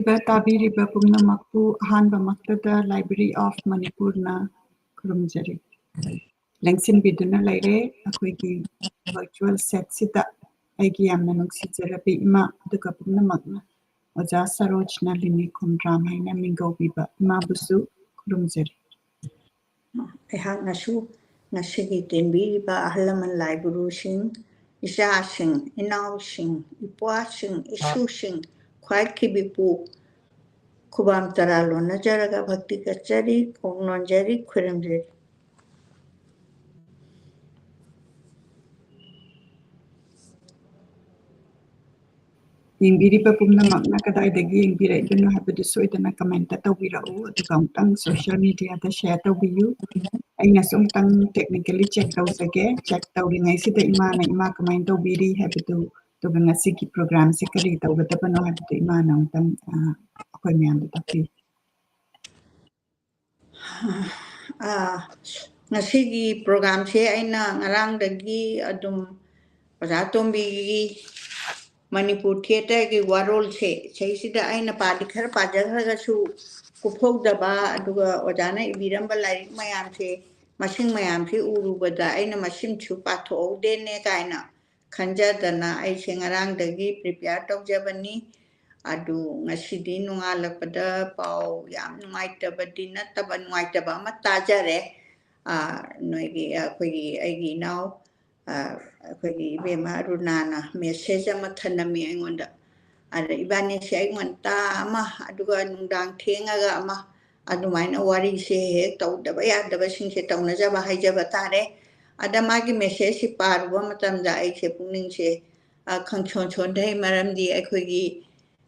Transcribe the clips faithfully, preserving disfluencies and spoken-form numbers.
ꯇꯥꯕꯤꯔꯤꯕ ꯄꯨꯝꯅꯃꯛꯄꯨ ꯑꯍꯥꯟꯕꯃꯛꯇꯗ Library of Manipurꯅ ꯈꯨꯔꯨꯝꯖꯔꯤ꯫ ꯂꯦꯡꯁꯤꯟꯕꯤꯗꯨꯅ ꯂꯩꯔꯦ꯫ ꯑꯩꯈꯣꯏꯒꯤ virtual setꯁꯤꯗ ꯑꯩꯒꯤ ꯌꯥꯝꯅ ꯅꯨꯡꯁꯤꯖꯔꯕꯤ ꯏꯃꯥ, ꯑꯗꯨꯒ ꯄꯨꯝꯅꯃꯛꯅ ꯑꯣꯖꯥ ꯁꯔꯣꯖ ꯅꯂꯤꯅꯤ ꯈꯣꯡꯗ꯭ꯔꯥꯝ ꯍꯥꯏꯅ ꯃꯤꯡꯒꯧꯕꯤꯕ ꯏꯃꯥꯕꯨꯁꯨ ꯈꯨꯔꯨꯝꯖꯔꯤ꯫ ꯑꯩꯍꯥꯛꯅꯁꯨ ꯉꯁꯤꯒꯤ ꯇꯦꯟꯕꯤꯔꯤꯕ ꯑꯍꯜ ꯂꯃꯟ ꯂꯥꯏ ꯒꯨꯔꯨꯁꯤꯡ, ꯏꯆꯥꯁꯤꯡ, ꯏꯅꯥꯎꯁꯤꯡ, ꯏꯄ꯭ꯋꯥꯁꯤꯡ, ꯏꯁꯨꯁꯤꯡ, ꯈ꯭ꯋꯥꯏ ꯈꯤꯕꯤꯄꯨ ꯈꯨꯕꯥꯝ ꯇꯔꯥ ꯂꯣꯟꯅꯖꯔꯒ ꯚꯛꯇꯤ ꯀꯠꯆꯔꯤ, ꯀꯣꯛ ꯅꯣꯟꯖꯔꯤ, ꯈꯨꯔꯨꯝꯖꯔꯤ꯫ ꯌꯦꯡꯕꯤꯔꯤꯕ ꯄꯨꯝꯅꯃꯛꯅ ꯀꯗꯥꯏꯗꯒꯤ ꯌꯦꯡꯕꯤꯔꯛꯏꯕꯅꯣ ꯍꯥꯏꯕꯗꯨ ꯁꯣꯏꯗꯅ comment ꯇꯧꯕꯤꯔꯛꯎ, ꯑꯗꯨꯒ ꯑꯃꯨꯛꯇꯪ social mediaꯗ share ꯇꯧꯕꯤꯌꯨ꯫ ꯑꯩꯅꯁꯨ ꯑꯃꯨꯛꯇꯪ technically check ꯇꯧꯖꯒꯦ꯫ Check ꯇꯧꯔꯤꯉꯩꯁꯤꯗ ꯏꯃꯥꯅ, ꯏꯃꯥ ꯀꯃꯥꯏꯅ ꯇꯧꯕꯤꯔꯤ ꯍꯥꯏꯕꯗꯨ, ꯑꯗꯨꯒ ꯉꯁꯤꯒꯤ programꯁꯦ ꯀꯔꯤ ꯇꯧꯒꯗꯕꯅꯣ ꯍꯥꯏꯕꯗꯨ ꯏꯃꯥꯅ ꯑꯃꯨꯛꯇꯪ, ꯑ, ꯑꯩꯈꯣꯏ ꯃꯌꯥꯝꯗ ꯇꯥꯛꯄꯤꯌꯨ꯫ ꯑꯥ, ꯉꯁꯤꯒꯤ programꯁꯦ ꯑꯩꯅ ꯉꯔꯥꯡꯗꯒꯤ ꯑꯗꯨꯝ ꯑꯣꯖꯥ ꯇꯣꯝꯕꯤꯒꯤ ꯃꯅꯤꯄꯨꯔ theatreꯒꯤ ꯋꯥꯔꯣꯜꯁꯦ, ꯁꯤꯁꯤꯗ ꯑꯩꯅ ꯄꯥꯗꯤ ꯈꯔ ꯄꯥꯖꯈ꯭ꯔꯒꯁꯨ ꯀꯨꯞꯍꯧꯗꯕ, ꯑꯗꯨꯒ ꯑꯣꯖꯥꯅ ꯏꯕꯤꯔꯝꯕ ꯂꯥꯏꯔꯤꯛ ꯃꯌꯥꯝꯁꯦ, ꯃꯁꯤꯡ ꯃꯌꯥꯝꯁꯦ ꯎꯔꯨꯕꯗ ꯑꯩꯅ ꯃꯁꯤꯡꯁꯨ ꯄꯥꯊꯣꯛꯍꯧꯗꯦꯅꯦ ꯀꯥꯏꯅ ꯈꯟꯖꯗꯅ ꯑꯩꯁꯦ ꯉꯔꯥꯡꯗꯒꯤ prepare ꯇꯧꯖꯕꯅꯤ꯫ ꯑꯗꯨ ꯉꯁꯤꯗꯤ ꯅꯣꯡꯉꯥꯜꯂꯛꯄꯗ ꯄꯥꯎ ꯌꯥꯝ ꯅꯨꯡꯉꯥꯏꯇꯕꯗꯤ ꯅꯠꯇꯕ, ꯅꯨꯡꯉꯥꯏꯇꯕ ꯑꯃ ꯇꯥꯖꯔꯦ꯫ ꯑꯥ, ꯅꯣꯏꯒꯤ, ꯑꯩꯈꯣꯏꯒꯤ, ꯑꯩꯒꯤ ꯏꯅꯥꯎ, ꯑꯥ, ꯑꯩꯈꯣꯏꯒꯤ ꯏꯕꯦꯝꯃ ꯑꯔꯨꯅꯥꯅ message ꯑꯃ ꯊꯅꯝꯃꯤ ꯑꯩꯉꯣꯟꯗ꯫ ꯑꯗ ꯏꯕꯥꯅꯤꯁꯦ ꯑꯌꯨꯛ ꯉꯟꯇꯥ ꯑꯃ, ꯑꯗꯨꯒ ꯅꯨꯡꯗꯥꯡ ꯊꯦꯡꯉꯒ ꯑꯃ, ꯑꯗꯨꯃꯥꯏꯅ ꯋꯥꯔꯤꯁꯦ ꯍꯦꯛ ꯇꯧꯗꯕ ꯌꯥꯗꯕꯁꯤꯡꯁꯦ ꯇꯧꯅꯖꯕ ꯍꯥꯏꯖꯕ ꯇꯥꯔꯦ꯫ ꯑꯗ ꯃꯥꯒꯤ messageꯁꯤ ꯄꯥꯔꯨꯕ ꯃꯇꯝꯗ ꯑꯩꯁꯦ ꯄꯨꯛꯅꯤꯡꯁꯦ, ꯑ, ꯈꯪꯁꯣꯟ ꯁꯣꯟꯊꯩ꯫ ꯃꯔꯝꯗꯤ ꯑꯩꯈꯣꯏꯒꯤ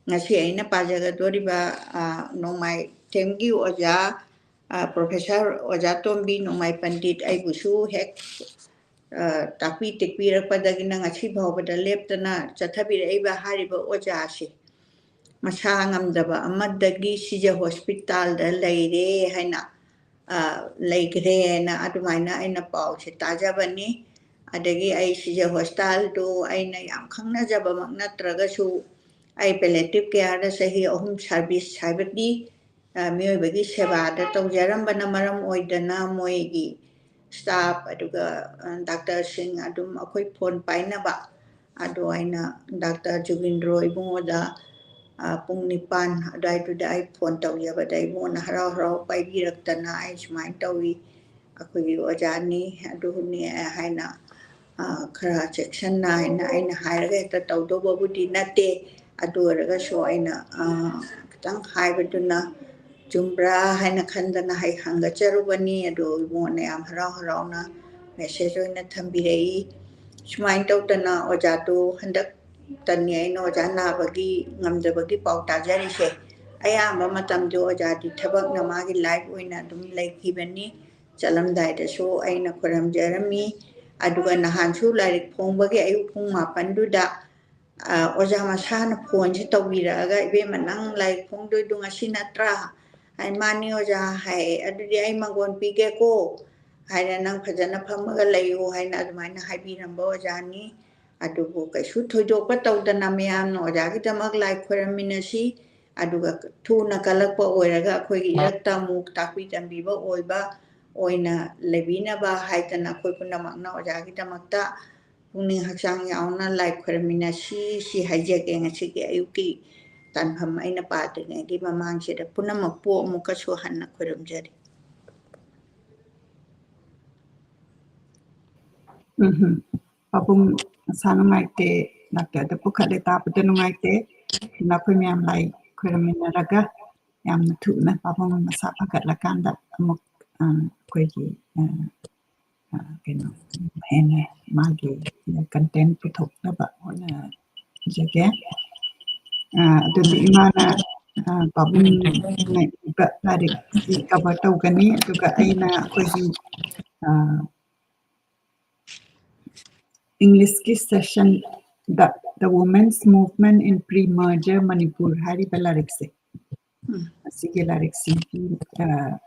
ꯉꯁꯤ ꯑꯩꯅ ꯄꯥꯖꯒꯗꯧꯔꯤꯕ, ꯑ, ꯅꯣꯡꯃꯥꯏꯊꯦꯝꯒꯤ ꯑꯣꯖꯥ, ꯑ, professor ꯑꯣꯖꯥ ꯇꯣꯝꯕꯤ ꯅꯣꯡꯃꯥꯏ ꯄꯟꯗꯤꯠ ꯑꯩꯕꯨꯁꯨ ꯍꯦꯛ, ꯑ, ꯇꯥꯛꯄꯤ ꯇꯦꯛꯄꯤꯔꯛꯄꯗꯒꯤꯅ ꯉꯁꯤ ꯐꯥꯎꯕꯗ ꯂꯦꯞꯇꯅ ꯆꯠꯊꯕꯤꯔꯛꯏꯕ ꯍꯥꯏꯔꯤꯕ ꯑꯣꯖꯥꯁꯦ ꯃꯁꯥ ꯉꯝꯗꯕ ꯑꯃꯗꯒꯤ ꯁꯤꯖ hospitalꯗ ꯂꯩꯔꯦ ꯍꯥꯏꯅ, ꯑ, ꯂꯩꯈ꯭ꯔꯦꯅ ꯑꯗꯨꯃꯥꯏꯅ ꯑꯩꯅ ꯄꯥꯎꯁꯦ ꯇꯥꯖꯕꯅꯤ꯫ ꯑꯗꯒꯤ ꯑꯩ ꯁꯤꯖ hospitalꯗꯨ ꯑꯩꯅ ꯌꯥꯝ ꯈꯪꯅꯖꯕꯃꯛ ꯅꯠꯇ꯭ꯔꯒꯁꯨ ꯑꯩ palliative careꯗ ꯆꯍꯤ ꯑꯍꯨꯝ service, ꯍꯥꯏꯕꯗꯤ, ꯑ, ꯃꯤꯑꯣꯏꯕꯒꯤ ꯁꯦꯕꯥꯗ ꯇꯧꯖꯔꯝꯕꯅ ꯃꯔꯝ ꯑꯣꯏꯗꯅ ꯃꯣꯏꯒꯤ staff, ꯑꯗꯨꯒ, ꯑ, doctorꯁꯤꯡ ꯑꯗꯨꯝ ꯑꯩꯈꯣꯏ phone ꯄꯥꯏꯅꯕ꯫ ꯑꯗꯣ ꯑꯩꯅ Doctor ꯖꯨꯒꯤꯟꯗ꯭ꯔꯣ ꯏꯕꯨꯡꯉꯣꯗ, ꯑ, ꯄꯨꯡ ꯅꯤꯄꯥꯟ ꯑꯗꯨꯋꯥꯏꯗꯨꯗ ꯑꯩ phone ꯇꯧꯖꯕꯗ ꯏꯕꯨꯡꯉꯣꯅ ꯍꯔꯥꯎ ꯍꯔꯥꯎ ꯄꯥꯏꯕꯤꯔꯛꯇꯅ, "ꯑꯩ ꯁꯨꯃꯥꯏꯅ ꯇꯧꯏ, ꯑꯩꯈꯣꯏꯒꯤ ꯑꯣꯖꯥꯅꯤ ꯑꯗꯨꯅꯤ" ꯍꯥꯏꯅ, ꯑ, ꯈꯔ ꯆꯦꯛꯁꯤꯟꯅ ꯍꯥꯏꯅ ꯑꯩꯅ ꯍꯥꯏꯔꯒ ꯍꯦꯛꯇ ꯇꯧꯗꯧꯕꯕꯨꯗꯤ ꯅꯠꯇꯦ꯫ ꯑꯗꯨ ꯑꯣꯏꯔꯒꯁꯨ ꯑꯩꯅ, ꯑ, ꯈꯤꯇꯪ ꯍꯥꯏꯕꯗꯨꯅ ꯆꯨꯝꯕ꯭ꯔꯥ ꯍꯥꯏꯅ ꯈꯟꯗꯅ ꯍꯥꯏ ꯍꯪꯒꯠꯆꯔꯨꯕꯅꯤ꯫ ꯑꯗꯨ ꯏꯕꯨꯡꯉꯣꯅ ꯌꯥꯝ ꯍꯔꯥꯎ ꯍꯔꯥꯎꯅ message ꯑꯣꯏꯅ ꯊꯝꯕꯤꯔꯛꯏ꯫ ꯁꯨꯃꯥꯏꯅ ꯇꯧꯗꯅ ꯑꯣꯖꯥꯗꯨ ꯍꯟꯗꯛꯇꯅꯤ ꯑꯩꯅ ꯑꯣꯖꯥ ꯅꯥꯕꯒꯤ ꯉꯝꯗꯕꯒꯤ ꯄꯥꯎ ꯇꯥꯖꯔꯤꯁꯦ꯫ ꯑꯌꯥꯝꯕ ꯃꯇꯝꯗꯣ ꯑꯣꯖꯥꯗꯤ ꯊꯕꯛꯅ ꯃꯥꯒꯤ life ꯑꯣꯏꯅ ꯑꯗꯨꯝ ꯂꯩꯈꯤꯕꯅꯤ꯫ ꯆꯠꯂꯝꯗꯥꯏꯗꯁꯨ ꯑꯩꯅ ꯈꯨꯔꯨꯝꯖꯔꯝꯃꯤ꯫ ꯑꯗꯨꯒ ꯅꯍꯥꯟꯁꯨ ꯂꯥꯏꯔꯤꯛ ꯐꯣꯡꯕꯒꯤ ꯑꯌꯨꯛ ꯄꯨꯡ ꯃꯥꯄꯟꯗꯨꯗ, ꯑ, ꯑꯣꯖꯥ ꯃꯁꯥꯅ phoneꯁꯦ ꯇꯧꯕꯤꯔꯛꯑꯒ, "ꯏꯕꯦꯝꯃ, ꯅꯪ ꯂꯥꯏꯔꯤꯛ ꯐꯣꯡꯗꯣꯏꯗꯨ ꯉꯁꯤ ꯅꯠꯇ꯭ꯔꯥ?" ꯍꯥꯏ, "ꯃꯥꯅꯤ ꯑꯣꯖꯥ" ꯍꯥꯏ꯫ "ꯑꯗꯨꯗꯤ ꯑꯩ ꯃꯪꯒꯣꯟ ꯄꯤꯒꯦꯀꯣ" ꯍꯥꯏꯅ, "ꯅꯪ ꯐꯖꯅ ꯐꯝꯃꯒ ꯂꯩꯌꯨ" ꯍꯥꯏꯅ ꯑꯗꯨꯃꯥꯏꯅ ꯍꯥꯏꯕꯤꯔꯝꯕ ꯑꯣꯖꯥꯅꯤ꯫ ꯑꯗꯨꯕꯨ ꯀꯩꯁꯨ ꯊꯣꯏꯗꯣꯛꯄ ꯇꯧꯗꯅ ꯃꯌꯥꯝꯅ ꯑꯣꯖꯥꯒꯤꯗꯃꯛ ꯂꯥꯏ ꯈꯣꯏꯔꯝꯃꯤꯟꯅꯁꯤ, ꯑꯗꯨꯒ ꯊꯨꯅ ꯀꯜꯂꯛꯄ ꯑꯣꯏꯔꯒ ꯑꯩꯈꯣꯏꯒꯤ ꯏꯔꯛꯇ ꯑꯃꯨꯛ ꯇꯥꯛꯄꯤ ꯇꯝꯕꯤꯕ ꯑꯣꯏꯕ ꯑꯣꯏꯅ ꯂꯩꯕꯤꯅꯕ ꯍꯥꯏꯗꯅ ꯑꯩꯈꯣꯏ ꯄꯨꯝꯅꯃꯛꯅ ꯑꯣꯖꯥꯒꯤꯗꯃꯛꯇ ꯄꯨꯛꯅꯤꯡ ꯍꯛꯆꯥꯡ ꯌꯥꯎꯅ ꯂꯥꯏ ꯈꯣꯏꯔꯝꯃꯤꯟꯅꯁꯤ, ꯁꯤ ꯍꯥꯏꯖꯒꯦ ꯉꯁꯤꯒꯤ ꯑꯌꯨꯛꯀꯤ ꯇꯥꯟꯐꯝ ꯑꯩꯅ ꯄꯥꯗ꯭ꯔꯤꯉꯩꯒꯤ ꯃꯃꯥꯡꯁꯤꯗ꯫ ꯄꯨꯝꯅꯃꯛꯄꯨ ꯑꯃꯨꯛꯀꯁꯨ ꯍꯟꯅ ꯈꯣꯏꯔꯝꯖꯔꯤ꯫ ꯎꯝꯍꯨꯝ꯫ ꯄꯥꯕꯨꯡ ꯃꯁꯥ ꯅꯨꯡꯉꯥꯏꯇꯦ, ꯗꯥꯛꯇꯔꯗ ꯄꯨꯈꯠꯂꯦ, ꯇꯥꯕꯗ ꯅꯨꯡꯉꯥꯏꯇꯦ꯫ ꯑꯗꯨꯅ ꯑꯩꯈꯣꯏ ꯃꯌꯥꯝ ꯂꯥꯏ ꯈꯣꯏꯔꯝꯃꯤꯟꯅꯔꯒ ꯌꯥꯝꯅ ꯊꯨꯅ ꯄꯥꯕꯨꯡ ꯃꯁꯥ ꯐꯒꯠꯂꯀꯥꯟꯗ ꯑꯃꯨꯛ, ꯑ, ꯑꯩꯈꯣꯏꯒꯤ, ꯑ, ꯑ, ꯀꯩꯅꯣ, ꯍꯦꯟꯅ ꯃꯥꯒꯤ content ꯄꯨꯊꯣꯛꯅꯕ ꯍꯣꯠꯅꯖꯒꯦ꯫ ꯑ, ꯑꯗꯨꯗꯤ ꯏꯃꯥꯅ, ꯑ, ꯄꯥꯕꯨꯡꯅ ꯏꯕ ꯂꯥꯏꯔꯤꯛꯁꯤ cover ꯇꯧꯒꯅꯤ, ꯑꯗꯨꯒ ꯑꯩꯅ ꯑꯩꯈꯣꯏꯒꯤ, ꯑ, Englishꯀꯤ sessionꯗ The Women's Movement in Pre-Merger Manipur ꯍꯥꯏꯔꯤꯕ ꯂꯥꯏꯔꯤꯛꯁꯦ, ꯎꯝ꯫ ꯑꯁꯤꯒꯤ ꯂꯥꯏꯔꯤꯛꯁꯤꯒꯤ, ꯑ,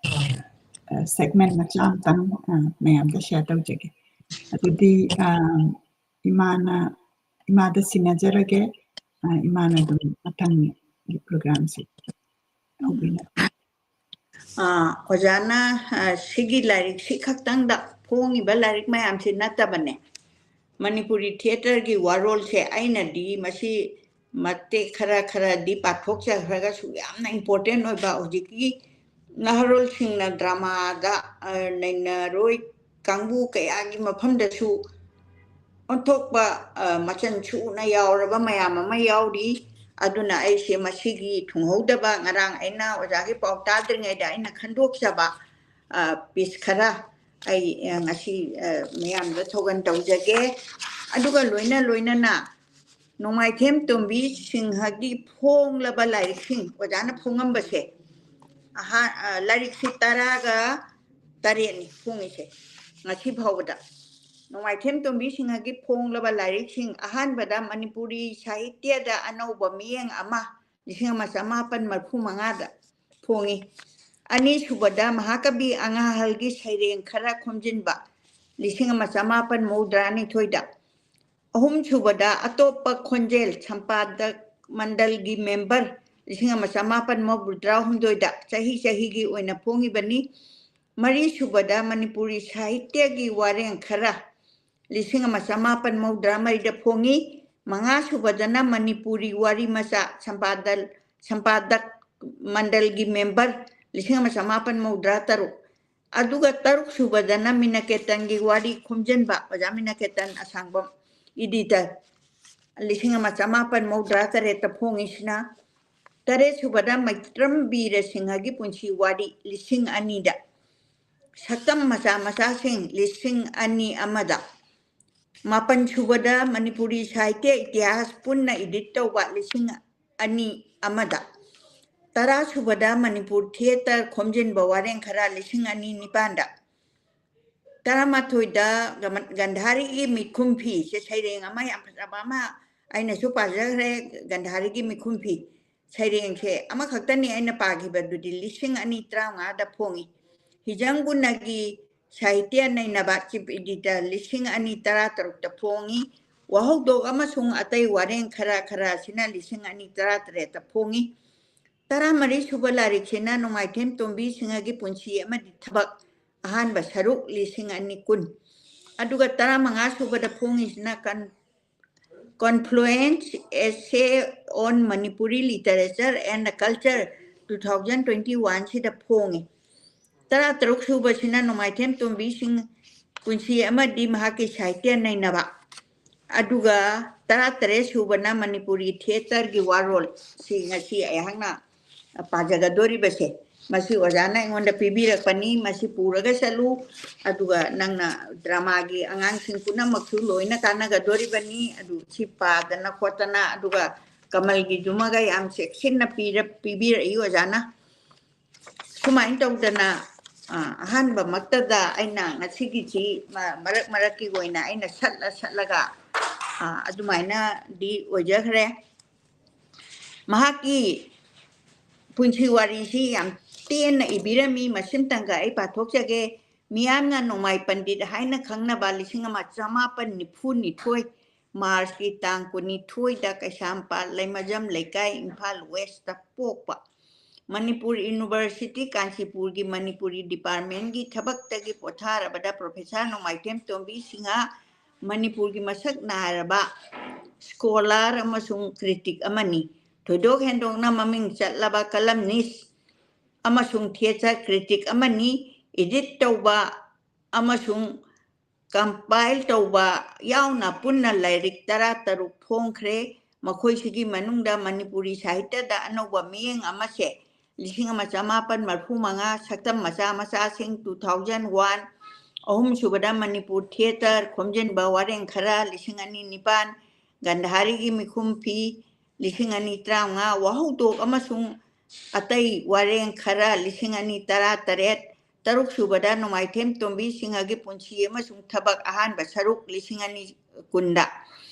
ꯑ, segment ꯃꯆꯥ ꯑꯃꯇꯪ, ꯑ, ꯃꯌꯥꯝꯗ share ꯇꯧꯖꯒꯦ꯫ ꯑꯗꯨꯗꯤ, ꯑ, ꯏꯃꯥꯅ, ꯏꯃꯥꯗ ꯁꯤꯟꯅꯖꯔꯒꯦ꯫ ꯏꯃꯥꯅ ꯑꯗꯨꯝ ꯃꯊꯪꯒꯤ programꯁꯦ ꯍꯧꯕꯤꯔꯛꯑꯣ꯫ ꯑꯣꯖꯥꯅ ꯁꯤꯒꯤ ꯂꯥꯏꯔꯤꯛꯁꯤ ꯈꯛꯇꯪꯗ, ꯐꯣꯡꯉꯤꯕ ꯂꯥꯏꯔꯤꯛ ꯃꯌꯥꯝꯁꯤ ꯅꯠꯇꯕꯅꯦ, ꯃꯅꯤꯄꯨꯔꯤ theatreꯒꯤ ꯋꯥꯔꯣꯜꯁꯦ ꯑꯩꯅꯗꯤ ꯃꯁꯤ ꯃꯇꯦꯛ ꯈꯔ ꯈꯔꯗꯤ ꯄꯥꯊꯣꯛꯆꯈ꯭ꯔꯒꯁꯨ, ꯌꯥꯝꯅ important ꯑꯣꯏꯕ, ꯍꯧꯖꯤꯛꯀꯤ ꯅꯍꯥꯔꯣꯜꯁꯤꯡꯅ dramaꯗ ꯅꯩꯅꯔꯣꯏ ꯀꯥꯡꯕꯨ ꯀꯌꯥꯒꯤ ꯃꯐꯝꯗꯁꯨ ꯑꯣꯟꯊꯣꯛꯄ, ꯃꯆꯜ ꯁꯨꯅ ꯌꯥꯎꯔꯕ ꯃꯌꯥꯝ ꯑꯃ ꯌꯥꯎꯔꯤ꯫ ꯑꯗꯨꯅ ꯑꯩꯁꯦ ꯃꯁꯤꯒꯤ ꯊꯨꯡꯍꯧꯗꯕ, ꯉꯔꯥꯡ ꯑꯩꯅ ꯑꯣꯖꯥꯒꯤ ꯄꯥꯎ ꯇꯥꯗ꯭ꯔꯤꯉꯩꯗ ꯑꯩꯅ ꯈꯟꯗꯣꯛꯆꯕ piece ꯈꯔ ꯑꯩ ꯉꯁꯤ ꯃꯌꯥꯝꯗ ꯊꯧꯒꯜ ꯇꯧꯖꯒꯦ꯫ ꯑꯗꯨꯒ ꯂꯣꯏꯅ ꯂꯣꯏꯅꯅ ꯅꯣꯡꯃꯥꯏꯊꯦꯝ ꯇꯣꯝꯕꯤ ꯁꯤꯡꯍꯒꯤ ꯐꯣꯡꯂꯕ ꯂꯥꯏꯔꯤꯛꯁꯤꯡ, ꯑꯣꯖꯥꯅ ꯐꯣꯡꯉꯝꯕꯁꯦ ꯑꯍꯥ-, ꯂꯥꯏꯔꯤꯛꯁꯤ ꯇꯔꯥꯒ ꯇꯔꯦꯠꯅꯤ ꯐꯣꯡꯉꯤꯁꯦ ꯉꯁꯤ ꯐꯥꯎꯕꯗ꯫ ꯅꯣꯡꯃꯥꯏꯊꯦꯝ ꯇꯣꯝꯕꯤ ꯁꯤꯡꯍꯒꯤ ꯐꯣꯡꯂꯕ ꯂꯥꯏꯔꯤꯛꯁꯤꯡ, ꯑꯍꯥꯟꯕꯗ ꯃꯅꯤꯄꯨꯔꯤ ꯁꯥꯍꯤꯇ꯭ꯌꯗ ꯑꯅꯧꯕ ꯃꯤꯠꯌꯦꯡ ꯑꯃ, ꯂꯤꯁꯤꯡ ꯑꯃ ꯆꯃꯥꯄꯟ ꯃꯔꯤꯐꯨ ꯃꯉꯥꯗ ꯐꯣꯡꯉꯤ꯫ ꯑꯅꯤꯁꯨꯕꯗ ꯃꯍꯥꯀꯕꯤ ꯑꯉꯥꯍꯜꯒꯤ ꯁꯩꯔꯦꯡ ꯈꯔ ꯈꯣꯝꯖꯤꯟꯕ, ꯂꯤꯁꯤꯡ ꯑꯃ ꯆꯃꯥꯄꯟ ꯃꯧꯗ꯭ꯔꯥꯅꯤꯊꯣꯏꯗ꯫ ꯑꯍꯨꯝꯁꯨꯕꯗ ꯑꯇꯣꯞꯄ ꯈꯣꯟꯖꯦꯜ ꯁꯝꯄꯥꯗꯛ ꯃꯟꯗꯜꯒꯤ member, ꯂꯤꯁꯤꯡ ꯑꯃ ꯆꯃꯥꯄꯟ ꯃꯧꯗ꯭ꯔꯥ ꯍꯨꯝꯗꯣꯏꯗ, ꯆꯍꯤ ꯆꯍꯤꯒꯤ ꯑꯣꯏꯅ ꯐꯣꯡꯉꯤꯕꯅꯤ꯫ ꯃꯔꯤꯁꯨꯕꯗ ꯃꯅꯤꯄꯨꯔꯤ ꯁꯥꯍꯤꯇ꯭ꯌꯒꯤ ꯋꯥꯔꯦꯡ ꯈꯔ, ꯂꯤꯁꯤꯡ ꯑꯃ ꯆꯃꯥꯄꯟ ꯃꯧꯗ꯭ꯔꯥ ꯃꯔꯤꯗ ꯐꯣꯡꯉꯤ꯫ ꯃꯉꯥꯁꯨꯕꯗꯅ ꯃꯅꯤꯄꯨꯔꯤ ꯋꯥꯔꯤ ꯃꯆꯥ ꯁꯝꯄꯥꯗꯜ-, ꯁꯝꯄꯥꯗꯛ ꯃꯟꯗꯜꯒꯤ member, ꯂꯤꯁꯤꯡ ꯑꯃ ꯆꯃꯥꯄꯟ ꯃꯧꯗ꯭ꯔꯥ ꯇꯔꯨꯛ꯫ ꯑꯗꯨꯒ ꯇꯔꯨꯛꯁꯨꯕꯗꯅ ꯃꯤꯅꯀꯦꯇꯟꯒꯤ ꯋꯥꯔꯤ ꯈꯣꯝꯖꯤꯟꯕ, ꯑꯣꯖꯥ ꯃꯤꯅꯀꯦꯇꯟ ꯑꯁꯥꯡꯕꯝ, editor, ꯂꯤꯁꯤꯡ ꯑꯃ ꯆꯃꯥꯄꯟ ꯃꯧꯗ꯭ꯔꯥ ꯇꯔꯦꯠꯇ ꯐꯣꯡꯉꯤꯁꯤꯅ꯫ ꯇꯔꯦꯠꯁꯨꯕꯗ ꯃꯩꯇ꯭ꯔꯝ ꯕꯤꯔ ꯁꯤꯡꯍꯒꯤ ꯄꯨꯟꯁꯤ ꯋꯥꯔꯤ, ꯂꯤꯁꯤꯡ ꯑꯅꯤꯗ꯫ ꯁꯛꯇꯝ ꯃꯆꯥ ꯃꯆꯥꯁꯤꯡ, ꯂꯤꯁꯤꯡ ꯑꯅꯤ ꯑꯃꯗ꯫ ꯃꯥꯄꯟꯁꯨꯕꯗ ꯃꯅꯤꯄꯨꯔꯤ ꯁꯥꯍꯤꯇ꯭ꯌ ꯏꯇꯤꯍꯥꯁ ꯄꯨꯟꯅ edit ꯇꯧꯕ, ꯂꯤꯁꯤꯡ ꯑꯅꯤ ꯑꯃꯗ꯫ ꯇꯔꯥꯁꯨꯕꯗ ꯃꯅꯤꯄꯨꯔ theatre ꯈꯣꯝꯖꯤꯟꯕ ꯋꯥꯔꯦꯡ ꯈꯔ, ꯂꯤꯁꯤꯡ ꯑꯅꯤ ꯅꯤꯄꯥꯟꯗ꯫ ꯇꯔꯥꯃꯥꯊꯣꯏꯗ ꯒꯃ-, ꯒꯟꯙꯥꯔꯤꯒꯤ ꯃꯤꯈꯨꯝꯐꯤꯁꯦ ꯁꯩꯔꯦꯡ ꯑꯃ ꯌꯥꯝ ꯐꯖꯕ ꯑꯃ ꯑꯩꯅꯁꯨ ꯄꯥꯖꯈ꯭ꯔꯦ, ꯒꯟꯙꯥꯔꯤꯒꯤ ꯃꯤꯈꯨꯝꯐꯤ꯫ ꯁꯩꯔꯦꯡꯁꯦ ꯑꯃꯈꯛꯇꯅꯤ ꯑꯩꯅ ꯄꯥꯈꯤꯕꯗꯨꯗꯤ, ꯂꯤꯁꯤꯡ ꯑꯅꯤ ꯇꯔꯥꯃꯉꯥꯗ ꯐꯣꯡꯉꯤ꯫ ꯍꯤꯖꯝ ꯒꯨꯅꯒꯤ ꯁꯥꯍꯤꯇ꯭ꯌ ꯅꯩꯅꯕ, chief editor, ꯂꯤꯁꯤꯡ ꯑꯅꯤ ꯇꯔꯥꯇꯔꯨꯛꯇ ꯐꯣꯡꯉꯤ꯫ ꯋꯥꯍꯧꯗꯣꯛ ꯑꯃꯁꯨꯡ ꯑꯇꯩ ꯋꯥꯔꯦꯡ ꯈꯔ ꯈꯔ ꯑꯁꯤꯅ ꯂꯤꯁꯤꯡ ꯑꯅꯤ ꯇꯔꯥꯇꯔꯦꯠꯇ ꯐꯣꯡꯉꯤ꯫ ꯇꯔꯥꯃꯔꯤ ꯁꯨꯕ ꯂꯥꯏꯔꯤꯛꯁꯤꯅ ꯅꯣꯡꯃꯥꯏꯊꯦꯝ ꯇꯣꯝꯕꯤ ꯁꯤꯡꯍꯒꯤ ꯄꯨꯟꯁꯤ ꯑꯃꯗꯤ ꯊꯕꯛ ꯑꯍꯥꯟꯕ ꯁꯔꯨꯛ ꯂꯤꯁꯤꯡ ꯑꯅꯤ ꯀꯨꯟ꯫ ꯑꯗꯨꯒ ꯇꯔꯥꯃꯉꯥ ꯁꯨꯕꯗ ꯐꯣꯡꯉꯤꯁꯤꯅ ꯀꯟ Confluence Essay on Manipuri Literature and Culture two thousand twenty one ꯁꯤꯗ ꯐꯣꯡꯉꯤ꯫ ꯇꯔꯥꯇꯔꯨꯛ ꯁꯨꯕꯁꯤꯅ ꯅꯣꯡꯃꯥꯏꯊꯦꯝ ꯇꯣꯝꯕꯤ ꯁꯤꯡꯍ ꯄꯨꯟꯁꯤ ꯑꯃꯗꯤ ꯃꯍꯥꯛꯀꯤ ꯁꯥꯍꯤꯇ꯭ꯌ ꯅꯩꯅꯕ꯫ ꯑꯗꯨꯒ ꯇꯔꯥꯇꯔꯦꯠ ꯁꯨꯕꯅ ꯃꯅꯤꯄꯨꯔꯤ ꯊꯤꯌꯦꯇꯔꯒꯤ ꯋꯥꯔꯣꯜ꯫ ꯁꯤ ꯉꯁꯤ ꯑꯩꯍꯥꯛꯅ ꯄꯥꯖꯒꯗꯣꯔꯤꯕꯁꯦ, ꯃꯁꯤ ꯑꯣꯖꯥꯅ ꯑꯩꯉꯣꯟꯗ ꯄꯤꯕꯤꯔꯛꯄꯅꯤ꯫ ꯃꯁꯤ ꯄꯨꯔꯒ ꯆꯠꯂꯨ, ꯑꯗꯨꯒ ꯅꯪꯅ ꯗ꯭ꯔꯃꯥꯒꯤ ꯑꯉꯥꯡꯁꯤꯡ ꯄꯨꯝꯅꯃꯛꯁꯨ ꯂꯣꯏꯅ ꯀꯥꯟꯅꯒꯗꯣꯔꯤꯕꯅꯤ꯫ ꯑꯗꯨ ꯁꯤ ꯄꯥꯗꯅ ꯈꯣꯠꯇꯅ, ꯑꯗꯨꯒ ꯀꯃꯜꯒꯤꯗꯨꯃꯒ ꯌꯥꯝ ꯆꯦꯛꯁꯤꯟꯅ ꯄꯤꯔ-, ꯄꯤꯕꯤꯔꯛꯏ ꯑꯣꯖꯥꯅ꯫ ꯁꯨꯃꯥꯏꯅ ꯇꯧꯗꯅ, ꯑ, ꯑꯍꯥꯟꯕꯃꯛꯇꯗ ꯑꯩꯅ ꯉꯁꯤꯒꯤꯁꯤ ꯃ-, ꯃꯔꯛ ꯃꯔꯛꯀꯤ ꯑꯣꯏꯅ ꯑꯩꯅ ꯁꯠꯂ ꯁꯠꯂꯒ, ꯑ, ꯑꯗꯨꯃꯥꯏꯅꯗꯤ ꯑꯣꯏꯖꯈ꯭ꯔꯦ꯫ ꯃꯍꯥꯛꯀꯤ ꯄꯨꯟꯁꯤ ꯋꯥꯔꯤꯁꯤ ꯌꯥꯝ ꯇꯦꯟꯅ ꯏꯕꯤꯔꯝꯃꯤ, ꯃꯁꯤꯝꯇꯪꯒ ꯑꯩ ꯄꯥꯊꯣꯛꯆꯒꯦ꯫ ꯃꯤꯌꯥꯝꯅ ꯅꯣꯡꯃꯥꯏ ꯄꯟꯗꯤꯠ ꯍꯥꯏꯅ ꯈꯪꯅꯕ ꯂꯤꯁꯤꯡ ꯑꯃ ꯆꯃꯥꯄꯟ ꯅꯤꯐꯨ ꯅꯤꯊꯣꯏ ꯃꯥꯔꯆꯀꯤ ꯇꯥꯡ ꯀꯨꯟꯅꯤꯊꯣꯏꯗ ꯀꯩꯁꯥꯝꯄꯥꯠ ꯂꯩꯃꯖꯝ ꯂꯩꯀꯥꯏ, ꯏꯝꯐꯥꯜ ꯋꯦꯁꯇ ꯄꯣꯛꯄ꯫ ꯃꯅꯤꯄꯨꯔ ꯌꯨꯅꯤꯚꯔꯁꯤꯇꯤ ꯀꯥꯟꯆꯤꯄꯨꯔꯒꯤ ꯃꯅꯤꯄꯨꯔꯤ ꯗꯤꯄꯥꯔꯠꯃꯦꯟꯒꯤ ꯊꯕꯛꯇꯒꯤ ꯄꯣꯊꯥꯔꯕꯗ ꯄ꯭ꯔꯣꯐꯦꯁꯔ ꯅꯣꯡꯃꯥꯏꯊꯦꯝ ꯇꯣꯝꯕꯤ ꯁꯤꯡꯍ ꯃꯅꯤꯄꯨꯔꯒꯤ ꯃꯁꯛ ꯅꯥꯏꯔꯕ ꯁ꯭ꯀꯣꯂꯥꯔ ꯑꯃꯁꯨꯡ ꯀ꯭ꯔꯤꯇꯤꯛ ꯑꯃꯅꯤ꯫ ꯊꯣꯏꯗꯣꯛ ꯍꯦꯟꯗꯣꯛꯅ ꯃꯃꯤꯡ ꯆꯠꯂꯕ ꯀꯂꯝꯅꯤꯁ ꯑꯃꯁꯨꯡ ꯊꯤꯌꯦꯇꯔ ꯀ꯭ꯔꯤꯇꯤꯛ ꯑꯃꯅꯤ꯫ ꯏꯗꯤꯠ ꯇꯧꯕ ꯑꯃꯁꯨꯡ ꯀꯝꯄꯥꯏꯜ ꯇꯧꯕ ꯌꯥꯎꯅ ꯄꯨꯟꯅ ꯂꯥꯏꯔꯤꯛ ꯇꯔꯥꯇꯔꯨꯛ ꯐꯣꯡꯈ꯭ꯔꯦ꯫ ꯃꯈꯣꯏꯁꯤꯒꯤ ꯃꯅꯨꯡꯗ ꯃꯅꯤꯄꯨꯔꯤ ꯁꯥꯍꯤꯇ꯭ꯌꯗ ꯑꯅꯧꯕ ꯃꯤꯠꯌꯦꯡ ꯑꯃꯁꯦ ꯂꯤꯁꯤꯡ ꯑꯃ ꯆꯃꯥꯄꯟ ꯃꯔꯐꯨ ꯃꯉꯥ, ꯁꯛꯇꯝ ꯃꯆꯥ ꯃꯆꯥꯁꯤꯡ two thousand one, ꯑꯍꯨꯝꯁꯨꯕꯗ ꯃꯅꯤꯄꯨꯔ ꯊꯤꯌꯦꯇꯔ ꯈꯣꯝꯖꯤꯟꯕ ꯋꯥꯔꯦꯡ ꯈꯔ ꯂꯤꯁꯤꯡ ꯑꯅꯤ ꯅꯤꯄꯥꯟ, ꯒꯟꯙꯥꯔꯤꯒꯤ ꯃꯤꯈꯨꯝ ꯐꯤ ꯂꯤꯁꯤꯡ ꯑꯅꯤ ꯇꯔꯥꯃꯉꯥ, ꯋꯥꯍꯧꯗꯣꯛ ꯑꯃꯁꯨꯡ ꯑꯇꯩ ꯋꯥꯔꯦꯡ ꯈꯔ ꯂꯤꯁꯤꯡ ꯑꯅꯤ ꯇꯔꯥꯇꯔꯦꯠ, ꯇꯔꯨꯛꯁꯨꯕꯗ ꯅꯣꯡꯃꯥꯏꯊꯦꯝ ꯇꯣꯝꯕꯤ ꯁꯤꯡꯍꯒꯤ ꯄꯨꯟꯁꯤ ꯑꯃꯁꯨꯡ ꯊꯕꯛ ꯑꯍꯥꯟꯕ ꯁꯔꯨꯛ ꯂꯤꯁꯤꯡ ꯑꯅꯤ ꯀꯨꯟꯗ,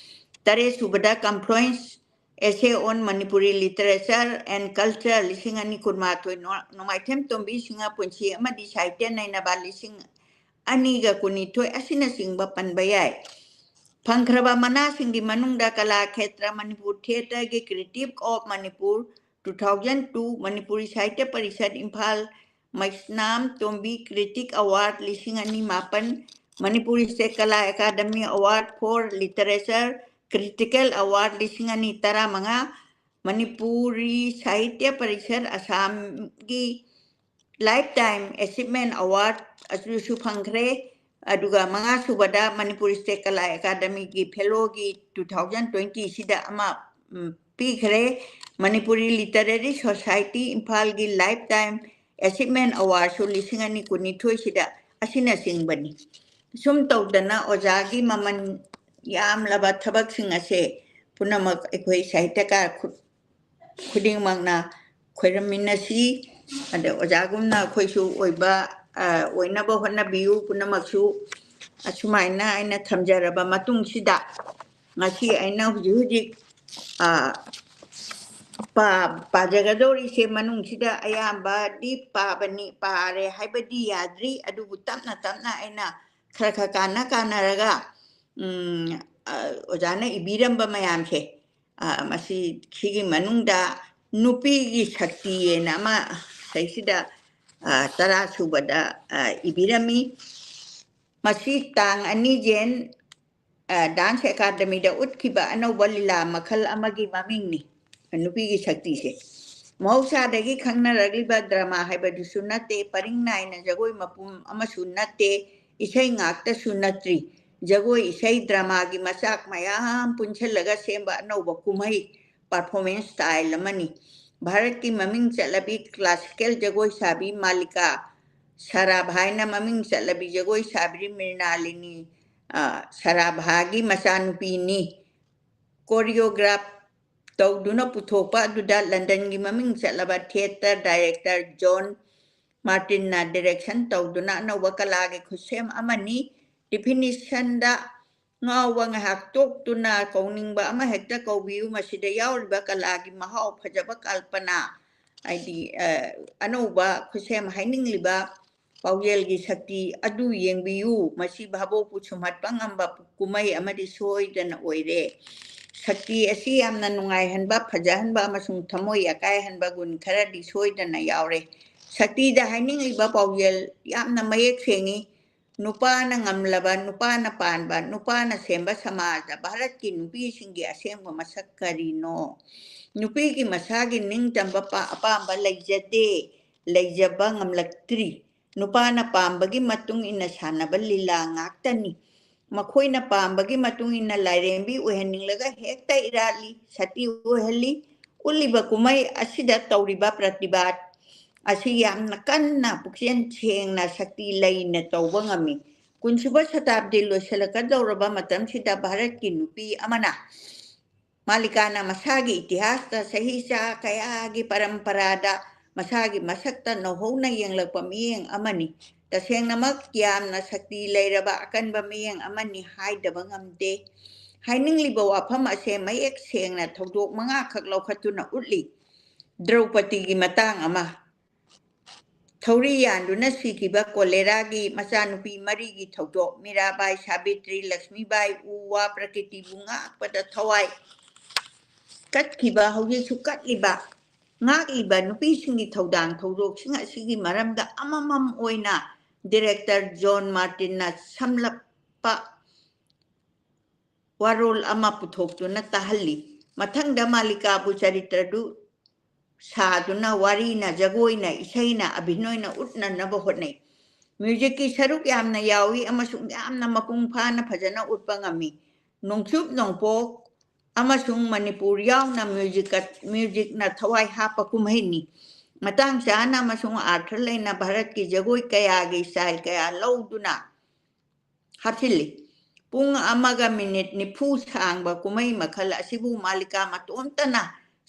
ꯇꯔꯦꯠꯁꯨꯕꯗ Confluence Essay on Manipuri Literature and Culture ꯂꯤꯁꯤꯡ ꯑꯅꯤ ꯀꯨꯟꯃꯥꯊꯣꯏ, ꯅꯣ-, ꯅꯣꯡꯃꯥꯏꯊꯦꯝ ꯇꯣꯝꯕꯤ ꯁꯤꯡꯍ ꯄꯨꯟꯁꯤ ꯑꯃꯗꯤ ꯁꯥꯍꯤꯇ꯭ꯌ ꯅꯩꯅꯕ ꯂꯤꯁꯤꯡ ꯑꯅꯤꯒ ꯀꯨꯟꯅꯤꯊꯣꯏ ꯑꯁꯤꯅꯆꯤꯡꯕ ꯄꯟꯕ ꯌꯥꯏ꯫ ꯐꯪꯈ꯭ꯔꯕ ꯃꯅꯥꯁꯤꯡꯒꯤ ꯃꯅꯨꯡꯗ ꯀꯂꯥ ꯈꯦꯇ꯭ꯔ ꯃꯅꯤꯄꯨꯔ ꯊꯤꯌꯦꯇꯔꯒꯤ creative of Manipur two thousand two, Manipuri Sahitya Parishad Imphal, Meisnam Tombi critic award ꯂꯤꯁꯤꯡ ꯑꯅꯤ ꯃꯥꯄꯟ, Manipuri state Kala academy award for literature critical award ꯂꯤꯁꯤꯡ ꯑꯅꯤ ꯇꯔꯥꯃꯉꯥ, ꯃꯅꯤꯄꯨꯔꯤ ꯁꯥꯍꯤꯇ꯭ꯌ ꯄꯔꯤꯁꯠ ꯑꯁꯥꯝꯒꯤ ꯂꯥꯏꯐ ꯇꯥꯏꯝ ꯑꯦꯆꯤꯚꯃꯦꯟ ꯑꯦꯋꯥꯔꯗ ꯑꯗꯨꯁꯨ ꯐꯪꯈ꯭ꯔꯦ꯫ ꯑꯗꯨꯒ ꯃꯉꯥꯁꯨꯕꯗ ꯃꯅꯤꯄꯨꯔ ꯁ꯭ꯇꯦꯠ ꯀꯂꯥ ꯑꯦꯀꯥꯗꯃꯤꯒꯤ ꯐꯦꯂꯣꯒꯤ ꯇꯨ ꯊꯥꯎꯖꯟ ꯇ꯭ꯋꯦꯟꯇꯤꯁꯤꯗ ꯑꯃ, ꯎꯝ, ꯄꯤꯈ꯭ꯔꯦ꯫ ꯃꯅꯤꯄꯨꯔꯤ ꯂꯤꯇꯔꯦꯔꯤ ꯁꯣꯁꯥꯏꯇꯤ ꯏꯝꯐꯥꯜꯒꯤ ꯂꯥꯏꯐ ꯇꯥꯏꯝ ꯑꯦꯆꯤꯚꯃꯦꯟ ꯑꯦꯋꯥꯔꯗꯁꯨ ꯂꯤꯁꯤꯡ ꯑꯅꯤ ꯀꯨꯟꯅꯤꯊꯣꯏꯁꯤꯗ ꯑꯁꯤꯅꯆꯤꯡꯕꯅꯤ꯫ ꯁꯨꯝ ꯇꯧꯗꯅ ꯑꯣꯖꯥꯒꯤ ꯃꯃꯜ ꯌꯥꯝꯂꯕ ꯊꯕꯛꯁꯤꯡ ꯑꯁꯦ ꯄꯨꯝꯅꯃꯛ ꯑꯩꯈꯣꯏ ꯁꯥꯍꯤꯇ꯭ꯌꯀꯥꯔ ꯈꯨ-, ꯈꯨꯗꯤꯡꯃꯛꯅ ꯈꯣꯏꯔꯝꯃꯤꯟꯅꯁꯤ꯫ ꯑꯗ ꯑꯣꯖꯥꯒꯨꯝꯅ ꯑꯩꯈꯣꯏꯁꯨ ꯑꯣꯏꯕ, ꯑ, ꯑꯣꯏꯅꯕ ꯍꯣꯠꯅꯕꯤꯌꯨ ꯄꯨꯝꯅꯃꯛꯁꯨ꯫ ꯑꯁꯨꯃꯥꯏꯅ ꯑꯩꯅ ꯊꯝꯖꯔꯕ ꯃꯇꯨꯡꯁꯤꯗ, ꯉꯁꯤ ꯑꯩꯅ ꯍꯧꯖꯤꯛ ꯍꯧꯖꯤꯛ, ꯑ, ꯄꯥ-, ꯄꯥꯖꯒꯗꯧꯔꯤꯁꯦ ꯃꯅꯨꯡꯁꯤꯗ ꯑꯌꯥꯝꯕꯗꯤ ꯄꯥꯕꯅꯤ, ꯄꯥꯔꯦ ꯍꯥꯏꯕꯗꯤ ꯌꯥꯗ꯭ꯔꯤ, ꯑꯗꯨꯕꯨ ꯇꯞꯅ ꯇꯞꯅ ꯑꯩꯅ ꯈꯔ ꯈꯔ ꯀꯥꯟꯅ ꯀꯥꯟꯅꯔꯒ, ꯎꯝ, ꯑ, ꯑꯣꯖꯥꯅ ꯏꯕꯤꯔꯝꯕ ꯃꯌꯥꯝꯁꯦ, ꯑ, ꯃꯁꯤ, ꯁꯤꯒꯤ ꯃꯅꯨꯡꯗ ꯅꯨꯄꯤꯒꯤ ꯁꯛꯇꯤꯑꯅ ꯑꯃ ꯁꯩꯁꯤꯗ, ꯑ, ꯇꯔꯥ ꯁꯨꯕꯗ, ꯑ, ꯏꯕꯤꯔꯝꯃꯤ꯫ ꯃꯁꯤ ꯇꯥꯡ ꯑꯅꯤ ꯖꯦꯟ, ꯑ, ꯗꯥꯟꯁ ꯑꯦꯀꯥꯗꯃꯤꯗ ꯎꯠꯈꯤꯕ ꯑꯅꯧꯕ ꯂꯤꯂꯥ ꯃꯈꯜ ꯑꯃꯒꯤ ꯃꯃꯤꯡꯅꯤ, ꯅꯨꯄꯤꯒꯤ ꯁꯛꯇꯤꯁꯦ꯫ ꯃꯍꯧꯁꯥꯗꯒꯤ ꯈꯪꯅꯔꯛꯂꯤꯕ ꯗ꯭ꯔꯃꯥ ꯍꯥꯏꯕꯗꯨꯁꯨ ꯅꯠꯇꯦ, ꯄꯔꯤꯡ ꯅꯥꯏꯅ ꯖꯒꯣꯏ ꯃꯄꯨꯝ ꯑꯃꯁꯨ ꯅꯠꯇꯦ, ꯏꯁꯩ ꯉꯥꯛꯇꯁꯨ ꯅꯠꯇ꯭ꯔꯤ꯫ ꯖꯒꯣꯏ, ꯏꯁꯩ, ꯗ꯭ꯔꯃꯥꯒꯤ ꯃꯆꯥꯛ ꯃꯌꯥꯝ ꯄꯨꯟꯁꯤꯜꯂꯒ ꯁꯦꯝꯕ ꯑꯅꯧꯕ ꯀꯨꯝꯍꯩ, ꯄꯔꯐꯣꯔꯃꯦꯟꯁ ꯁ꯭ꯇꯥꯏꯜ ꯑꯃꯅꯤ꯫ ꯚꯥꯔꯠꯀꯤ ꯃꯃꯤꯡ ꯆꯠꯂꯕꯤ ꯀ꯭ꯂꯥꯁꯤꯀꯦꯜ ꯖꯒꯣꯏ ꯁꯥꯕꯤ ꯃꯥꯂꯤꯀꯥ ꯁꯔꯥꯚꯥꯏꯅ ꯃꯃꯤꯡ ꯆꯠꯂꯕꯤ ꯖꯒꯣꯏ ꯁꯥꯕꯤ ꯃ꯭ꯔꯤꯅꯥꯂꯤꯅꯤ, ꯑ, ꯁꯔꯥꯚꯥꯒꯤ ꯃꯆꯥꯅꯨꯄꯤꯅꯤ꯫ ꯀꯣꯔꯤꯌꯣꯒ꯭ꯔꯥꯐ ꯇꯧꯗꯨꯅ ꯄꯨꯊꯣꯛꯄ ꯑꯗꯨꯗ ꯂꯟꯗꯟꯒꯤ ꯃꯃꯤꯡ ꯆꯠꯂꯕ ꯊꯤꯌꯦꯇꯔ ꯗꯥꯏꯔꯦꯛꯇꯔ ꯖꯣꯟ ꯃꯥꯔꯇꯤꯟꯅ ꯗꯤꯔꯦꯛꯁꯟ ꯇꯧꯗꯨꯅ ꯑꯅꯧꯕ ꯀꯂꯥꯒꯤ ꯈꯨꯠꯁꯦꯝ ꯑꯃꯅꯤ꯫ ꯗꯤꯐꯤꯅꯤꯁꯟꯗ ꯉꯥꯎꯕ ꯉꯥꯏꯍꯥꯛ ꯇꯣꯛꯇꯨꯅ ꯀꯧꯅꯤꯡꯕ ꯑꯃ ꯍꯦꯛꯇ ꯀꯧꯕꯤꯌꯨ꯫ ꯃꯁꯤꯗ ꯌꯥꯎꯔꯤꯕ ꯀꯂꯥꯒꯤ ꯃꯍꯥꯎ, ꯐꯖꯕ ꯀꯜꯄꯅꯥ, ꯍꯥꯏꯗꯤ, ꯑ, ꯑꯅꯧꯕ ꯈꯨꯠꯁꯦꯝ ꯍꯥꯏꯅꯤꯡꯂꯤꯕ ꯄꯥꯎꯖꯦꯜꯒꯤ ꯁꯛꯇꯤ ꯑꯗꯨ ꯌꯦꯡꯕꯤꯌꯨ꯫ ꯃꯁꯤ ꯚꯥꯕꯣꯛꯄꯨ ꯁꯨꯝꯍꯠꯄ ꯉꯝꯕ ꯀꯨꯝꯍꯩ ꯑꯃꯗꯤ ꯁꯣꯏꯗꯅ ꯑꯣꯏꯔꯦ꯫ ꯁꯛꯇꯤ ꯑꯁꯤ ꯌꯥꯝꯅ ꯅꯨꯡꯉꯥꯏꯍꯟꯕ, ꯐꯖꯍꯟꯕ ꯑꯃꯁꯨꯡ ꯊꯃꯣꯏ ꯑꯀꯥꯏꯍꯟꯕ ꯒꯨꯟ ꯈꯔꯗꯤ ꯁꯣꯏꯗꯅ ꯌꯥꯎꯔꯦ꯫ ꯁꯛꯇꯤꯗ ꯍꯥꯏꯅꯤꯡꯂꯤꯕ ꯄꯥꯎꯖꯦꯜ ꯌꯥꯝꯅ ꯃꯌꯦꯛ ꯁꯦꯡꯏ꯫ ꯅꯨꯄꯥꯅ ꯉꯝꯂꯕ, ꯅꯨꯄꯥꯅ ꯄꯥꯟꯕ, ꯅꯨꯄꯥꯅ ꯁꯦꯝꯕ ꯁꯃꯥꯖꯗ ꯚꯥꯔꯠꯀꯤ ꯅꯨꯄꯤꯁꯤꯡꯒꯤ ꯑꯁꯦꯡꯕ ꯃꯁꯛ ꯀꯔꯤꯅꯣ? ꯅꯨꯄꯤꯒꯤ ꯃꯁꯥꯒꯤ ꯅꯤꯡꯇꯝꯕ ꯄꯥ-, ꯑꯄꯥꯝꯕ ꯂꯩꯖꯗꯦ, ꯂꯩꯖꯕ ꯉꯝꯂꯛꯇ꯭ꯔꯤ꯫ ꯅꯨꯄꯥꯅ ꯄꯥꯝꯕꯒꯤ ꯃꯇꯨꯡ ꯏꯟꯅ ꯁꯥꯟꯅꯕ ꯂꯤꯂꯥ ꯉꯥꯛꯇꯅꯤ꯫ ꯃꯈꯣꯏꯅ ꯄꯥꯝꯕꯒꯤ ꯃꯇꯨꯡ ꯏꯟꯅ ꯂꯥꯏꯔꯦꯝꯕꯤ ꯑꯣꯏꯍꯟꯅꯤꯡꯂꯒ ꯍꯦꯛꯇ ꯏꯔꯥꯠꯂꯤ, ꯁꯇꯤ ꯑꯣꯏꯍꯜꯂꯤ꯫ ꯎꯠꯂꯤꯕ ꯀꯨꯝꯍꯩ ꯑꯁꯤꯗ ꯇꯧꯔꯤꯕ ꯄ꯭ꯔꯇꯤꯕꯥꯗ ꯑꯁꯤ ꯌꯥꯝꯅ ꯀꯟꯅ ꯄꯨꯛꯆꯦꯜ ꯁꯦꯡꯅ ꯁꯛꯇꯤ ꯂꯩꯅ ꯇꯧꯕ ꯉꯝꯃꯤ꯫ ꯀꯨꯟꯁꯨꯕ ꯁꯇꯥꯕꯗꯤ ꯂꯣꯏꯁꯤꯜꯂꯛꯀꯗꯧꯔꯕ ꯃꯇꯝꯁꯤꯗ ꯚꯥꯔꯠꯀꯤ ꯅꯨꯄꯤ ꯑꯃꯅ ꯃꯥꯂꯤꯀꯥꯅ ꯃꯁꯥꯒꯤ ꯏꯇꯤꯍꯥꯁꯇ ꯆꯍꯤ ꯆꯥ ꯀꯌꯥꯒꯤ ꯄꯔꯝꯄꯔꯥꯗ ꯃꯁꯥꯒꯤ ꯃꯁꯛꯇ ꯅꯧꯍꯧꯅ ꯌꯦꯡꯂꯛꯄ ꯃꯤꯠꯌꯦꯡ ꯑꯃꯅꯤ꯫ ꯇꯁꯦꯡꯅꯃꯛ ꯌꯥꯝꯅ ꯁꯛꯇꯤ ꯂꯩꯔꯕ ꯑꯀꯟꯕ ꯃꯤꯠꯌꯦꯡ ꯑꯃꯅꯤ ꯍꯥꯏꯗꯕ ꯉꯝꯗꯦ꯫ ꯍꯥꯏꯅꯤꯡꯂꯤꯕ ꯋꯥꯐꯝ ꯑꯁꯦ ꯃꯌꯦꯛ ꯁꯦꯡꯅ ꯊꯧꯗꯣꯛ ꯃꯉꯥꯈꯛ ꯂꯧꯈꯠꯇꯨꯅ ꯎꯠꯂꯤ꯫ ꯗ꯭ꯔꯧꯄꯗꯤꯒꯤ ꯃꯇꯥꯡ ꯑꯃ꯫ ꯊꯧꯔꯤ ꯌꯥꯟꯗꯨꯅ ꯁꯤꯈꯤꯕ ꯀꯣꯂꯦꯔꯥꯒꯤ ꯃꯆꯥꯅꯨꯄꯤ ꯃꯔꯤꯒꯤ ꯊꯧꯗꯣꯛ꯫ ꯃꯤꯔꯥꯕꯥꯏ, ꯁꯥꯕꯤꯇ꯭ꯔꯤ, ꯂꯛꯁꯃꯤꯕꯥꯏ ꯎ ꯋꯥ ꯄ꯭ꯔꯀꯤꯇꯤꯕꯨ ꯉꯥꯛꯄꯗ ꯊꯋꯥꯏ ꯀꯠꯈꯤꯕ, ꯍꯧꯖꯤꯛꯁꯨ ꯀꯠꯂꯤꯕ, ꯉꯥꯛꯂꯤꯕ ꯅꯨꯄꯤꯁꯤꯡꯒꯤ ꯊꯧꯗꯥꯡ ꯊꯧꯗꯣꯛꯁꯤꯡ ꯑꯁꯤꯒꯤ ꯃꯔꯝꯗ ꯑꯃꯃꯝ ꯑꯣꯏꯅ ꯗꯤꯔꯦꯛꯇꯔ ꯖꯣꯟ ꯃꯥꯔꯇꯤꯟꯅ ꯁꯝꯂꯞꯄ ꯋꯥꯔꯣꯜ ꯑꯃ ꯄꯨꯊꯣꯛꯇꯨꯅ ꯇꯥꯍꯜꯂꯤ꯫ ꯃꯊꯪꯗ ꯃꯥꯂꯤꯀꯥꯕꯨ ꯆꯔꯤꯇ꯭ꯔꯗꯨ ꯁꯥꯗꯨꯅ ꯋꯥꯔꯤꯅ, ꯖꯒꯣꯏꯅ, ꯏꯁꯩꯅ, ꯑꯚꯤꯅꯣꯏꯅ ꯎꯠꯅꯅꯕ ꯍꯣꯠꯅꯩ꯫ ꯃ꯭ꯌꯨꯖꯤꯛꯀꯤ ꯁꯔꯨꯛ ꯌꯥꯝꯅ ꯌꯥꯎꯏ ꯑꯃꯁꯨꯡ ꯌꯥꯝꯅ ꯃꯄꯨꯡ ꯐꯥꯅ ꯐꯖꯅ ꯎꯠꯄ ꯉꯝꯃꯤ꯫ ꯅꯣꯡꯆꯨꯞ ꯅꯣꯡꯄꯣꯛ ꯑꯃꯁꯨꯡ ꯃꯅꯤꯄꯨꯔ ꯌꯥꯎꯅ ꯃ꯭ꯌꯨꯖꯤꯛꯀ-, ꯃ꯭ꯌꯨꯖꯤꯛꯅ ꯊꯋꯥꯏ ꯍꯥꯞꯄ ꯀꯨꯝꯍꯩꯅꯤ꯫ ꯃꯇꯥꯡ ꯆꯥꯅ ꯑꯃꯁꯨꯡ ꯑꯥꯔꯊ ꯂꯩꯅ ꯚꯥꯔꯠꯀꯤ ꯖꯒꯣꯏ ꯀꯌꯥꯒꯤ ꯁ꯭ꯇꯥꯏꯜ ꯀꯌꯥ ꯂꯧꯗꯨꯅ ꯍꯥꯞꯆꯤꯜꯂꯤ꯫ ꯄꯨꯡ ꯑꯃꯒ ꯃꯤꯅꯤꯠ ꯅꯤꯐꯨ ꯁꯥꯡꯕ ꯀꯨꯝꯍꯩ ꯃꯈꯜ ꯑꯁꯤꯕꯨ ꯃꯥꯂꯤꯀꯥ ꯃꯇꯣꯝꯇꯅ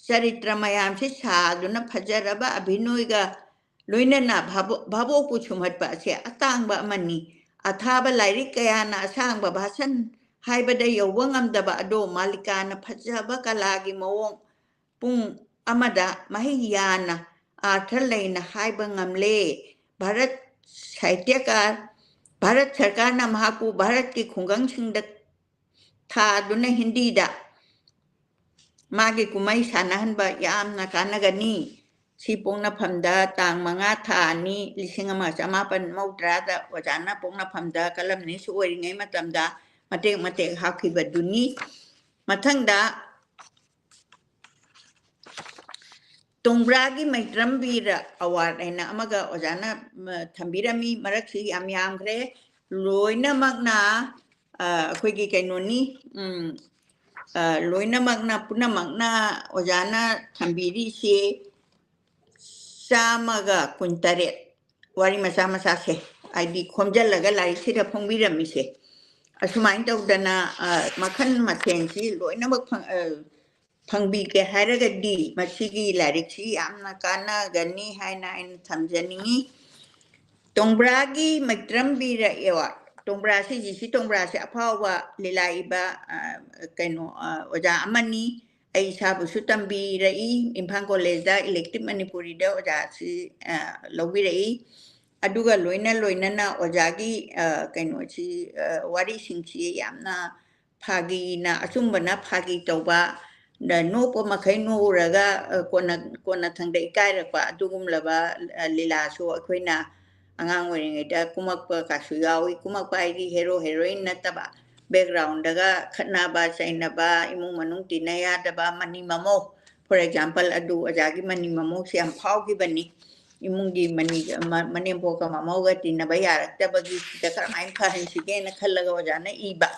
ꯆꯔꯤꯇ꯭ꯔ ꯃꯌꯥꯝꯁꯤ ꯁꯥꯗꯨꯅ ꯐꯖꯔꯕ ꯑꯚꯤꯅꯣꯏꯒ ꯂꯣꯏꯅꯅ ꯚꯥꯕꯣ-, ꯚꯥꯕꯣꯛꯄꯨ ꯁꯨꯝꯍꯠꯄ ꯑꯁꯤ ꯑꯇꯥꯡꯕ ꯑꯃꯅꯤ꯫ ꯑꯊꯥꯕ ꯂꯥꯏꯔꯤꯛ ꯀꯌꯥꯅ ꯑꯁꯥꯡꯕ ꯚꯥꯁꯟ ꯍꯥꯏꯕꯗ ꯌꯧꯕ ꯉꯝꯗꯕ ꯑꯗꯣ ꯃꯥꯂꯤꯀꯥꯅ ꯐꯖꯕ ꯀꯂꯥꯒꯤ ꯃꯑꯣꯡ ꯄꯨꯡ ꯑꯃꯗ ꯃꯍꯩ ꯌꯥꯅ ꯑꯥꯔꯊ ꯂꯩꯅ ꯍꯥꯏꯕ ꯉꯝꯂꯦ꯫ ꯚꯥꯔꯠ ꯁꯥꯍꯤꯇ꯭ꯌꯀꯥꯔ ꯚꯥꯔꯠ ꯁꯔꯀꯥꯔꯅ ꯃꯍꯥꯛꯄꯨ ꯚꯥꯔꯠꯀꯤ ꯈꯨꯡꯒꯪꯁꯤꯡꯗ ꯊꯥꯗꯨꯅ ꯍꯤꯟꯗꯤꯗ ꯃꯥꯒꯤ ꯀꯨꯝꯍꯩ ꯁꯥꯟꯅꯍꯟꯕ ꯌꯥꯝꯅ ꯀꯥꯟꯅꯒꯅꯤ꯫ ꯁꯤ ꯄꯣꯛꯅꯐꯝꯗ ꯇꯥꯡ ꯃꯉꯥ ꯊꯥ ꯑꯅꯤ ꯂꯤꯁꯤꯡ ꯑꯃ ꯆꯃꯥꯄꯟ ꯃꯧꯗ꯭ꯔꯥꯗ ꯑꯣꯖꯥꯅ ꯄꯣꯛꯅꯐꯝꯗ ꯀꯂꯝꯅꯤꯁꯨ ꯑꯣꯏꯔꯤꯉꯩ ꯃꯇꯝꯗ ꯃꯇꯦꯛ ꯃꯇꯦꯛ ꯍꯥꯞꯈꯤꯕꯗꯨꯅꯤ꯫ ꯃꯊꯪꯗ ꯇꯣꯡꯕ꯭ꯔꯥꯒꯤ ꯃꯩꯇ꯭ꯔꯝ ꯕꯤꯔ ꯑꯦꯋꯥꯔꯗ ꯍꯥꯏꯅ ꯑꯃꯒ ꯑꯣꯖꯥꯅ, ꯃ, ꯊꯝꯕꯤꯔꯝꯃꯤ꯫ ꯃꯔꯛꯁꯤ ꯌꯥꯝ ꯌꯥꯝꯈ꯭ꯔꯦ꯫ ꯂꯣꯏꯅꯃꯛꯅ, ꯑ, ꯑꯩꯈꯣꯏꯒꯤ ꯀꯩꯅꯣꯅꯤ, ꯎꯝ, ꯑ, ꯂꯣꯏꯅꯃꯛꯅ, ꯄꯨꯝꯅꯃꯛꯅ ꯑꯣꯖꯥꯅ ꯊꯝꯕꯤꯔꯤꯁꯦ ꯆꯥꯝꯃꯒ ꯀꯨꯟꯇꯔꯦꯠ꯫ ꯋꯥꯔꯤ ꯃꯆꯥ ꯃꯆꯥꯁꯦ, ꯍꯥꯏꯗꯤ ꯈꯣꯝꯖꯤꯜꯂꯒ ꯂꯥꯏꯔꯤꯛꯁꯤꯗ ꯐꯣꯡꯕꯤꯔꯝꯃꯤꯁꯦ꯫ ꯑꯁꯨꯃꯥꯏꯅ ꯇꯧꯗꯅ, ꯑ, ꯃꯈꯜ ꯃꯊꯦꯜꯁꯤ ꯂꯣꯏꯅꯃꯛ ꯐꯪ-, ꯑ, ꯐꯪꯕꯤꯒꯦ ꯍꯥꯏꯔꯒꯗꯤ ꯃꯁꯤꯒꯤ ꯂꯥꯏꯔꯤꯛꯁꯤ ꯌꯥꯝꯅ ꯀꯥꯟꯅꯒꯅꯤ ꯍꯥꯏꯅ ꯑꯩꯅ ꯊꯝꯖꯅꯤꯡꯉꯤ꯫ ꯇꯣꯡꯕ꯭ꯔꯥꯒꯤ ꯃꯩꯇ꯭ꯔꯝ ꯕꯤꯔ ꯑꯦꯋꯥꯔꯗ꯫ ꯇꯣꯡꯕ꯭ꯔꯥꯁꯤ, ꯖꯤ ꯁꯤ ꯇꯣꯡꯕ꯭ꯔꯥꯁꯤ ꯑꯐꯥꯎꯕ ꯂꯤꯂꯥ ꯏꯕ, ꯑ, ꯀꯩꯅꯣ, ꯑ, ꯑꯣꯖꯥ ꯑꯃꯅꯤ꯫ ꯑꯩ ꯏꯁꯥꯕꯨꯁꯨ ꯇꯝꯕꯤꯔꯛꯏ꯫ ꯏꯝꯐꯥꯜ ꯀꯣꯂꯦꯖꯇ elective ꯃꯅꯤꯄꯨꯔꯤꯗ ꯑꯣꯖꯥꯁꯤ, ꯑ, ꯂꯧꯕꯤꯔꯛꯏ꯫ ꯑꯗꯨꯒ ꯂꯣꯏꯅ ꯂꯣꯏꯅꯅ ꯑꯣꯖꯥꯒꯤ, ꯑ, ꯀꯩꯅꯣꯁꯤ, ꯑ, ꯋꯥꯔꯤꯁꯤꯡꯁꯤ ꯌꯥꯝꯅ ꯐꯥꯒꯤꯅ, ꯑꯆꯨꯝꯕꯅ ꯐꯥꯒꯤ ꯇꯧꯕ, ꯅ-, ꯅꯣꯛꯄ ꯃꯈꯩ ꯅꯣꯛꯎꯔꯒ, ꯑ, ꯀꯣꯟꯅ, ꯀꯣꯟꯅꯊꯪꯗ ꯏꯀꯥꯏꯔꯛꯄ ꯑꯗꯨꯒꯨꯝꯂꯕ, ꯑ, ꯂꯤꯂꯥꯁꯨ ꯑꯩꯈꯣꯏꯅ ꯑꯉꯥꯡ ꯑꯣꯏꯔꯤꯉꯩꯗ ꯀꯨꯝꯃꯛꯄ ꯀꯥꯁꯨ ꯌꯥꯎꯏ꯫ ꯀꯨꯝꯃꯛꯄ ꯍꯥꯏꯗꯤ hero heroine ꯅꯠꯇꯕ, background ꯗꯒ ꯈꯠꯅꯕ ꯆꯩꯅꯕ, ꯏꯃꯨꯡ ꯃꯅꯨꯡ ꯇꯤꯟꯅ ꯌꯥꯗꯕ, ꯃꯅꯤ ꯃꯃꯧ, for example, ꯑꯗꯨ ꯑꯣꯖꯥꯒꯤ ꯃꯅꯤ ꯃꯃꯧꯁꯦ ꯌꯥꯝ ꯐꯥꯎꯈꯤꯕꯅꯤ꯫ ꯏꯃꯨꯡꯒꯤ ꯃꯅꯤ-, ꯃ-, ꯃꯅꯦꯝꯄꯣꯛꯀ ꯃꯃꯧꯒ ꯇꯤꯟꯅꯕ ꯌꯥꯔꯛꯇꯕꯒꯤ ꯁꯤꯗ ꯀꯔꯝꯍꯥꯏꯅ ꯐꯍꯟꯁꯤꯒꯦꯅ ꯈꯜꯂꯒ ꯑꯣꯖꯥꯅ ꯏꯕ꯫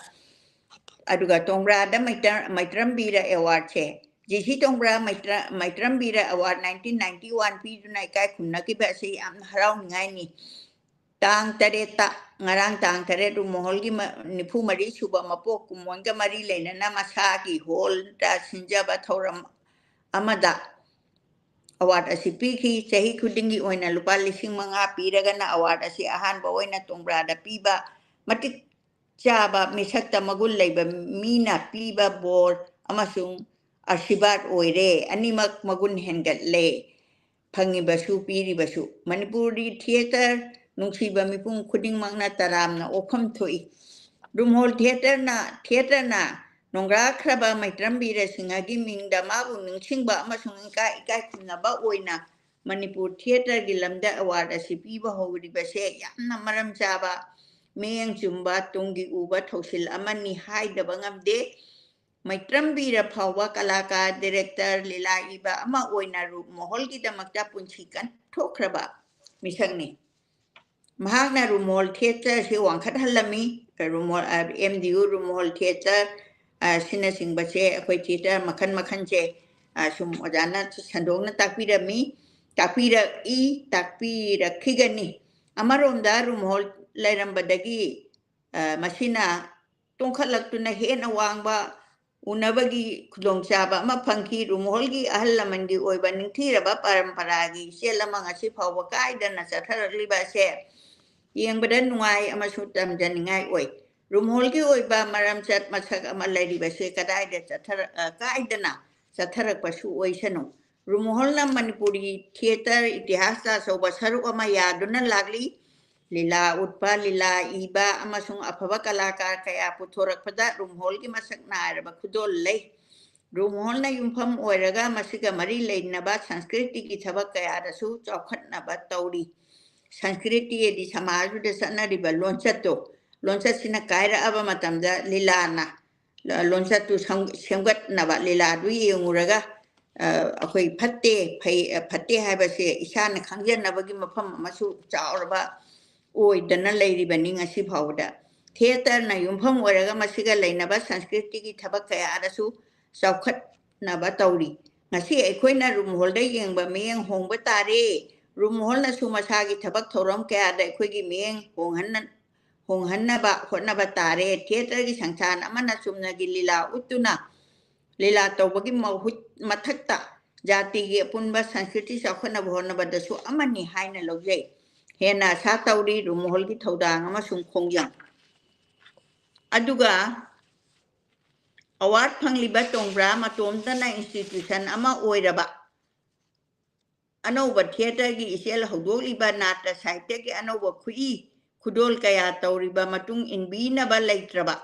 ꯑꯗꯨꯒ ꯇꯣꯡꯕ꯭ꯔꯥꯗ ꯃꯩꯇ꯭ꯔ-, ꯃꯩꯇ꯭ꯔꯝ ꯕꯤꯔ ꯑꯦꯋꯥꯔꯗꯁꯦ, ꯖꯤ ꯁꯤ ꯇꯣꯡꯕ꯭ꯔꯥ ꯃꯩꯇ꯭ꯔ-, Meitram Bir award nineteen ninety one ꯄꯤꯗꯨꯅ ꯏꯀꯥꯏ ꯈꯨꯝꯅꯈꯤꯕ ꯑꯁꯤ ꯌꯥꯝꯅ ꯍꯔꯥꯎꯅꯤꯡꯉꯥꯏꯅꯤ꯫ ꯇꯥꯡ ꯇꯔꯦꯠꯇ, ꯉꯔꯥꯡ ꯇꯥꯡ ꯇꯔꯦꯠ, ꯔꯨꯃꯣꯍꯣꯜꯒꯤ ꯃ-, ꯅꯤꯐꯨ ꯃꯔꯤ ꯁꯨꯕ ꯃꯄꯣꯛ ꯀꯨꯝꯑꯣꯟꯒ ꯃꯔꯤ ꯂꯩꯅꯅ ꯃꯁꯥꯒꯤ ꯍꯣꯜꯗ ꯁꯤꯟꯖꯕ ꯊꯧꯔꯝ ꯑꯃꯗ ꯑꯦꯋꯥꯔꯗ ꯑꯁꯤ ꯄꯤꯈꯤ꯫ ꯆꯍꯤ ꯈꯨꯗꯤꯡꯒꯤ ꯑꯣꯏꯅ ꯂꯨꯄꯥ ꯂꯤꯁꯤꯡ ꯃꯉꯥ ꯄꯤꯔꯒꯅ ꯑꯦꯋꯥꯔꯗ ꯑꯁꯤ ꯑꯍꯥꯟꯕ ꯑꯣꯏꯅ ꯇꯣꯡꯕ꯭ꯔꯥꯗ ꯄꯤꯕ꯫ ꯃꯇꯤꯛ ꯆꯥꯕ, ꯃꯤꯁꯛꯇ ꯃꯒꯨꯟ ꯂꯩꯕ ꯃꯤꯅ ꯄꯤꯕ ꯕꯣꯔ ꯑꯃꯁꯨꯡ ꯑꯥꯁꯤꯔꯕꯥꯗ ꯑꯣꯏꯔꯦ꯫ ꯑꯅꯤꯃꯛ ꯃꯒꯨꯟ ꯍꯦꯟꯒꯠꯂꯦ꯫ ꯐꯪꯉꯤꯕꯁꯨ, ꯄꯤꯔꯤꯕꯁꯨ꯫ ꯃꯅꯤꯄꯨꯔꯤ theatre ꯅꯨꯡꯁꯤꯕ ꯃꯤꯄꯨꯝ ꯈꯨꯗꯤꯡꯃꯛꯅ ꯇꯔꯥꯝꯅ ꯑꯣꯛꯐꯝ ꯊꯣꯛꯏ꯫ ꯔꯨꯝꯍꯣꯜ ꯊꯤꯌꯦꯇꯔꯅ, ꯊꯤꯌꯦꯇꯔꯅ ꯅꯣꯡꯒ꯭ꯔꯥꯈ꯭ꯔꯕ ꯃꯩꯇ꯭ꯔꯝ ꯕꯤꯔ ꯁꯤꯡꯍꯒꯤ ꯃꯤꯡꯗ ꯃꯥꯕꯨ ꯅꯤꯡꯁꯤꯡꯕ ꯑꯃꯁꯨꯡ ꯏꯀꯥꯏ, ꯏꯀꯥꯏ ꯈꯨꯝꯅꯕ ꯑꯣꯏꯅ ꯃꯅꯤꯄꯨꯔ ꯊꯤꯌꯦꯇꯔꯒꯤ ꯂꯝꯗ ꯑꯦꯋꯥꯔꯗ ꯑꯁꯤ ꯄꯤꯕ ꯍꯧꯔꯤꯕꯁꯦ ꯌꯥꯝꯅ ꯃꯔꯝ ꯆꯥꯕ, ꯃꯤꯠꯌꯦꯡ ꯆꯨꯝꯕ, ꯇꯨꯡꯒꯤ ꯎꯕ ꯊꯧꯁꯤꯜ ꯑꯃꯅꯤ ꯍꯥꯏꯗꯕ ꯉꯝꯗꯦ꯫ ꯃꯩꯇ꯭ꯔꯝ ꯕꯤꯔ ꯐꯥꯎꯕ ꯀꯂꯥꯀꯥꯔ, ꯗꯤꯔꯦꯛꯇꯔ, ꯂꯤꯂꯥ ꯏꯕ ꯑꯃ ꯑꯣꯏꯅ ꯔꯨꯃꯣꯍꯣꯜꯒꯤꯗꯃꯛꯇ ꯄꯨꯟꯁꯤ ꯀꯠꯊꯣꯛꯈ꯭ꯔꯕ ꯃꯤꯁꯛꯅꯤ꯫ ꯃꯍꯥꯛꯅ ꯔꯨꯃꯣꯍꯣꯜ ꯊꯤꯌꯦꯇꯔꯁꯤ ꯋꯥꯡꯈꯠꯍꯜꯂꯝꯃꯤ꯫ ꯔꯨꯃꯣꯍꯣꯜ, ꯑ, ꯑꯦꯝ ꯗꯤ ꯌꯨ ꯔꯨꯃꯣꯍꯣꯜ ꯊꯤꯌꯦꯇꯔ, ꯑ, ꯁꯤꯅꯆꯤꯡꯕꯁꯦ ꯑꯩꯈꯣꯏ ꯊꯤꯌꯦꯇꯔ ꯃꯈꯜ ꯃꯈꯜꯁꯦ, ꯑ, ꯁꯨꯝ ꯑꯣꯖꯥꯅ ꯁꯟꯗꯣꯛꯅ ꯇꯥꯛꯄꯤꯔꯝꯃꯤ, ꯇꯥꯛꯄꯤꯔꯛꯏ, ꯇꯥꯛꯄꯤꯔꯛꯈꯤꯒꯅꯤ꯫ ꯑꯃꯔꯣꯝꯗ ꯔꯨꯃꯣꯍꯣꯜ ꯂꯩꯔꯝꯕꯗꯒꯤ, ꯑ, ꯃꯁꯤꯅ ꯇꯣꯡꯈꯠꯂꯛꯇꯨꯅ ꯍꯦꯟꯅ ꯋꯥꯡꯕ ꯎꯅꯕꯒꯤ ꯈꯨꯗꯣꯡꯆꯥꯕ ꯑꯃ ꯐꯪꯈꯤ꯫ ꯔꯨꯃꯣꯍꯣꯜꯒꯤ ꯑꯍꯜ ꯂꯃꯟꯒꯤ ꯑꯣꯏꯕ ꯅꯤꯡꯊꯤꯔꯕ ꯄꯔꯝꯄꯔꯥꯒꯤ ꯏꯆꯦꯜ ꯑꯃ ꯉꯁꯤ ꯐꯥꯎꯕ ꯀꯥꯏꯗꯅ ꯆꯠꯊꯔꯛꯂꯤꯕ ꯑꯁꯦ ꯌꯦꯡꯕꯗ ꯅꯨꯡꯉꯥꯏ ꯑꯃꯁꯨꯡ ꯇꯝꯖꯅꯤꯡꯉꯥꯏ ꯑꯣꯏ꯫ ꯔꯨꯃꯣꯍꯣꯜꯒꯤ ꯑꯣꯏꯕ ꯃꯔꯝꯆꯠ ꯃꯁꯛ ꯑꯃ ꯂꯩꯔꯤꯕꯁꯦ ꯀꯗꯥꯏꯗ ꯆꯠꯊꯔꯛ-, ꯑ, ꯀꯥꯏꯗꯅ ꯆꯠꯊꯔꯛꯄꯁꯨ ꯑꯣꯏꯁꯅꯨ꯫ ꯔꯨꯃꯣꯍꯣꯜꯅ ꯃꯅꯤꯄꯨꯔꯤ ꯊꯤꯌꯦꯇꯔ ꯏꯇꯤꯍꯥꯁꯇ ꯑꯆꯧꯕ ꯁꯔꯨꯛ ꯑꯃ ꯌꯥꯗꯨꯅ ꯂꯥꯛꯂꯤ꯫ ꯂꯤꯂꯥ ꯎꯠꯄ, ꯂꯤꯂꯥ ꯏꯕ ꯑꯃꯁꯨꯡ ꯑꯐꯕ ꯀꯂꯥꯀꯥꯔ ꯀꯌꯥ ꯄꯨꯊꯣꯔꯛꯄꯗ ꯔꯨꯃꯣꯍꯣꯜꯒꯤ ꯃꯁꯛ ꯅꯥꯏꯔꯕ ꯈꯨꯗꯣꯜ ꯂꯩ꯫ ꯔꯨꯃꯣꯍꯣꯜꯅ ꯌꯨꯝꯐꯝ ꯑꯣꯏꯔꯒ ꯃꯁꯤꯒ ꯃꯔꯤ ꯂꯩꯅꯕ ꯁꯪꯁꯀ꯭ꯔꯤꯇꯤꯒꯤ ꯊꯕꯛ ꯀꯌꯥꯗꯁꯨ ꯆꯥꯎꯈꯠꯅꯕ ꯇꯧꯔꯤ꯫ ꯁꯪꯁꯀ꯭ꯔꯤꯇꯤ ꯍꯥꯏꯗꯤ ꯁꯃꯥꯖꯗꯨꯗ ꯆꯠꯅꯔꯤꯕ ꯂꯣꯟꯆꯠꯇꯣ, ꯂꯣꯟꯆꯠꯁꯤꯅ ꯀꯥꯏꯔꯛꯑꯕ ꯃꯇꯝꯗ ꯂꯤꯂꯥꯅ ꯂꯣꯟꯆꯠꯇꯨ ꯁꯦꯝꯒꯠꯅꯕ, ꯂꯤꯂꯥꯗꯨ ꯌꯦꯡꯉꯨꯔꯒ, ꯑ, ꯑꯩꯈꯣꯏ ꯐꯠꯇꯦ, ꯐꯩ, ꯑ, ꯐꯠꯇꯦ ꯍꯥꯏꯕꯁꯦ ꯏꯁꯥꯅ ꯈꯪꯖꯅꯕꯒꯤ ꯃꯐꯝ ꯑꯃꯁꯨ ꯆꯥꯎꯔꯕ ꯑꯣꯏꯗꯅ ꯂꯩꯔꯤꯕꯅꯤ ꯉꯁꯤ ꯐꯥꯎꯕꯗ꯫ ꯊꯤꯌꯦꯇꯔꯅ ꯌꯨꯝꯐꯝ ꯑꯣꯏꯔꯒ ꯃꯁꯤꯒ ꯂꯩꯅꯕ ꯁꯪꯁꯀ꯭ꯔꯤꯇꯤꯒꯤ ꯊꯕꯛ ꯀꯌꯥꯗꯁꯨ ꯆꯥꯎꯈꯠꯅꯕ ꯇꯧꯔꯤ꯫ ꯉꯁꯤ ꯑꯩꯈꯣꯏꯅ ꯔꯨꯝꯍꯣꯜꯗ ꯌꯦꯡꯕ ꯃꯤꯠꯌꯦꯡ ꯍꯣꯡꯕ ꯇꯥꯔꯦ꯫ ꯔꯨꯝꯍꯣꯜꯅꯁꯨ ꯃꯁꯥꯒꯤ ꯊꯕꯛ ꯊꯧꯔꯝ ꯀꯌꯥꯗ ꯑꯩꯈꯣꯏꯒꯤ ꯃꯤꯠꯌꯦꯡ ꯍꯣꯡꯍꯟꯅ-, ꯍꯣꯡꯍꯟꯅꯕ ꯍꯣꯠꯅꯕ ꯇꯥꯔꯦ꯫ ꯊꯤꯌꯦꯇꯔꯒꯤ ꯁꯪꯁꯊꯥꯟ ꯑꯃꯅ ꯆꯨꯝꯅꯒꯤ ꯂꯤꯂꯥ ꯎꯠꯇꯨꯅ ꯂꯤꯂꯥ ꯇꯧꯕꯒꯤ ꯃꯍꯨꯠ, ꯃꯊꯛꯇ ꯖꯥꯇꯤꯒꯤ ꯑꯄꯨꯟꯕ ꯁꯪꯁꯀ꯭ꯔꯤꯇꯤ ꯆꯥꯎꯈꯠꯅꯕ ꯍꯣꯠꯅꯕꯗꯁꯨ ꯑꯃꯅꯤ ꯍꯥꯏꯅ ꯂꯧꯖꯩ꯫ ꯍꯦꯟꯅ ꯑꯁꯥ ꯇꯧꯔꯤ ꯔꯨꯃꯣꯍꯣꯜꯒꯤ ꯊꯧꯗꯥꯡ ꯑꯃꯁꯨꯡ ꯈꯣꯡꯖꯪ꯫ ꯑꯗꯨꯒ ꯑꯦꯋꯥꯔꯗ ꯐꯪꯂꯤꯕ ꯇꯣꯡꯕ꯭ꯔꯥ ꯃꯇꯣꯝꯇꯅ ꯏꯟꯁꯇꯤꯇ꯭ꯌꯨꯁꯟ ꯑꯃ ꯑꯣꯏꯔꯕ ꯑꯅꯧꯕ theatreꯒꯤ ꯏꯆꯦꯜ ꯍꯧꯗꯣꯛꯂꯤꯕ ꯅꯥꯇ꯭ꯌ ꯁꯥꯍꯤꯇ꯭ꯌꯒꯤ ꯑꯅꯧꯕ ꯈꯨꯏ ꯈꯨꯗꯣꯜ ꯀꯌꯥ ꯇꯧꯔꯤꯕ ꯃꯇꯨꯡ ꯏꯟꯕꯤꯅꯕ ꯂꯩꯇ꯭ꯔꯕ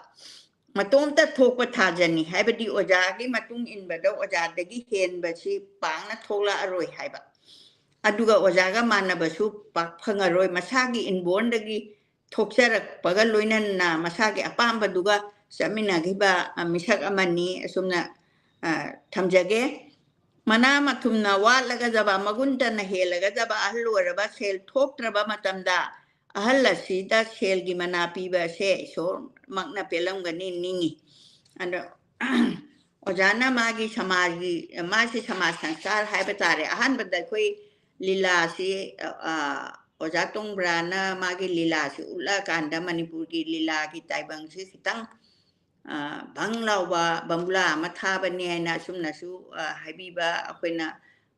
ꯃꯇꯣꯝꯇ ꯊꯣꯛꯄ ꯊꯥꯖꯅꯤ꯫ ꯍꯥꯏꯕꯗꯤ ꯑꯣꯖꯥꯒꯤ ꯃꯇꯨꯡ ꯏꯟꯕꯗ ꯑꯣꯖꯥꯗꯒꯤ ꯍꯦꯟꯕꯁꯤ ꯄꯥꯛꯅ ꯊꯣꯛꯂꯛꯑꯔꯣꯏ ꯍꯥꯏꯕ꯫ ꯑꯗꯨꯒ ꯑꯣꯖꯥꯒ ꯃꯥꯟꯅꯕꯁꯨ ꯄꯥꯛ ꯐꯪꯉꯔꯣꯏ꯫ ꯃꯁꯥꯒꯤ inbornꯗꯒꯤ ꯊꯣꯛꯆꯔꯛꯄꯒ ꯂꯣꯏꯅꯅ ꯃꯁꯥꯒꯤ ꯑꯄꯥꯝꯕꯗꯨꯒ ꯆꯠꯃꯤꯟꯅꯈꯤꯕ, ꯑ, ꯃꯤꯁꯛ ꯑꯃꯅꯤ꯫ ꯑꯁꯨꯝꯅ, ꯑ, ꯊꯝꯖꯒꯦ꯫ ꯃꯅꯥ ꯃꯊꯨꯝꯅ ꯋꯥꯠꯂꯒꯖꯕ, ꯃꯒꯨꯟꯇꯅ ꯍꯦꯜꯂꯒꯖꯕ ꯑꯍꯜ ꯑꯣꯏꯔꯕ ꯁꯦꯜ ꯊꯣꯛꯇ꯭ꯔꯕ ꯃꯇꯝꯗ ꯑꯍꯜ ꯑꯁꯤꯗ ꯁꯦꯜꯒꯤ ꯃꯅꯥ ꯄꯤꯕ ꯑꯁꯦ ꯏꯁꯣꯔꯃꯛꯅ ꯄꯦꯜꯂꯝꯒꯅꯤ ꯅꯤꯡꯏ꯫ ꯑꯗꯣ ꯑꯣꯖꯥꯅ ꯃꯥꯒꯤ ꯁꯃꯥꯖꯒꯤ, ꯃꯥꯁꯤ ꯁꯃꯥꯖ ꯁꯪꯁꯀꯥꯔ ꯍꯥꯏꯕ ꯇꯥꯔꯦ꯫ ꯑꯍꯥꯟꯕꯗ ꯑꯩꯈꯣꯏ ꯂꯤꯂꯥꯁꯤ, ꯑ, ꯑꯣꯖꯥ ꯇꯣꯡꯕ꯭ꯔꯥꯅ ꯃꯥꯒꯤ ꯂꯤꯂꯥꯁꯤ ꯎꯠꯂꯛꯑꯀꯥꯟꯗ ꯃꯅꯤꯄꯨꯔꯒꯤ ꯂꯤꯂꯥꯒꯤ ꯇꯥꯏꯕꯪꯁꯤ ꯈꯤꯇꯪ, ꯑ, ꯚꯪ ꯂꯥꯎꯕ ꯕꯪꯒ꯭ꯂꯥ ꯑꯃ ꯊꯥꯕꯅꯤ ꯍꯥꯏꯅ ꯑꯁꯨꯝꯅꯁꯨ, ꯑ, ꯍꯥꯏꯕꯤꯕ ꯑꯩꯈꯣꯏꯅ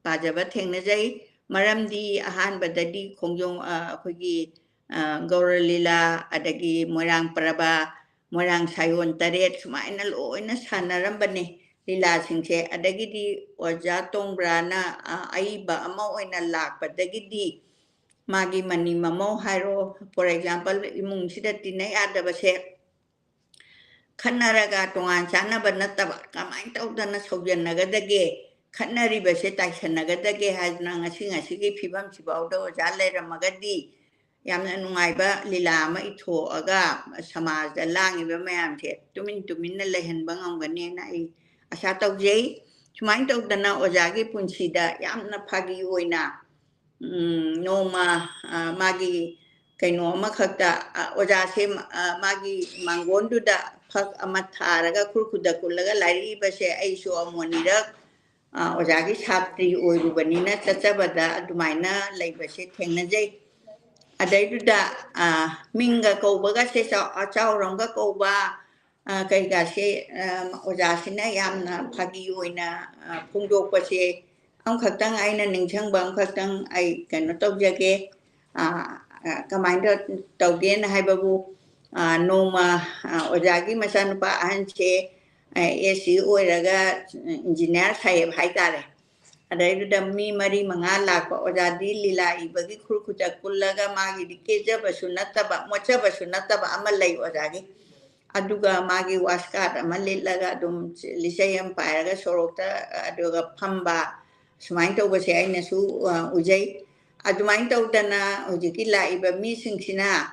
ꯄꯥꯖꯕ ꯊꯦꯡꯅꯖꯩ꯫ ꯃꯔꯝꯗꯤ ꯑꯍꯥꯟꯕꯗꯗꯤ ꯈꯣꯡꯖꯣꯝ, ꯑ, ꯑꯩꯈꯣꯏꯒꯤ, ꯑ, ꯒꯧꯔ ꯂꯤꯂꯥ, ꯑꯗꯒꯤ ꯃꯣꯏꯔꯥꯡ ꯄ꯭ꯔꯕ, ꯃꯣꯏꯔꯥꯡ ꯁꯥꯌꯣꯟ ꯇꯔꯦꯠ ꯁꯨꯃꯥꯏꯅ ꯂꯣꯏꯅ ꯁꯥꯟꯅꯔꯝꯕꯅꯦ ꯂꯤꯂꯥꯁꯤꯡꯁꯦ꯫ ꯑꯗꯒꯤꯗꯤ ꯑꯣꯖꯥ ꯇꯣꯡꯕ꯭ꯔꯥꯅ, ꯑ, ꯑꯏꯕ ꯑꯃ ꯑꯣꯏꯅ ꯂꯥꯛꯄꯗꯒꯤꯗꯤ ꯃꯥꯒꯤ ꯃꯅꯤ ꯃꯃꯧ ꯍꯥꯏꯔꯣ, for example, ꯏꯃꯨꯡꯁꯤꯗ ꯇꯤꯟꯅ ꯌꯥꯗꯕꯁꯦ ꯈꯠꯅꯔꯒ ꯇꯣꯉꯥꯟ ꯆꯥꯟꯅꯕ ꯅꯠꯇꯕ ꯀꯃꯥꯏꯅ ꯇꯧꯗꯅ ꯁꯧꯖꯟꯅꯒꯗꯒꯦ, ꯈꯠꯅꯔꯤꯕꯁꯦ ꯇꯥꯏꯁꯟꯅꯒꯗꯒꯦ ꯍꯥꯏꯗꯅ ꯉꯁꯤ ꯉꯁꯤꯒꯤ ꯐꯤꯕꯝꯁꯤꯐꯥꯎꯗ ꯑꯣꯖꯥ ꯂꯩꯔꯝꯃꯒꯗꯤ ꯌꯥꯝꯅ ꯅꯨꯡꯉꯥꯏꯕ ꯂꯤꯂꯥ ꯑꯃ ꯏꯊꯣꯛꯑꯒ ꯁꯃꯥꯖꯗ ꯂꯥꯡꯉꯤꯕ ꯃꯌꯥꯝꯁꯦ ꯇꯨꯃꯤꯟ ꯇꯨꯃꯤꯟꯅ ꯂꯩꯍꯟꯕ ꯉꯝꯒꯅꯦꯅ ꯑꯩ ꯑꯁꯥ ꯇꯧꯖꯩ꯫ ꯁꯨꯃꯥꯏꯅ ꯇꯧꯗꯅ ꯑꯣꯖꯥꯒꯤ ꯄꯨꯟꯁꯤꯗ ꯌꯥꯝꯅ ꯐꯥꯒꯤ ꯑꯣꯏꯅ, ꯎꯝ, ꯅꯣꯡꯃ, ꯑ, ꯃꯥꯒꯤ ꯀꯩꯅꯣ ꯑꯃꯈꯛꯇ, ꯑ, ꯑꯣꯖꯥꯁꯦ, ꯑ, ꯃꯥꯒꯤ ꯃꯥꯡꯒꯣꯟꯗꯨꯗ ꯐꯛ ꯑꯃ ꯊꯥꯔꯒ ꯈꯨꯔ ꯈꯨꯗ ꯀꯨꯜꯂꯒ ꯂꯥꯏꯔꯤꯛ ꯏꯕꯁꯦ ꯑꯩꯁꯨ ꯑꯃꯨꯛ ꯑꯅꯤꯔꯛ, ꯑ, ꯑꯣꯖꯥꯒꯤ ꯁꯥꯇ꯭ꯔꯤ ꯑꯣꯏꯔꯨꯕꯅꯤꯅ ꯆꯠꯆꯕꯗ ꯑꯗꯨꯃꯥꯏꯅ ꯂꯩꯕꯁꯦ ꯊꯦꯡꯅꯖꯩ꯫ ꯑꯗꯩꯗꯨꯗ, ꯑ, ꯃꯤꯡꯒ ꯀꯧꯕꯒꯁꯦ ꯆꯥꯎ-, ꯆꯥꯎꯔꯝꯒ ꯀꯧꯕ, ꯑ, ꯀꯩꯀꯥꯁꯦ, ꯑ, ꯑꯣꯖꯥꯁꯤꯅ ꯌꯥꯝꯅ ꯐꯥꯒꯤ ꯑꯣꯏꯅ, ꯑ, ꯐꯣꯡꯗꯣꯛꯄꯁꯦ ꯑꯃꯈꯛꯇꯪ ꯑꯩꯅ ꯅꯤꯡꯁꯤꯡꯕ ꯑꯃꯈꯛꯇꯪ ꯑꯩ ꯀꯩꯅꯣ ꯇꯧꯖꯒꯦ꯫ ꯑ, ꯑ, ꯀꯃꯥꯏꯅ ꯇꯧꯒꯦꯅ ꯍꯥꯏꯕꯕꯨ, ꯑ, ꯅꯣꯡꯃ, ꯑ, ꯑꯣꯖꯥꯒꯤ ꯃꯆꯥꯅꯨꯄꯥ ꯑꯍꯟꯁꯦ, ꯑ, ꯑꯦꯁ ꯁꯤ ꯑꯣꯏꯔꯒ, ꯎꯝ, ꯏꯟꯖꯤꯅꯤꯌꯥꯔ ꯁꯥꯍꯦꯕ ꯍꯥꯏꯇꯥꯔꯦ꯫ ꯑꯗꯩꯗꯨꯗ ꯃꯤ ꯃꯔꯤ ꯃꯉꯥ ꯂꯥꯛꯄ꯫ ꯑꯣꯖꯥꯗꯤ ꯂꯤꯂꯥ ꯏꯕꯒꯤ ꯈꯨꯔ ꯈꯨꯆꯠ ꯀꯨꯜꯂꯒ ꯃꯥꯒꯤꯗꯤ ꯀꯦꯖꯕꯁꯨ ꯅꯠꯇꯕ, ꯃꯣꯠꯆꯕꯁꯨ ꯅꯠꯇꯕ ꯑꯃ ꯂꯩ ꯑꯣꯖꯥꯒꯤ꯫ ꯑꯗꯨꯒ ꯃꯥꯒꯤ ꯋꯥꯁꯀꯥꯠ ꯑꯃ ꯂꯤꯠꯂꯒ ꯑꯗꯨꯝ ꯂꯤꯆꯩ ꯑꯃ ꯄꯥꯏꯔꯒ ꯁꯣꯔꯣꯛꯇ ꯑꯗꯨꯒ ꯐꯝꯕ, ꯁꯨꯃꯥꯏꯅ ꯇꯧꯕꯁꯦ ꯑꯩꯅꯁꯨ, ꯑ, ꯎꯖꯩ꯫ ꯑꯗꯨꯃꯥꯏꯅ ꯇꯧꯗꯅ ꯍꯧꯖꯤꯛꯀꯤ ꯂꯥꯛꯏꯕ ꯃꯤꯁꯤꯡꯁꯤꯅ,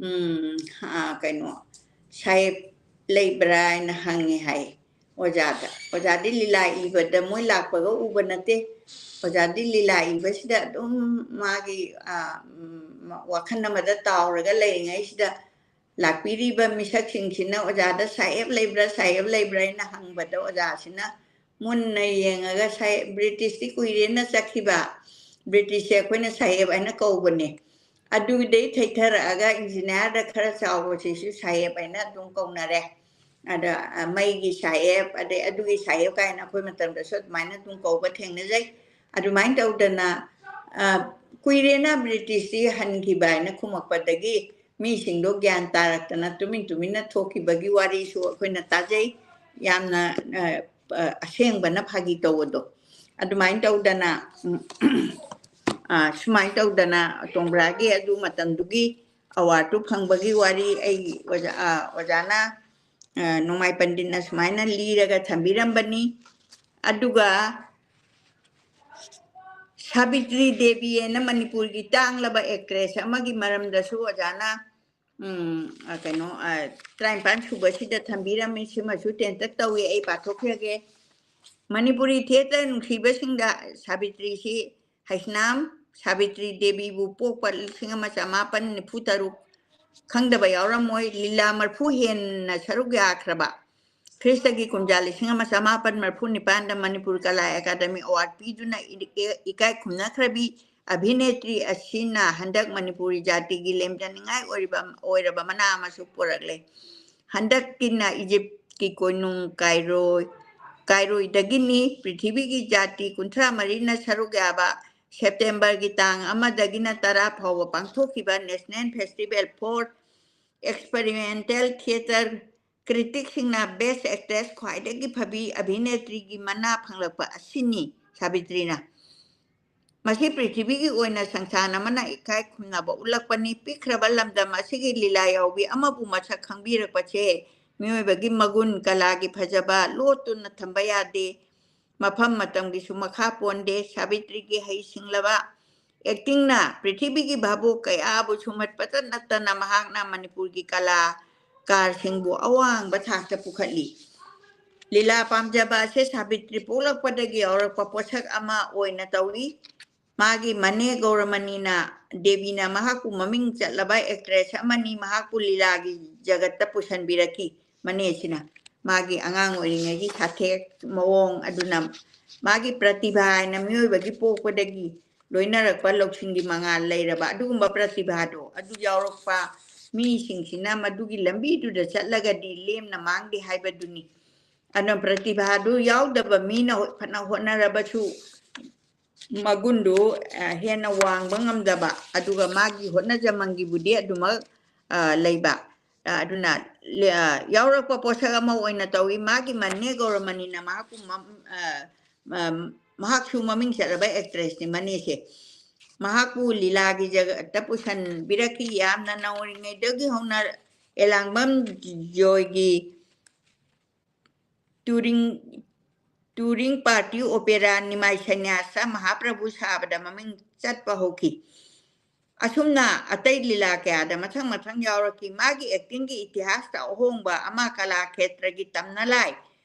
ꯎꯝ, ꯑ, ꯀꯩꯅꯣ, "ꯁꯥꯍꯦꯕ ꯂꯩꯕ꯭ꯔꯥ?" ꯍꯥꯏꯅ ꯍꯪꯉꯦ ꯍꯥꯏ ꯑꯣꯖꯥꯗ꯫ ꯑꯣꯖꯥꯗꯤ ꯂꯤꯂꯥ ꯏꯕꯗ ꯃꯣꯏ ꯂꯥꯛꯄꯒ ꯎꯕ ꯅꯠꯇꯦ꯫ ꯑꯣꯖꯥꯗꯤ ꯂꯤꯂꯥ ꯏꯕꯁꯤꯗ ꯑꯗꯨꯝ ꯃꯥꯒꯤ, ꯑ, ꯎꯝ, ꯋꯥꯈꯜ ꯑꯃꯗ ꯇꯥꯎꯔꯒ ꯂꯩꯔꯤꯉꯩꯁꯤꯗ ꯂꯥꯛꯄꯤꯔꯤꯕ ꯃꯤꯁꯛꯁꯤꯡꯁꯤꯅ ꯑꯣꯖꯥꯗ "ꯁꯥꯍꯦꯕ ꯂꯩꯕ꯭ꯔꯥ, ꯁꯥꯍꯦꯕ ꯂꯩꯕ꯭ꯔꯥ?" ꯍꯥꯏꯅ ꯍꯪꯕꯗ ꯑꯣꯖꯥꯁꯤꯅ ꯃꯨꯟꯅ ꯌꯦꯡꯉꯒ, "ꯁꯥꯍꯦꯕ, ꯕ꯭ꯔꯤꯇꯤꯁꯇꯤ ꯀꯨꯏꯔꯦꯅ ꯆꯠꯈꯤꯕ, ꯕ꯭ꯔꯤꯇꯤꯁꯁꯦ ꯑꯩꯈꯣꯏꯅ ꯁꯥꯍꯦꯕ ꯍꯥꯏꯅ ꯀꯧꯕꯅꯦ꯫ ꯑꯗꯨꯗꯩ ꯊꯩꯊꯔꯛꯑꯒ ꯏꯟꯖꯤꯅꯤꯌꯥꯔꯗ ꯈꯔ ꯆꯥꯎꯕꯁꯤꯁꯨ ꯁꯥꯍꯦꯕ ꯍꯥꯏꯅ ꯑꯗꯨꯝ ꯀꯧꯅꯔꯦ꯫ ꯑꯗ, ꯑ, ꯃꯩꯒꯤ ꯁꯥꯍꯦꯕ, ꯑꯗꯩ ꯑꯗꯨꯒꯤ ꯁꯥꯍꯦꯕ" ꯀꯥꯏꯅ ꯑꯩꯈꯣꯏ ꯃꯇꯝꯗꯁꯨ ꯑꯗꯨꯃꯥꯏꯅ ꯑꯗꯨꯝ ꯀꯧꯕ ꯊꯦꯡꯅꯖꯩ꯫ ꯑꯗꯨꯃꯥꯏꯅ ꯇꯧꯗꯅ, ꯑ, "ꯀꯨꯏꯔꯦꯅ ꯕ꯭ꯔꯤꯇꯤꯁꯇꯤ ꯍꯟꯈꯤꯕ" ꯍꯥꯏꯅ ꯈꯨꯝꯃꯛꯄꯗꯒꯤ ꯃꯤꯁꯤꯡꯗꯣ ꯒ꯭ꯌꯥꯟ ꯇꯥꯔꯛꯇꯅ ꯇꯨꯃꯤꯟ ꯇꯨꯃꯤꯟꯅ ꯊꯣꯛꯈꯤꯕꯒꯤ ꯋꯥꯔꯤꯁꯨ ꯑꯩꯈꯣꯏꯅ ꯇꯥꯖꯩ꯫ ꯌꯥꯝꯅ, ꯑ, ꯑ, ꯑꯁꯦꯡꯕꯅ ꯐꯥꯒꯤ ꯇꯧꯕꯗꯣ꯫ ꯑꯗꯨꯃꯥꯏꯅ ꯇꯧꯗꯅ, ꯎꯝ, ꯑ, ꯁꯨꯃꯥꯏꯅ ꯇꯧꯗꯅ ꯇꯣꯡꯕ꯭ꯔꯥꯒꯤ ꯑꯗꯨ ꯃꯇꯝꯗꯨꯒꯤ ꯑꯦꯋꯥꯔꯗꯇꯨ ꯐꯪꯕꯒꯤ ꯋꯥꯔꯤ ꯑꯩ ꯑꯣꯖꯥ-, ꯑ, ꯑꯣꯖꯥꯅ, ꯑ, ꯅꯣꯡꯃꯥꯏ ꯄꯟꯗꯤꯠꯅ ꯁꯨꯃꯥꯏꯅ ꯂꯤꯔꯒ ꯊꯝꯕꯤꯔꯝꯕꯅꯤ꯫ ꯑꯗꯨꯒ ꯁꯥꯕꯤꯇ꯭ꯔꯤ ꯗꯦꯕꯤ ꯍꯥꯏꯅ ꯃꯅꯤꯄꯨꯔꯒꯤ ꯇꯥꯡꯂꯕ ꯑꯦꯛꯇ꯭ꯔꯦꯁ ꯑꯃꯒꯤ ꯃꯔꯝꯗꯁꯨ ꯑꯣꯖꯥꯅ, ꯎꯝ, ꯑ, ꯀꯩꯅꯣ, ꯑ, ꯇꯔꯥꯅꯤꯄꯥꯟ ꯁꯨꯕꯁꯤꯗ ꯊꯝꯕꯤꯔꯝꯃꯤ꯫ ꯁꯤꯃꯁꯨ ꯇꯦꯟꯇꯛ ꯇꯧꯏ, ꯑꯩ ꯄꯥꯊꯣꯛꯆꯒꯦ꯫ ꯃꯅꯤꯄꯨꯔꯤ ꯊꯤꯌꯦꯇꯔ ꯅꯨꯡꯁꯤꯕꯁꯤꯡꯗ ꯁꯥꯕꯤꯇ꯭ꯔꯤꯁꯤ ꯍꯩꯁꯅꯥꯝ ꯁꯥꯕꯤꯇ꯭ꯔꯤ ꯗꯦꯕꯤꯕꯨ ꯄꯣꯛꯄ ꯂꯤꯁꯤꯡ ꯑꯃ ꯆꯃꯥꯄꯟ ꯅꯤꯐꯨ ꯇꯔꯨꯛ ꯈꯪꯗꯕ ꯌꯥꯎꯔꯝꯃꯣꯏ꯫ ꯂꯤꯂꯥ ꯃꯔꯐꯨ ꯍꯦꯟꯅ ꯁꯔꯨꯛ ꯌꯥꯈ꯭ꯔꯕ ꯈ꯭ꯔꯤꯁꯇꯒꯤ ꯀꯨꯝꯖꯥ ꯂꯤꯁꯤꯡ ꯑꯃ ꯆꯃꯥꯄꯟ ꯃꯔꯐꯨ ꯅꯤꯄꯥꯟꯗ ꯃꯅꯤꯄꯨꯔ ꯀꯂꯥ ꯑꯦꯀꯥꯗꯃꯤ ꯑꯦꯋꯥꯔꯗ ꯄꯤꯗꯨꯅ ꯏ-, ꯏꯀꯥꯏ ꯈꯨꯝꯅꯈ꯭ꯔꯕꯤ ꯑꯚꯤꯅꯦꯇ꯭ꯔꯤ ꯑꯁꯤꯅ ꯍꯟꯗꯛ ꯃꯅꯤꯄꯨꯔꯤ ꯖꯥꯇꯤꯒꯤ ꯂꯦꯝꯖꯅꯤꯡꯉꯥꯏ ꯑꯣꯏꯔꯤꯕ, ꯑꯣꯏꯔꯕ ꯃꯅꯥ ꯑꯃꯁꯨ ꯄꯨꯔꯛꯂꯦ꯫ ꯍꯟꯗꯛꯀꯤꯅ ꯏꯖꯤꯞꯀꯤ ꯀꯣꯅꯨꯡ ꯀꯥꯏꯔꯣꯏ-, ꯀꯥꯏꯔꯣꯏꯗꯒꯤꯅꯤ꯫ ꯄ꯭ꯔꯤꯊꯤꯕꯤꯒꯤ ꯖꯥꯇꯤ ꯀꯨꯟꯊ꯭ꯔꯥ ꯃꯔꯤꯅ ꯁꯔꯨꯛ ꯌꯥꯕ ꯁꯦꯞꯇꯦꯝꯕꯔꯒꯤ ꯇꯥꯡ ꯑꯃꯗꯒꯤꯅ ꯇꯔꯥ ꯐꯥꯎꯕ ꯄꯥꯡꯊꯣꯛꯈꯤꯕ National Festival for Experimental Theatre ꯀ꯭ꯔꯤꯇꯤꯛꯁꯤꯡꯅ ꯕꯦꯁ ꯑꯦꯛꯇ꯭ꯔꯦꯁ, ꯈ꯭ꯋꯥꯏꯗꯒꯤ ꯐꯕꯤ ꯑꯚꯤꯅꯦꯇ꯭ꯔꯤꯒꯤ ꯃꯅꯥ ꯐꯪꯂꯛꯄ ꯑꯁꯤꯅꯤ꯫ ꯁꯥꯕꯤꯇ꯭ꯔꯤꯅ꯫ ꯃꯁꯤ ꯄ꯭ꯔꯤꯊꯤꯕꯤꯒꯤ ꯑꯣꯏꯅ ꯁꯪꯁꯥꯟ ꯑꯃꯅ ꯏꯀꯥꯏ ꯈꯨꯝꯅꯕ ꯎꯠꯂꯛꯄꯅꯤ꯫ ꯄꯤꯛꯈ꯭ꯔꯕ ꯂꯝꯗꯝ ꯑꯁꯤꯒꯤ ꯂꯤꯂꯥ ꯌꯥꯎꯕꯤ ꯑꯃꯕꯨ ꯃꯁꯛ ꯈꯪꯕꯤꯔꯛꯄꯁꯦ ꯃꯤꯑꯣꯏꯕꯒꯤ ꯃꯒꯨꯟ, ꯀꯂꯥꯒꯤ ꯐꯖꯕ ꯂꯣꯠꯇꯨꯅ ꯊꯝꯕ ꯌꯥꯗꯦ꯫ ꯃꯐꯝ ꯃꯇꯝꯒꯤꯁꯨ ꯃꯈꯥ ꯄꯣꯟꯗꯦ꯫ ꯁꯥꯕꯤꯇ꯭ꯔꯤꯒꯤ ꯍꯩꯁꯤꯡꯂꯕ ꯑꯦꯛꯇꯤꯡꯅ ꯄ꯭ꯔꯤꯊꯤꯕꯤꯒꯤ ꯚꯥꯕꯣꯛ ꯀꯌꯥꯕꯨ ꯁꯨꯝꯍꯠꯄꯇ ꯅꯠꯇꯅ ꯃꯍꯥꯛꯅ ꯃꯅꯤꯄꯨꯔꯒꯤ ꯀꯂꯥꯀꯥꯔꯁꯤꯡꯕꯨ ꯑꯋꯥꯡꯕ ꯊꯥꯛꯇ ꯄꯨꯈꯠꯂꯤ꯫ ꯂꯤꯂꯥ ꯄꯥꯝꯖꯕ ꯑꯁꯦ ꯁꯥꯕꯤꯇ꯭ꯔꯤ ꯄꯣꯛꯂꯛꯄꯗꯒꯤ ꯌꯥꯎꯔꯛꯄ ꯄꯣꯠꯁꯛ ꯑꯃ ꯑꯣꯏꯅ ꯇꯧꯏ꯫ ꯃꯥꯒꯤ ꯃꯅꯦ ꯒꯧꯔꯃꯅꯤꯅ ꯗꯦꯕꯤꯅ ꯃꯍꯥꯛꯄꯨ ꯃꯃꯤꯡ ꯆꯠꯂꯕ ꯑꯦꯛꯇ꯭ꯔꯦꯁ ꯑꯃꯅꯤ, ꯃꯍꯥꯛꯄꯨ ꯂꯤꯂꯥꯒꯤ ꯖꯒꯠꯇ ꯄꯨꯁꯟꯕꯤꯔꯛꯈꯤ꯫ ꯃꯅꯦꯁꯤꯅ ꯃꯥꯒꯤ ꯑꯉꯥꯡ ꯑꯣꯏꯔꯤꯉꯩꯒꯤ ꯁꯥꯊꯦꯛ ꯃꯑꯣꯡ ꯑꯗꯨꯅ ꯃꯥꯒꯤ ꯄ꯭ꯔꯇꯤꯚꯥ ꯍꯥꯏꯅ ꯃꯤꯑꯣꯏꯕꯒꯤ ꯄꯣꯛꯄꯗꯒꯤ ꯂꯣꯏꯅꯔꯛꯄ ꯂꯧꯁꯤꯡꯒꯤ ꯃꯉꯥꯜ ꯂꯩꯔꯕ ꯑꯗꯨꯒꯨꯝꯕ ꯄ꯭ꯔꯇꯤꯚꯥꯗꯣ ꯑꯗꯨ ꯌꯥꯎꯔꯛꯄ ꯃꯤꯁꯤꯡꯁꯤꯅ ꯃꯗꯨꯒꯤ ꯂꯝꯕꯤꯗꯨꯗ ꯆꯠꯂꯒꯗꯤ ꯂꯦꯝꯅ ꯃꯥꯡꯗꯦ ꯍꯥꯏꯕꯗꯨꯅꯤ꯫ ꯑꯗꯨꯅ ꯄ꯭ꯔꯇꯤꯚꯥꯗꯨ ꯌꯥꯎꯗꯕ ꯃꯤꯅ ꯍꯣ-, ꯐꯅ ꯍꯣꯠꯅꯔꯕꯁꯨ ꯃꯒꯨꯟꯗꯨ, ꯑ, ꯍꯦꯟꯅ ꯋꯥꯡꯕ ꯉꯝꯗꯕ, ꯑꯗꯨꯒ ꯃꯥꯒꯤ ꯍꯣꯠꯅꯖꯃꯟꯒꯤꯕꯨꯗꯤ ꯑꯗꯨꯃꯛ, ꯑ, ꯂꯩꯕ꯫ ꯑ, ꯑꯗꯨꯅ ꯂꯦ-, ꯑ, ꯌꯥꯎꯔꯛꯄ ꯄꯣꯠꯁꯛ ꯑꯃ ꯑꯣꯏꯅ ꯇꯧꯏ꯫ ꯃꯥꯒꯤ ꯃꯅꯦ ꯒꯧꯔꯃꯅꯤꯅ ꯃꯍꯥꯛꯄꯨ ꯃꯝ-, ꯑ, ꯑ, ꯃꯍꯥꯛꯁꯨ ꯃꯃꯤꯡ ꯆꯠꯂꯕ ꯑꯦꯛꯇ꯭ꯔꯦꯁꯅꯤ ꯃꯅꯦꯁꯦ꯫ ꯃꯍꯥꯛꯄꯨ ꯂꯤꯂꯥꯒꯤ ꯖꯒꯠꯇ ꯄꯨꯁꯟꯕꯤꯔꯛꯈꯤ꯫ ꯌꯥꯝꯅ ꯅꯧꯔꯤꯉꯩꯗꯒꯤ ꯍꯧꯅ ꯑꯦꯂꯥꯡꯕꯝ ꯖꯣꯏꯒꯤ ꯇꯨꯔꯤꯡ, ꯇꯨꯔꯤꯡ ꯄꯥꯔꯇꯤ ꯑꯣꯄꯦꯔꯥ ꯅꯤꯃꯥꯏ ꯁꯟꯌꯥꯁ ꯃꯍꯥꯄ꯭ꯔꯚꯨ ꯁꯥꯕꯗ ꯃꯃꯤꯡ ꯆꯠꯄ ꯍꯧꯈꯤ꯫ ꯑꯁꯨꯝꯅ ꯑꯇꯩ ꯂꯤꯂꯥ ꯀꯌꯥꯗ ꯃꯊꯪ ꯃꯊꯪ ꯌꯥꯎꯔꯛꯈꯤ꯫ ꯃꯥꯒꯤ ꯑꯦꯛꯇꯤꯡꯒꯤ ꯏꯇꯤꯍꯥꯁꯇ ꯑꯍꯣꯡꯕ ꯑꯃ ꯀꯂꯥ ꯈꯦꯇ꯭ꯔꯒꯤ ꯇꯝꯅ ꯂꯥꯏ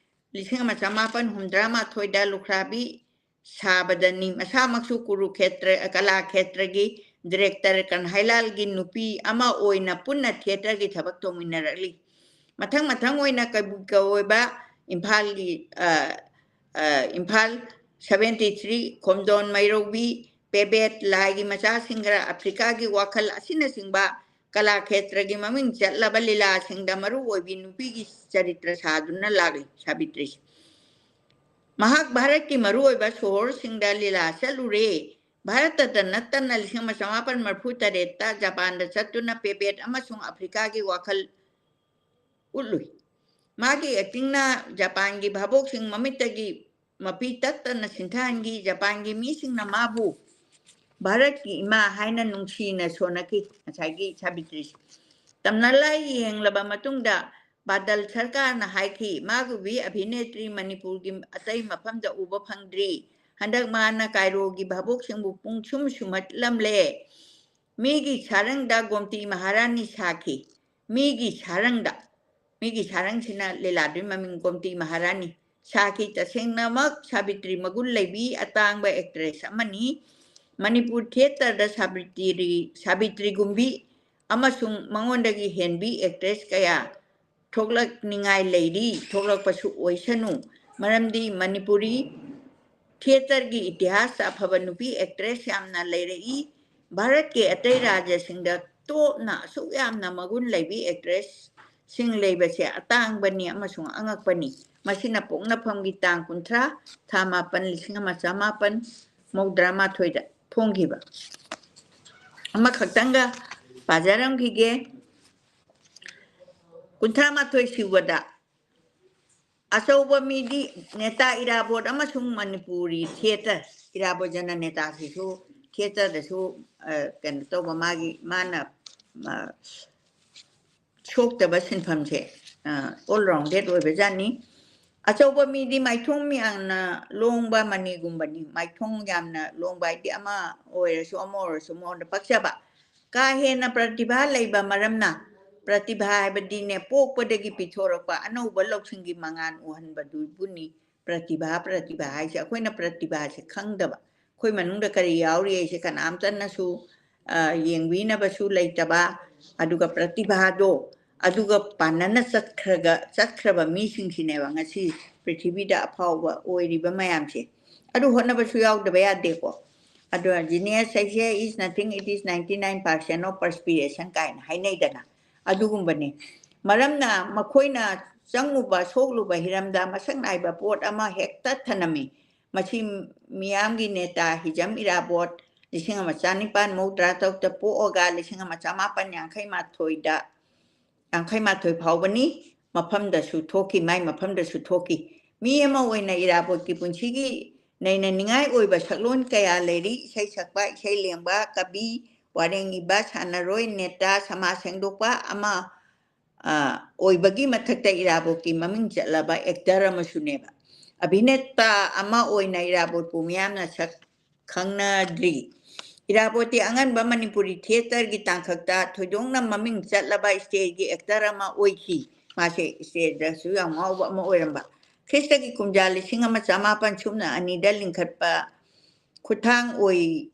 ꯂꯤꯁꯤꯡ ꯑꯃ ꯆꯃꯥꯄꯟ ꯍꯨꯝꯗ꯭ꯔꯥ ꯃꯥꯊꯣꯏꯗ ꯂꯨꯈ꯭ꯔꯥꯕꯤ ꯁꯥꯕꯗꯅꯤ꯫ ꯃꯁꯥꯃꯛꯁꯨ ꯀꯨꯔꯨꯈꯦꯇ꯭ꯔ, ꯀꯂꯥ ꯈꯦꯇ꯭ꯔꯒꯤ ꯗꯤꯔꯦꯛꯇꯔ ꯀꯟꯍꯩꯂꯥꯜꯒꯤ ꯅꯨꯄꯤ ꯑꯃ ꯑꯣꯏꯅ ꯄꯨꯟꯅ ꯊꯤꯌꯦꯇꯔꯒꯤ ꯊꯕꯛ ꯇꯧꯃꯤꯟꯅꯔꯛꯂꯤ꯫ ꯃꯊꯪ ꯃꯊꯪ ꯑꯣꯏꯅ ꯀꯩꯕꯨ ꯀꯋꯣꯏꯕ, ꯏꯝꯐꯥꯜꯒꯤ, ꯑ, ꯑ, ꯏꯝꯐꯥꯜ ꯁꯚꯦꯟꯇꯤ ꯊ꯭ꯔꯤ, ꯈꯣꯝꯗꯣꯟ ꯃꯩꯔꯧꯕꯤ, ꯄꯦꯕꯦꯠ, ꯂꯥꯏꯒꯤ ꯃꯆꯥꯁꯤꯡ ꯈꯔ, ꯑꯐ꯭ꯔꯤꯀꯥꯒꯤ ꯋꯥꯈꯜ ꯑꯁꯤꯅꯆꯤꯡꯕ ꯀꯂꯥ ꯈꯦꯇ꯭ꯔꯒꯤ ꯃꯃꯤꯡ ꯆꯠꯂꯕ ꯂꯤꯂꯥꯁꯤꯡꯗ ꯃꯔꯨ ꯑꯣꯏꯕꯤ ꯅꯨꯄꯤꯒꯤ ꯆꯔꯤꯇ꯭ꯔ ꯁꯥꯗꯨꯅ ꯂꯥꯛꯂꯤ ꯁꯥꯕꯤꯇ꯭ꯔꯤꯁꯦ꯫ ꯃꯍꯥꯛ ꯚꯥꯔꯠꯀꯤ ꯃꯔꯨꯑꯣꯏꯕ ꯁꯣꯍꯣꯔꯁꯤꯡꯗ ꯂꯤꯂꯥ ꯆꯠꯂꯨꯔꯦ꯫ ꯚꯥꯔꯠꯇꯗ ꯅꯠꯇꯅ ꯂꯤꯁꯤꯡ ꯑꯃ ꯆꯃꯥꯄꯟ ꯃꯔꯤꯐꯨ ꯇꯔꯦꯠꯇ ꯖꯄꯥꯟꯗ ꯆꯠꯇꯨꯅ ꯄꯦꯕꯦꯠ ꯑꯃꯁꯨꯡ ꯑꯐ꯭ꯔꯤꯀꯥꯒꯤ ꯋꯥꯈꯜ ꯎꯠꯂꯨꯏ꯫ ꯃꯥꯒꯤ ꯑꯦꯛꯇꯤꯡꯅ ꯖꯄꯥꯟꯒꯤ ꯚꯥꯕꯣꯛꯁꯤꯡ ꯃꯃꯤꯠꯇꯒꯤ ꯃꯄꯤ ꯇꯠꯇꯅ ꯁꯤꯟꯊꯍꯟꯈꯤ꯫ ꯖꯄꯥꯟꯒꯤ ꯃꯤꯁꯤꯡꯅ ꯃꯥꯕꯨ ꯚꯥꯔꯠꯀꯤ ꯏꯃꯥ ꯍꯥꯏꯅ ꯅꯨꯡꯁꯤꯅ ꯁꯣꯟꯅꯈꯤ꯫ ꯉꯁꯥꯏꯒꯤ ꯁꯥꯕꯤꯇ꯭ꯔꯤꯁꯦ ꯇꯝꯅ ꯂꯥꯏ ꯌꯦꯡꯂꯕ ꯃꯇꯨꯡꯗ ꯕꯥꯗꯜ ꯁꯔꯀꯥꯔꯅ ꯍꯥꯏꯈꯤ, "ꯃꯥꯒꯨꯕꯤ ꯑꯚꯤꯅꯦꯇ꯭ꯔꯤ ꯃꯅꯤꯄꯨꯔꯒꯤ ꯑꯇꯩ ꯃꯐꯝꯗ ꯎꯕ ꯐꯪꯗ꯭ꯔꯤ꯫ ꯍꯟꯗꯛ ꯃꯥꯅ ꯀꯥꯏꯔꯣꯒꯤ ꯚꯥꯕꯣꯛꯁꯤꯡꯕꯨ ꯄꯨꯡꯁꯨꯝ ꯁꯨꯝꯍꯠꯂꯝꯂꯦ꯫ ꯃꯤꯒꯤ ꯁꯥꯔꯪꯗ ꯒꯣꯝꯇꯤ ꯃꯍꯥꯔꯥꯅꯤ ꯁꯥꯈꯤ"꯫ ꯃꯤꯒꯤ ꯁꯥꯔꯪꯗ, ꯃꯤꯒꯤ ꯁꯥꯔꯪꯁꯤꯅ ꯂꯤꯂꯥꯗꯨꯒꯤ ꯃꯃꯤꯡ ꯒꯣꯝꯇꯤ ꯃꯍꯥꯔꯥꯅꯤ ꯁꯥꯈꯤ꯫ ꯇꯁꯦꯡꯅꯃꯛ ꯁꯥꯕꯤꯇ꯭ꯔꯤ ꯃꯒꯨꯟ ꯂꯩꯕꯤ ꯑꯇꯥꯡꯕ ꯑꯦꯛꯇ꯭ꯔꯦꯁ ꯑꯃꯅꯤ꯫ ꯃꯅꯤꯄꯨꯔ ꯊꯤꯌꯦꯇꯔꯗ ꯁꯥꯕꯤꯇ꯭ꯔꯤ, ꯁꯥꯕꯤꯇ꯭ꯔꯤꯒꯨꯝꯕꯤ ꯑꯃꯁꯨꯡ ꯃꯉꯣꯟꯗꯒꯤ ꯍꯦꯟꯕꯤ ꯑꯦꯛꯇ꯭ꯔꯦꯁ ꯀꯌꯥ ꯊꯣꯛꯂꯛꯅꯤꯡꯉꯥꯏ ꯂꯩꯔꯤ, ꯊꯣꯛꯂꯛꯄꯁꯨ ꯑꯣꯏꯁꯅꯨ꯫ ꯃꯔꯝꯗꯤ ꯃꯅꯤꯄꯨꯔꯤ ꯊꯤꯌꯦꯇꯔꯒꯤ ꯏꯇꯤꯍꯥꯁꯇ ꯑꯐꯕ ꯅꯨꯄꯤ ꯑꯦꯛꯇ꯭ꯔꯦꯁ ꯌꯥꯝꯅ ꯂꯩꯔꯛꯏ꯫ ꯚꯥꯔꯠꯀꯤ ꯑꯇꯩ ꯔꯥꯖ꯭ꯌꯁꯤꯡꯗ ꯇꯣꯞꯅ ꯑꯁꯨꯛ ꯌꯥꯝꯅ ꯃꯒꯨꯟ ꯂꯩꯕꯤ ꯑꯦꯛꯇ꯭ꯔꯦꯁꯁꯤꯡ ꯂꯩꯕꯁꯦ ꯑꯇꯥꯡꯕꯅꯤ ꯑꯃꯁꯨꯡ ꯑꯉꯛꯄꯅꯤ꯫ ꯃꯁꯤꯅ ꯄꯣꯛꯅꯐꯝꯒꯤ ꯇꯥꯡ ꯀꯨꯟꯊ꯭ꯔꯥ, ꯊꯥ ꯃꯥꯄꯟ, ꯂꯤꯁꯤꯡ ꯑꯃ ꯆꯃꯥꯄꯟ ꯃꯧꯗ꯭ꯔꯥ ꯃꯥꯊꯣꯏꯗ ꯐꯣꯡꯈꯤꯕ꯫ ꯑꯃꯈꯛꯇꯪꯒ ꯄꯥꯖꯔꯝꯈꯤꯒꯦ꯫ ꯀꯨꯟꯊ꯭ꯔꯥ ꯃꯥꯊꯣꯏ ꯁꯨꯕꯗ ꯑꯆꯧꯕ ꯃꯤꯗꯤ ꯅꯦꯇꯥ ꯏꯔꯥꯕꯣꯠ ꯑꯃꯁꯨꯡ ꯃꯅꯤꯄꯨꯔꯤ ꯊꯤꯌꯦꯇꯔ, ꯏꯔꯥꯕꯣꯠ ꯖꯅ ꯅꯦꯇꯥꯁꯤꯁꯨ ꯊꯤꯌꯦꯇꯔꯗꯁꯨ, ꯑ, ꯀꯩꯅꯣ ꯇꯧꯕ, ꯃꯥꯒꯤ, ꯃꯥꯅ, ꯑ, ꯁꯣꯛꯇꯕ ꯁꯤꯟꯐꯝꯁꯦ, ꯑ, all rounded ꯑꯣꯏꯕꯖꯥꯠꯅꯤ꯫ ꯑꯆꯧꯕ ꯃꯤꯗꯤ ꯃꯥꯏꯊꯣꯡ ꯌꯥꯝꯅ ꯂꯣꯡꯕ ꯃꯅꯤꯒꯨꯝꯕꯅꯤ꯫ ꯃꯥꯏꯊꯣꯡ ꯌꯥꯝꯅ ꯂꯣꯡꯕ ꯍꯥꯏꯗꯤ ꯑꯃ ꯑꯣꯏꯔꯁꯨ, ꯑꯃ ꯑꯣꯏꯔꯁꯨ ꯃꯉꯣꯟꯗ ꯄꯛꯆꯕ꯫ ꯀꯥ ꯍꯦꯟꯅ ꯄ꯭ꯔꯇꯤꯚꯥ ꯂꯩꯕ ꯃꯔꯝꯅ, ꯄ꯭ꯔꯇꯤꯚꯥ ꯍꯥꯏꯕꯗꯤꯅꯦ, ꯄꯣꯛꯄꯗꯒꯤ ꯄꯤꯊꯣꯔꯛꯄ ꯑꯅꯧꯕ ꯂꯧꯁꯤꯡꯒꯤ ꯃꯉꯥꯜ ꯎꯍꯟꯕꯗꯨꯕꯨꯅꯤ ꯄ꯭ꯔꯇꯤꯚꯥ, ꯄ꯭ꯔꯇꯤꯚꯥ ꯍꯥꯏꯁꯦ꯫ ꯑꯩꯈꯣꯏꯅ ꯄ꯭ꯔꯇꯤꯚꯥꯁꯦ ꯈꯪꯗꯕ, ꯑꯩꯈꯣꯏ ꯃꯅꯨꯡꯗ ꯀꯔꯤ ꯌꯥꯎꯔꯤ ꯍꯥꯏꯁꯦ ꯀꯅꯥꯝꯇꯅꯁꯨ, ꯑ, ꯌꯦꯡꯕꯤꯅꯕꯁꯨ ꯂꯩꯇꯕ, ꯑꯗꯨꯒ ꯄ꯭ꯔꯇꯤꯚꯥꯗꯣ ꯑꯗꯨꯒ ꯄꯥꯟꯅꯅ ꯆꯠꯈ꯭ꯔꯒ, ꯆꯠꯈ꯭ꯔꯕ ꯃꯤꯁꯤꯡꯁꯤꯅꯦꯕ ꯉꯁꯤ ꯄ꯭ꯔꯤꯊꯤꯕꯤꯗ ꯑꯐꯥꯎꯕ ꯑꯣꯏꯔꯤꯕ ꯃꯌꯥꯝꯁꯦ꯫ ꯑꯗꯨ ꯍꯣꯠꯅꯕꯁꯨ ꯌꯥꯎꯗꯕ ꯌꯥꯗꯦꯀꯣ꯫ ꯑꯗꯣ genius ꯍꯥꯏꯁꯦ is nothing, it is ninety nine percent of perspiration ꯀꯥꯏꯅ ꯍꯥꯏꯅꯩꯗꯅ, ꯑꯗꯨꯒꯨꯝꯕꯅꯤ꯫ ꯃꯔꯝꯅ ꯃꯈꯣꯏꯅ ꯆꯪꯉꯨꯕ, ꯁꯣꯛꯂꯨꯕ ꯍꯤꯔꯝꯗ ꯃꯁꯛ ꯅꯥꯏꯕ ꯄꯣꯠ ꯑꯃ ꯍꯦꯛꯇ ꯊꯅꯝꯃꯤ꯫ ꯃꯁꯤ ꯃꯤꯌꯥꯝꯒꯤ ꯅꯦꯇꯥ ꯍꯤꯖꯝ ꯏꯔꯥꯕꯣꯠ ꯂꯤꯁꯤꯡ ꯑꯃ ꯆꯥꯅꯤꯄꯥꯟ ꯃꯧꯗ꯭ꯔꯥ ꯇꯔꯨꯛꯇ ꯄꯣꯛꯑꯒ ꯂꯤꯁꯤꯡ ꯑꯃ ꯆꯃꯥꯄꯟ ꯌꯥꯡꯈꯩ ꯃꯥꯊꯣꯏꯗ, ꯌꯥꯡꯈꯩ ꯃꯥꯊꯣꯏ ꯐꯥꯎꯕꯅꯤ꯫ ꯃꯐꯝꯗꯁꯨ ꯊꯣꯛꯈꯤ, ꯃꯥꯏ ꯃꯐꯝꯗꯁꯨ ꯊꯣꯛꯈꯤ꯫ ꯃꯤ ꯑꯃ ꯑꯣꯏꯅ ꯏꯔꯥꯕꯣꯠꯀꯤ ꯄꯨꯟꯁꯤꯒꯤ ꯅꯩꯅꯅꯤꯡꯉꯥꯏ ꯑꯣꯏꯕ ꯁꯛꯂꯣꯟ ꯀꯌꯥ ꯂꯩꯔꯤ꯫ ꯏꯁꯩ ꯁꯛꯄ, ꯏꯁꯩ ꯂꯦꯡꯕ, ꯀꯕꯤ, ꯋꯥꯔꯦꯡ ꯏꯕ, ꯁꯥꯟꯅꯔꯣꯏ, ꯅꯦꯇꯥ, ꯁꯃꯥꯖ ꯁꯦꯡꯗꯣꯛꯄ ꯑꯃ, ꯑ, ꯑꯣꯏꯕꯒꯤ ꯃꯊꯛꯇ ꯏꯔꯥꯕꯣꯠꯀꯤ ꯃꯃꯤꯡ ꯆꯠꯂꯕ actor ꯑꯃꯁꯨꯅꯦꯕ꯫ ꯑꯚꯤꯅꯦꯇꯥ ꯑꯃ ꯑꯣꯏꯅ ꯏꯔꯥꯕꯣꯠꯄꯨ ꯃꯤꯌꯥꯝꯅ ꯁꯛ ꯈꯪꯅꯗ꯭ꯔꯤ꯫ ꯏꯔꯥꯕꯣꯠꯇꯤ ꯑꯉꯟꯕ ꯃꯅꯤꯄꯨꯔꯤ theatreꯒꯤ ꯇꯥꯡꯀꯛꯇ ꯊꯣꯏꯗꯣꯛꯅ ꯃꯃꯤꯡ ꯆꯠꯂꯕ stageꯀꯤ actor ꯑꯃ ꯑꯣꯏꯈꯤ꯫ ꯃꯥꯁꯦ stageꯇꯁꯨ ꯌꯥꯝ ꯉꯥꯎꯕ ꯑꯃ ꯑꯣꯏꯔꯝꯕ꯫ ꯈ꯭ꯔꯤꯁꯇꯒꯤ ꯀꯨꯝꯖꯥ ꯂꯤꯁꯤꯡ ꯑꯃ ꯆꯃꯥꯄꯟ ꯁꯨꯞꯅ ꯑꯅꯤꯗ ꯂꯤꯡꯈꯠꯄ ꯈꯨꯠꯊꯥꯡ ꯑꯣꯏ-,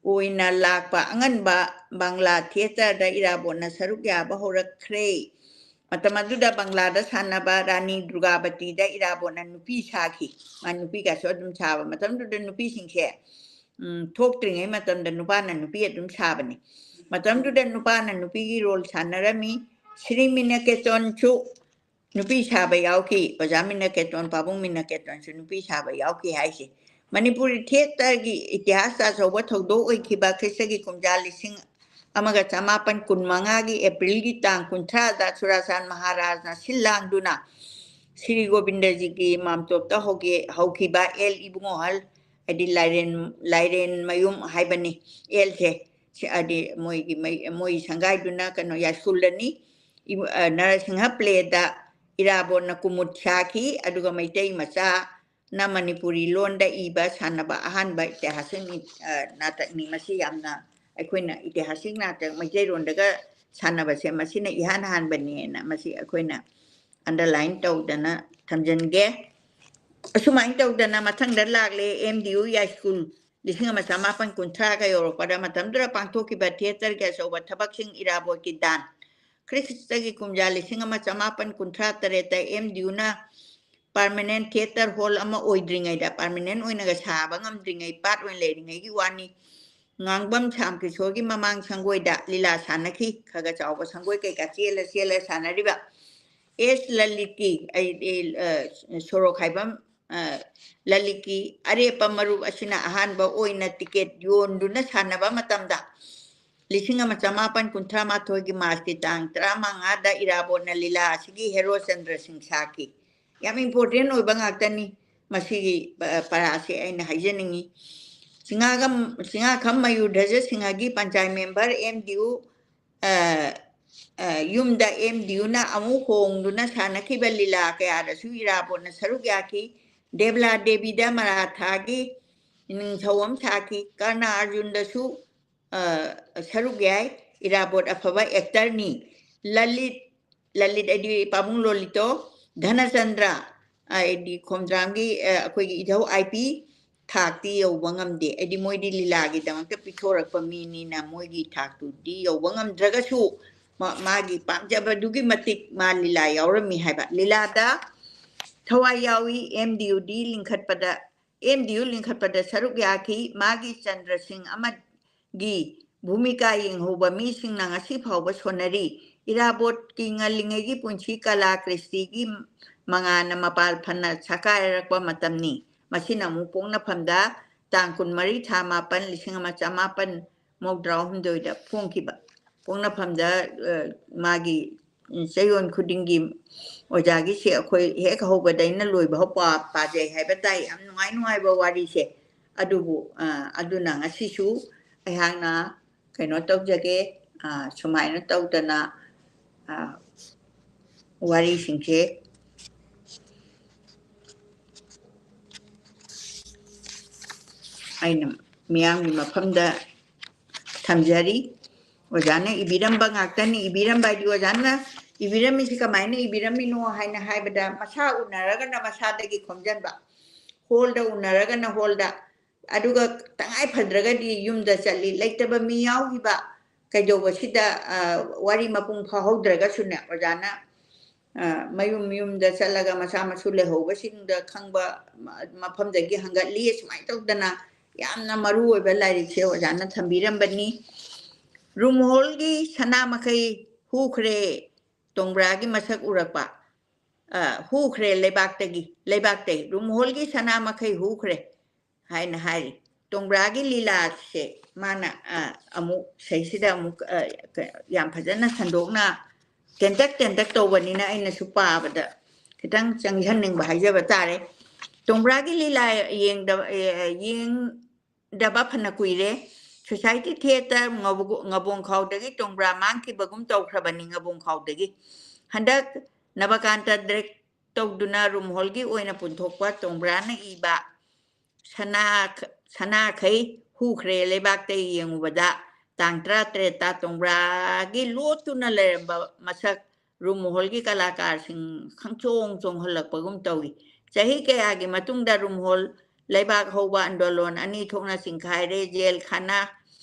ꯑꯣꯏꯅ ꯂꯥꯛꯄ ꯑꯉꯟꯕ ꯕꯪꯂꯥ theatreꯗ ꯏꯔꯥꯕꯣꯠꯅ ꯁꯔꯨꯛ ꯌꯥꯕ ꯍꯧꯔꯛꯈ꯭ꯔꯦ꯫ ꯃꯇꯝ ꯑꯗꯨꯗ ꯕꯪꯂꯥꯗ ꯁꯥꯟꯅꯕ ꯔꯥꯅꯤ ꯗꯨꯔꯒꯥꯕꯇꯤꯗ ꯏꯔꯥꯕꯣꯠꯅ ꯅꯨꯄꯤ ꯁꯥꯈꯤ꯫ ꯃꯥ ꯅꯨꯄꯤꯒꯁꯨ ꯑꯗꯨꯝ ꯁꯥꯕ꯫ ꯃꯇꯝꯗꯨꯗ ꯅꯨꯄꯤꯁꯤꯡꯁꯦ, ꯎꯝ, ꯊꯣꯛꯇ꯭ꯔꯤꯉꯩ ꯃꯇꯝꯗ ꯅꯨꯄꯥꯅ ꯅꯨꯄꯤ ꯑꯗꯨꯝ ꯁꯥꯕꯅꯤ꯫ ꯃꯇꯝꯗꯨꯗ ꯅꯨꯄꯥꯅ ꯅꯨꯄꯤꯒꯤ role ꯁꯥꯟꯅꯔꯝꯃꯤ꯫ ꯁ꯭ꯔꯤ ꯃꯤꯅꯀꯦꯇꯣꯟꯁꯨ ꯅꯨꯄꯤ ꯁꯥꯕ ꯌꯥꯎꯈꯤ꯫ ꯑꯣꯖꯥ ꯃꯤꯅꯀꯦꯇꯣꯟ, ꯄꯥꯕꯨꯡ ꯃꯤꯅꯀꯦꯇꯣꯟꯁꯨ ꯅꯨꯄꯤ ꯁꯥꯕ ꯌꯥꯎꯈꯤ ꯍꯥꯏꯁꯦ꯫ ꯃꯅꯤꯄꯨꯔꯤ theatreꯒꯤ ꯏꯇꯤꯍꯥꯁꯇ ꯑꯆꯧꯕ ꯊꯧꯗꯣꯛ ꯑꯣꯏꯈꯤꯕ ꯈ꯭ꯔꯤꯁꯇꯒꯤ ꯀꯨꯝꯖꯥ ꯂꯤꯁꯤꯡ ꯑꯃꯒ ꯆꯃꯥꯄꯟ ꯀꯨꯟꯃꯉꯥꯒꯤ Aprilꯒꯤ ꯇꯥꯡ ꯀꯨꯟꯊ꯭ꯔꯥꯗ ꯆꯨꯔꯥꯆꯥꯟ ꯃꯍꯥꯔꯥꯖꯅ ꯁꯤꯜ ꯂꯥꯡꯗꯨꯅ ꯁ꯭ꯔꯤ ꯒꯣꯕꯤꯟꯗꯖꯤꯒꯤ ꯃꯥꯝꯇꯣꯞꯇ ꯍꯧꯒꯦ-, ꯍꯧꯈꯤꯕ ꯑꯦꯜ ꯏꯕꯨꯡꯉꯣꯍꯜ, ꯍꯥꯏꯗꯤ ꯂꯥꯏꯔꯦꯟ, ꯂꯥꯏꯔꯦꯟ ꯃꯌꯨꯝ ꯍꯥꯏꯕꯅꯤ ꯑꯦꯜꯁꯦ꯫ ꯁꯤ-, ꯍꯥꯏꯗꯤ ꯃꯣꯏꯒꯤ ꯃꯩ-, ꯃꯣꯏ ꯁꯪꯒꯥꯏꯗꯨꯅ ꯀꯩꯅꯣ ꯌꯥꯏꯁ꯭ꯀꯨꯜꯗꯅꯤ꯫ ꯏꯕꯨ-, ꯑ, ꯅꯔꯁꯤꯡꯍ playꯗ ꯏꯔꯥꯕꯣꯠꯅ ꯀꯨꯃꯨꯗ ꯁꯥꯈꯤ, ꯑꯗꯨꯒ ꯃꯩꯇꯩ ꯃꯆꯥꯅ ꯃꯅꯤꯄꯨꯔꯤ ꯂꯣꯟꯗ ꯏꯕ ꯁꯥꯟꯅꯕ ꯑꯍꯥꯟꯕ ꯏꯇꯤꯍꯥꯁꯤꯛ ꯅꯤ-, ꯑ, ꯅꯥꯇꯛꯅꯤ꯫ ꯃꯁꯤ ꯌꯥꯝꯅ ꯑꯩꯈꯣꯏꯅ ꯏꯇꯤꯍꯥꯁꯤꯛ ꯅꯥꯇꯛ ꯃꯩꯇꯩꯔꯣꯟꯗꯒ ꯁꯥꯟꯅꯕꯁꯦ ꯃꯁꯤꯅ ꯏꯍꯥꯟ ꯍꯥꯟꯕꯅꯦꯅ ꯃꯁꯤ ꯑꯩꯈꯣꯏꯅ underline ꯇꯧꯗꯅ ꯊꯝꯖꯟꯒꯦ꯫ ꯑꯁꯨꯃꯥꯏꯅ ꯇꯧꯗꯅ ꯃꯊꯪꯗ ꯂꯥꯛꯂꯦ ꯑꯦꯝ ꯗꯤ ꯌꯨ ꯌꯥꯏꯁ꯭ꯀꯨꯜ ꯂꯤꯁꯤꯡ ꯑꯃ ꯆꯃꯥꯄꯟ ꯀꯨꯟꯊ꯭ꯔꯥꯒ ꯌꯧꯔꯛꯄꯗ ꯃꯇꯝꯗꯨꯗ ꯄꯥꯡꯊꯣꯛꯈꯤꯕ theatreꯒꯤ ꯑꯆꯧꯕ ꯊꯕꯛꯁꯤꯡ ꯏꯔꯥꯕꯣꯠꯀꯤ ꯗꯥꯟ꯫ ꯈ꯭ꯔꯤꯁꯇꯒꯤ ꯀꯨꯝꯖꯥ ꯂꯤꯁꯤꯡ ꯑꯃ ꯆꯃꯥꯄꯟ ꯀꯨꯟꯊ꯭ꯔꯥ ꯇꯔꯦꯠꯇ ꯑꯦꯝ ꯗꯤ ꯌꯨꯅ permanent theatre hall ꯑꯃ ꯑꯣꯏꯗ꯭ꯔꯤꯉꯩꯗ, permanent ꯑꯣꯏꯅꯒ ꯁꯥꯕ ꯉꯝꯗ꯭ꯔꯤꯉꯩ, ꯄꯥꯠ ꯑꯣꯏꯅ ꯂꯩꯔꯤꯉꯩꯒꯤ ꯋꯥꯅꯤ, ꯉꯥꯡꯕꯝ ꯁ꯭ꯌꯥꯝ ꯀꯤꯁꯣꯔꯒꯤ ꯃꯃꯥꯡ ꯁꯪꯒꯣꯏꯗ ꯂꯤꯂꯥ ꯁꯥꯟꯅꯈꯤ꯫ ꯈꯔ ꯈꯔ ꯆꯥꯎꯕ ꯁꯪꯒꯣꯏ ꯀꯩꯀꯥ ꯆꯦꯜꯂ ꯆꯦꯜꯂ ꯁꯥꯟꯅꯔꯤꯕ꯫ ꯑꯦꯁ ꯂꯂꯤꯠꯀꯤ, ꯑꯩ, ꯑꯩ, ꯑ, ꯁꯣꯔꯣꯛ ꯈꯥꯏꯕꯝ, ꯑ, ꯂꯂꯤꯠꯀꯤ ꯑꯔꯦꯞꯄ ꯃꯔꯨꯞ ꯑꯁꯤꯅ ꯑꯍꯥꯟꯕ ꯑꯣꯏꯅ ticket ꯌꯣꯟꯗꯨꯅ ꯁꯥꯟꯅꯕ ꯃꯇꯝꯗ, ꯂꯤꯁꯤꯡ ꯑꯃ ꯆꯃꯥꯄꯟ ꯀꯨꯟꯊ꯭ꯔꯥ ꯃꯥꯊꯣꯏꯒꯤ Marchꯀꯤ ꯇꯥꯡ ꯇꯔꯥꯃꯉꯥꯗ ꯏꯔꯥꯕꯣꯠꯅ ꯂꯤꯂꯥ ꯑꯁꯤꯒꯤ ꯍꯦꯔꯣ ꯆꯟꯗ꯭ꯔ ꯁꯤꯡ ꯁꯥꯈꯤ꯫ ꯌꯥꯝ important ꯑꯣꯏꯕ ꯉꯥꯛꯇꯅꯤ꯫ ꯃꯁꯤꯒꯤ, ꯑ, ꯄꯔꯥꯁꯦ ꯑꯩꯅ ꯍꯥꯏꯖꯅꯤꯡꯉꯤ꯫ ꯆꯤꯡꯉꯥꯒꯝ-, Chingakham ꯃꯌꯨꯔꯙꯖ ꯁꯤꯡꯍꯒꯤ panchayat member, M D U, ꯑ, ꯑ, ꯌꯨꯝꯗ M D Uꯅ ꯑꯃꯨꯛ ꯍꯣꯡꯗꯨꯅ ꯁꯥꯟꯅꯈꯤꯕ ꯂꯤꯂꯥ ꯀꯌꯥꯗꯁꯨ ꯏꯔꯥꯕꯣꯠꯅ ꯁꯔꯨꯛ ꯌꯥꯈꯤ꯫ ꯗꯦꯕꯂꯥ ꯗꯦꯕꯤꯗ ꯃꯔꯥꯊꯥꯒꯤ ꯅꯤꯡꯊꯧ ꯑꯃ ꯁꯥꯈꯤ꯫ ꯀꯔꯅ ꯑꯔꯖꯨꯟꯗꯁꯨ, ꯑ, ꯁꯔꯨꯛ ꯌꯥꯏ꯫ ꯏꯔꯥꯕꯣꯠ ꯑꯐꯕ actorꯅꯤ꯫ ꯂꯂꯤꯠ, ꯂꯂꯤꯠ ꯍꯥꯏꯗꯤ ꯄꯥꯕꯨꯡ ꯂꯣꯂꯤꯇꯣ, ꯙꯅꯆꯟꯗ꯭ꯔ, ꯍꯥꯏꯗꯤ ꯈꯣꯝꯗ꯭ꯔꯥꯝꯒꯤ, ꯑ, ꯑꯩꯈꯣꯏꯒꯤ ꯏꯙꯧ I P ꯊꯥꯛꯇꯤ ꯌꯧꯕ ꯉꯝꯗꯦ꯫ ꯍꯥꯏꯗꯤ ꯃꯣꯏꯗꯤ ꯂꯤꯂꯥꯒꯤꯗꯃꯛꯇ ꯄꯤꯊꯣꯔꯛꯄ ꯃꯤꯅꯤꯅ ꯃꯣꯏꯒꯤ ꯊꯥꯛꯇꯨꯗꯤ ꯌꯧꯕ ꯉꯝꯗ꯭ꯔꯒꯁꯨ ꯃꯥ-, ꯃꯥꯒꯤ ꯄꯥꯝꯖꯕꯗꯨꯒꯤ ꯃꯇꯤꯛ ꯃꯥ ꯂꯤꯂꯥ ꯌꯥꯎꯔꯝꯃꯤ ꯍꯥꯏꯕ꯫ ꯂꯤꯂꯥꯗ ꯊꯋꯥꯏ ꯌꯥꯎꯏ꯫ M D Uꯗꯤ ꯂꯤꯡꯈꯠꯄꯗ, M D U ꯂꯤꯡꯈꯠꯄꯗ ꯁꯔꯨꯛ ꯌꯥꯈꯤ꯫ ꯃꯥꯒꯤ ꯆꯟꯗ꯭ꯔ ꯁꯤꯡ ꯑꯃꯒꯤ ꯚꯨꯃꯤꯀꯥ ꯌꯦꯡꯍꯧꯕ ꯃꯤꯁꯤꯡꯅ ꯉꯁꯤ ꯐꯥꯎꯕ ꯁꯣꯟꯅꯔꯤ꯫ ꯏꯔꯥꯕꯣꯠꯀꯤ ꯉꯜꯂꯤꯉꯩꯒꯤ ꯄꯨꯟꯁꯤ ꯀꯂꯥ ꯀ꯭ꯔꯤꯁꯇꯤꯒꯤ ꯃꯉꯥꯜꯅ ꯃꯄꯥꯜ ꯐꯅ ꯁꯥꯀꯥꯏꯔꯛꯄ ꯃꯇꯝꯅꯤ꯫ ꯃꯁꯤꯅ ꯑꯃꯨꯛ ꯄꯣꯛꯅꯐꯝꯗ ꯇꯥꯡ ꯀꯨꯟꯃꯔꯤ ꯊꯥ ꯃꯥꯄꯟ ꯂꯤꯁꯤꯡ ꯑꯃ ꯆꯃꯥꯄꯟ ꯃꯧꯗ꯭ꯔꯥ ꯍꯨꯝꯗꯣꯏꯗ ꯐꯣꯡꯈꯤꯕ꯫ ꯄꯣꯛꯅꯐꯝꯗ, ꯑ, ꯃꯥꯒꯤ ꯆꯌꯣꯜ ꯈꯨꯗꯤꯡꯒꯤ ꯑꯣꯖꯥꯒꯤꯁꯦ ꯑꯩꯈꯣꯏ ꯍꯦꯛ ꯍꯧꯕꯗꯩꯅ ꯂꯣꯏꯕ ꯐꯥꯎ ꯄꯥ-, ꯄꯥꯖꯩ ꯍꯥꯏꯕ ꯇꯥꯏ꯫ ꯌꯥꯝ ꯅꯨꯡꯉꯥꯏ ꯅꯨꯡꯉꯥꯏꯕ ꯋꯥꯔꯤꯁꯦ꯫ ꯑꯗꯨꯕꯨ, ꯑ, ꯑꯗꯨꯅ ꯉꯁꯤꯁꯨ ꯑꯩꯍꯥꯛꯅ ꯀꯩꯅꯣ ꯇꯧꯖꯒꯦ, ꯑ, ꯁꯨꯃꯥꯏꯅ ꯇꯧꯗꯅ, ꯑ, ꯋꯥꯔꯤꯁꯤꯡꯁꯦ ꯑꯩꯅ ꯃꯤꯌꯥꯝꯒꯤ ꯃꯐꯝꯗ ꯊꯝꯖꯔꯤ꯫ ꯑꯣꯖꯥꯅ ꯏꯕꯤꯔꯝꯕ ꯉꯥꯛꯇꯅꯤ꯫ ꯏꯕꯤꯔꯝꯕ ꯍꯥꯏꯗꯤ ꯑꯣꯖꯥꯅ ꯏꯕꯤꯔꯝꯃꯤꯁꯤ ꯀꯃꯥꯏꯅ ꯏꯕꯤꯔꯝꯃꯤꯅꯣ ꯍꯥꯏꯅ ꯍꯥꯏꯕꯗ, ꯃꯁꯥ ꯎꯅꯔꯒꯅ ꯃꯁꯥꯗꯒꯤ ꯈꯣꯝꯖꯟꯕ, ꯍꯣꯜꯗ ꯎꯅꯔꯒꯅ ꯍꯣꯜꯗ, ꯑꯗꯨꯒ ꯇꯉꯥꯏ ꯐꯗ꯭ꯔꯒꯗꯤ ꯌꯨꯝꯗ ꯆꯠꯂꯤ꯫ ꯂꯩꯇꯕ ꯃꯤ ꯌꯥꯎꯈꯤꯕ ꯀꯩꯗꯧꯕꯁꯤꯗ, ꯑ, ꯋꯥꯔꯤ ꯃꯄꯨꯡ ꯐꯥꯍꯧꯗ꯭ꯔꯒꯁꯨꯅꯦ, ꯑꯣꯖꯥꯅ, ꯑ, ꯃꯌꯨꯝ ꯃꯌꯨꯝꯗ ꯆꯠꯂꯒ ꯃꯆꯥ ꯃꯁꯨ ꯂꯩꯍꯧꯕꯁꯤꯡꯗ ꯈꯪꯕ ꯃ-, ꯃꯐꯝꯗꯒꯤ ꯍꯪꯒꯠꯂꯤ꯫ ꯁꯨꯃꯥꯏꯅ ꯇꯧꯗꯅ ꯌꯥꯝꯅ ꯃꯔꯨ ꯑꯣꯏꯕ ꯂꯥꯏꯔꯤꯛꯁꯦ ꯑꯣꯖꯥꯅ ꯊꯝꯕꯤꯔꯝꯕꯅꯤ꯫ ꯔꯨꯝꯍꯣꯜꯒꯤ ꯁꯅꯥ ꯃꯈꯩ ꯍꯨꯈ꯭ꯔꯦ, ꯇꯣꯡꯕ꯭ꯔꯥꯒꯤ ꯃꯁꯛ ꯎꯔꯛꯄ꯫ ꯑ, ꯍꯨꯈ꯭ꯔꯦ ꯂꯩꯕꯥꯛꯇꯒꯤ, ꯂꯩꯕꯥꯛꯇꯩ꯫ ꯔꯨꯝꯍꯣꯜꯒꯤ ꯁꯅꯥ ꯃꯈꯩ ꯍꯨꯈ꯭ꯔꯦ ꯍꯥꯏꯅ ꯍꯥꯏꯔꯤ꯫ ꯇꯣꯡꯕ꯭ꯔꯥꯒꯤ ꯂꯤꯂꯥꯁꯦ ꯃꯥꯅ, ꯑ, ꯑꯃꯨꯛ ꯁꯩꯁꯤꯗ ꯑꯃꯨꯛ, ꯑ, ꯀ-, ꯌꯥꯝ ꯐꯖꯅ ꯁꯟꯗꯣꯛꯅ ꯇꯦꯟꯇꯛ ꯇꯦꯟꯇꯛ ꯇꯧꯕꯅꯤꯅ ꯑꯩꯅꯁꯨ ꯄꯥꯕꯗ ꯈꯤꯇꯪ ꯆꯪꯁꯟꯅꯤꯡꯕ ꯍꯥꯏꯖꯕ ꯇꯥꯔꯦ꯫ ꯇꯣꯡꯕ꯭ꯔꯥꯒꯤ ꯂꯤꯂꯥ ꯌꯦꯡꯗꯕ, ꯑꯦ, ꯌꯦꯡꯗꯕ ꯐꯅ ꯀꯨꯏꯔꯦ꯫ ꯁꯣꯁꯥꯏꯇꯤ ꯊꯤꯌꯦꯇꯔ ꯉꯕꯨ-, ꯉꯕꯣꯡꯈꯥꯎꯗꯒꯤ ꯇꯣꯡꯕ꯭ꯔꯥ ꯃꯥꯡꯈꯤꯕꯒꯨꯝ ꯇꯧꯈ꯭ꯔꯕꯅꯤ, ꯉꯕꯣꯡꯈꯥꯎꯗꯒꯤ꯫ ꯍꯟꯗꯛ ꯅꯕꯀꯥꯟꯇ ꯗꯤꯔꯦꯛ ꯇꯧꯗꯨꯅ ꯔꯨꯝꯍꯣꯜꯒꯤ ꯑꯣꯏꯅ ꯄꯨꯟꯊꯣꯛꯄ ꯇꯣꯡꯕ꯭ꯔꯥꯅ ꯏꯕ ꯁꯅꯥ, ꯁꯅꯥꯈꯩ ꯍꯨꯈ꯭ꯔꯦ ꯂꯩꯕꯥꯛꯇ ꯌꯦꯡꯉꯨꯕꯗ, ꯇꯥꯡ ꯇꯔꯥꯇꯔꯦꯠꯇ ꯇꯣꯡꯕ꯭ꯔꯥꯒꯤ ꯂꯣꯠꯇꯨꯅ ꯂꯩꯔꯝꯕ ꯃꯁꯛ ꯔꯨꯝꯍꯣꯜꯒꯤ ꯀꯂꯥꯀꯥꯔꯁꯤꯡ ꯈꯪꯆꯣꯡ ꯆꯣꯡꯍꯜꯂꯛꯄꯒꯨꯝ ꯇꯧꯏ꯫ ꯆꯍꯤ ꯀꯌꯥꯒꯤ ꯃꯇꯨꯡꯗ ꯔꯨꯝꯍꯣꯜ ꯂꯩꯕꯥꯛ ꯍꯧꯕ ꯑꯟꯗꯣꯂꯣꯟ ꯑꯅꯤ ꯊꯣꯛꯅ ꯆꯤꯡꯈꯥꯏꯔꯦ, ꯖꯦꯜ ꯈꯥꯅꯥ,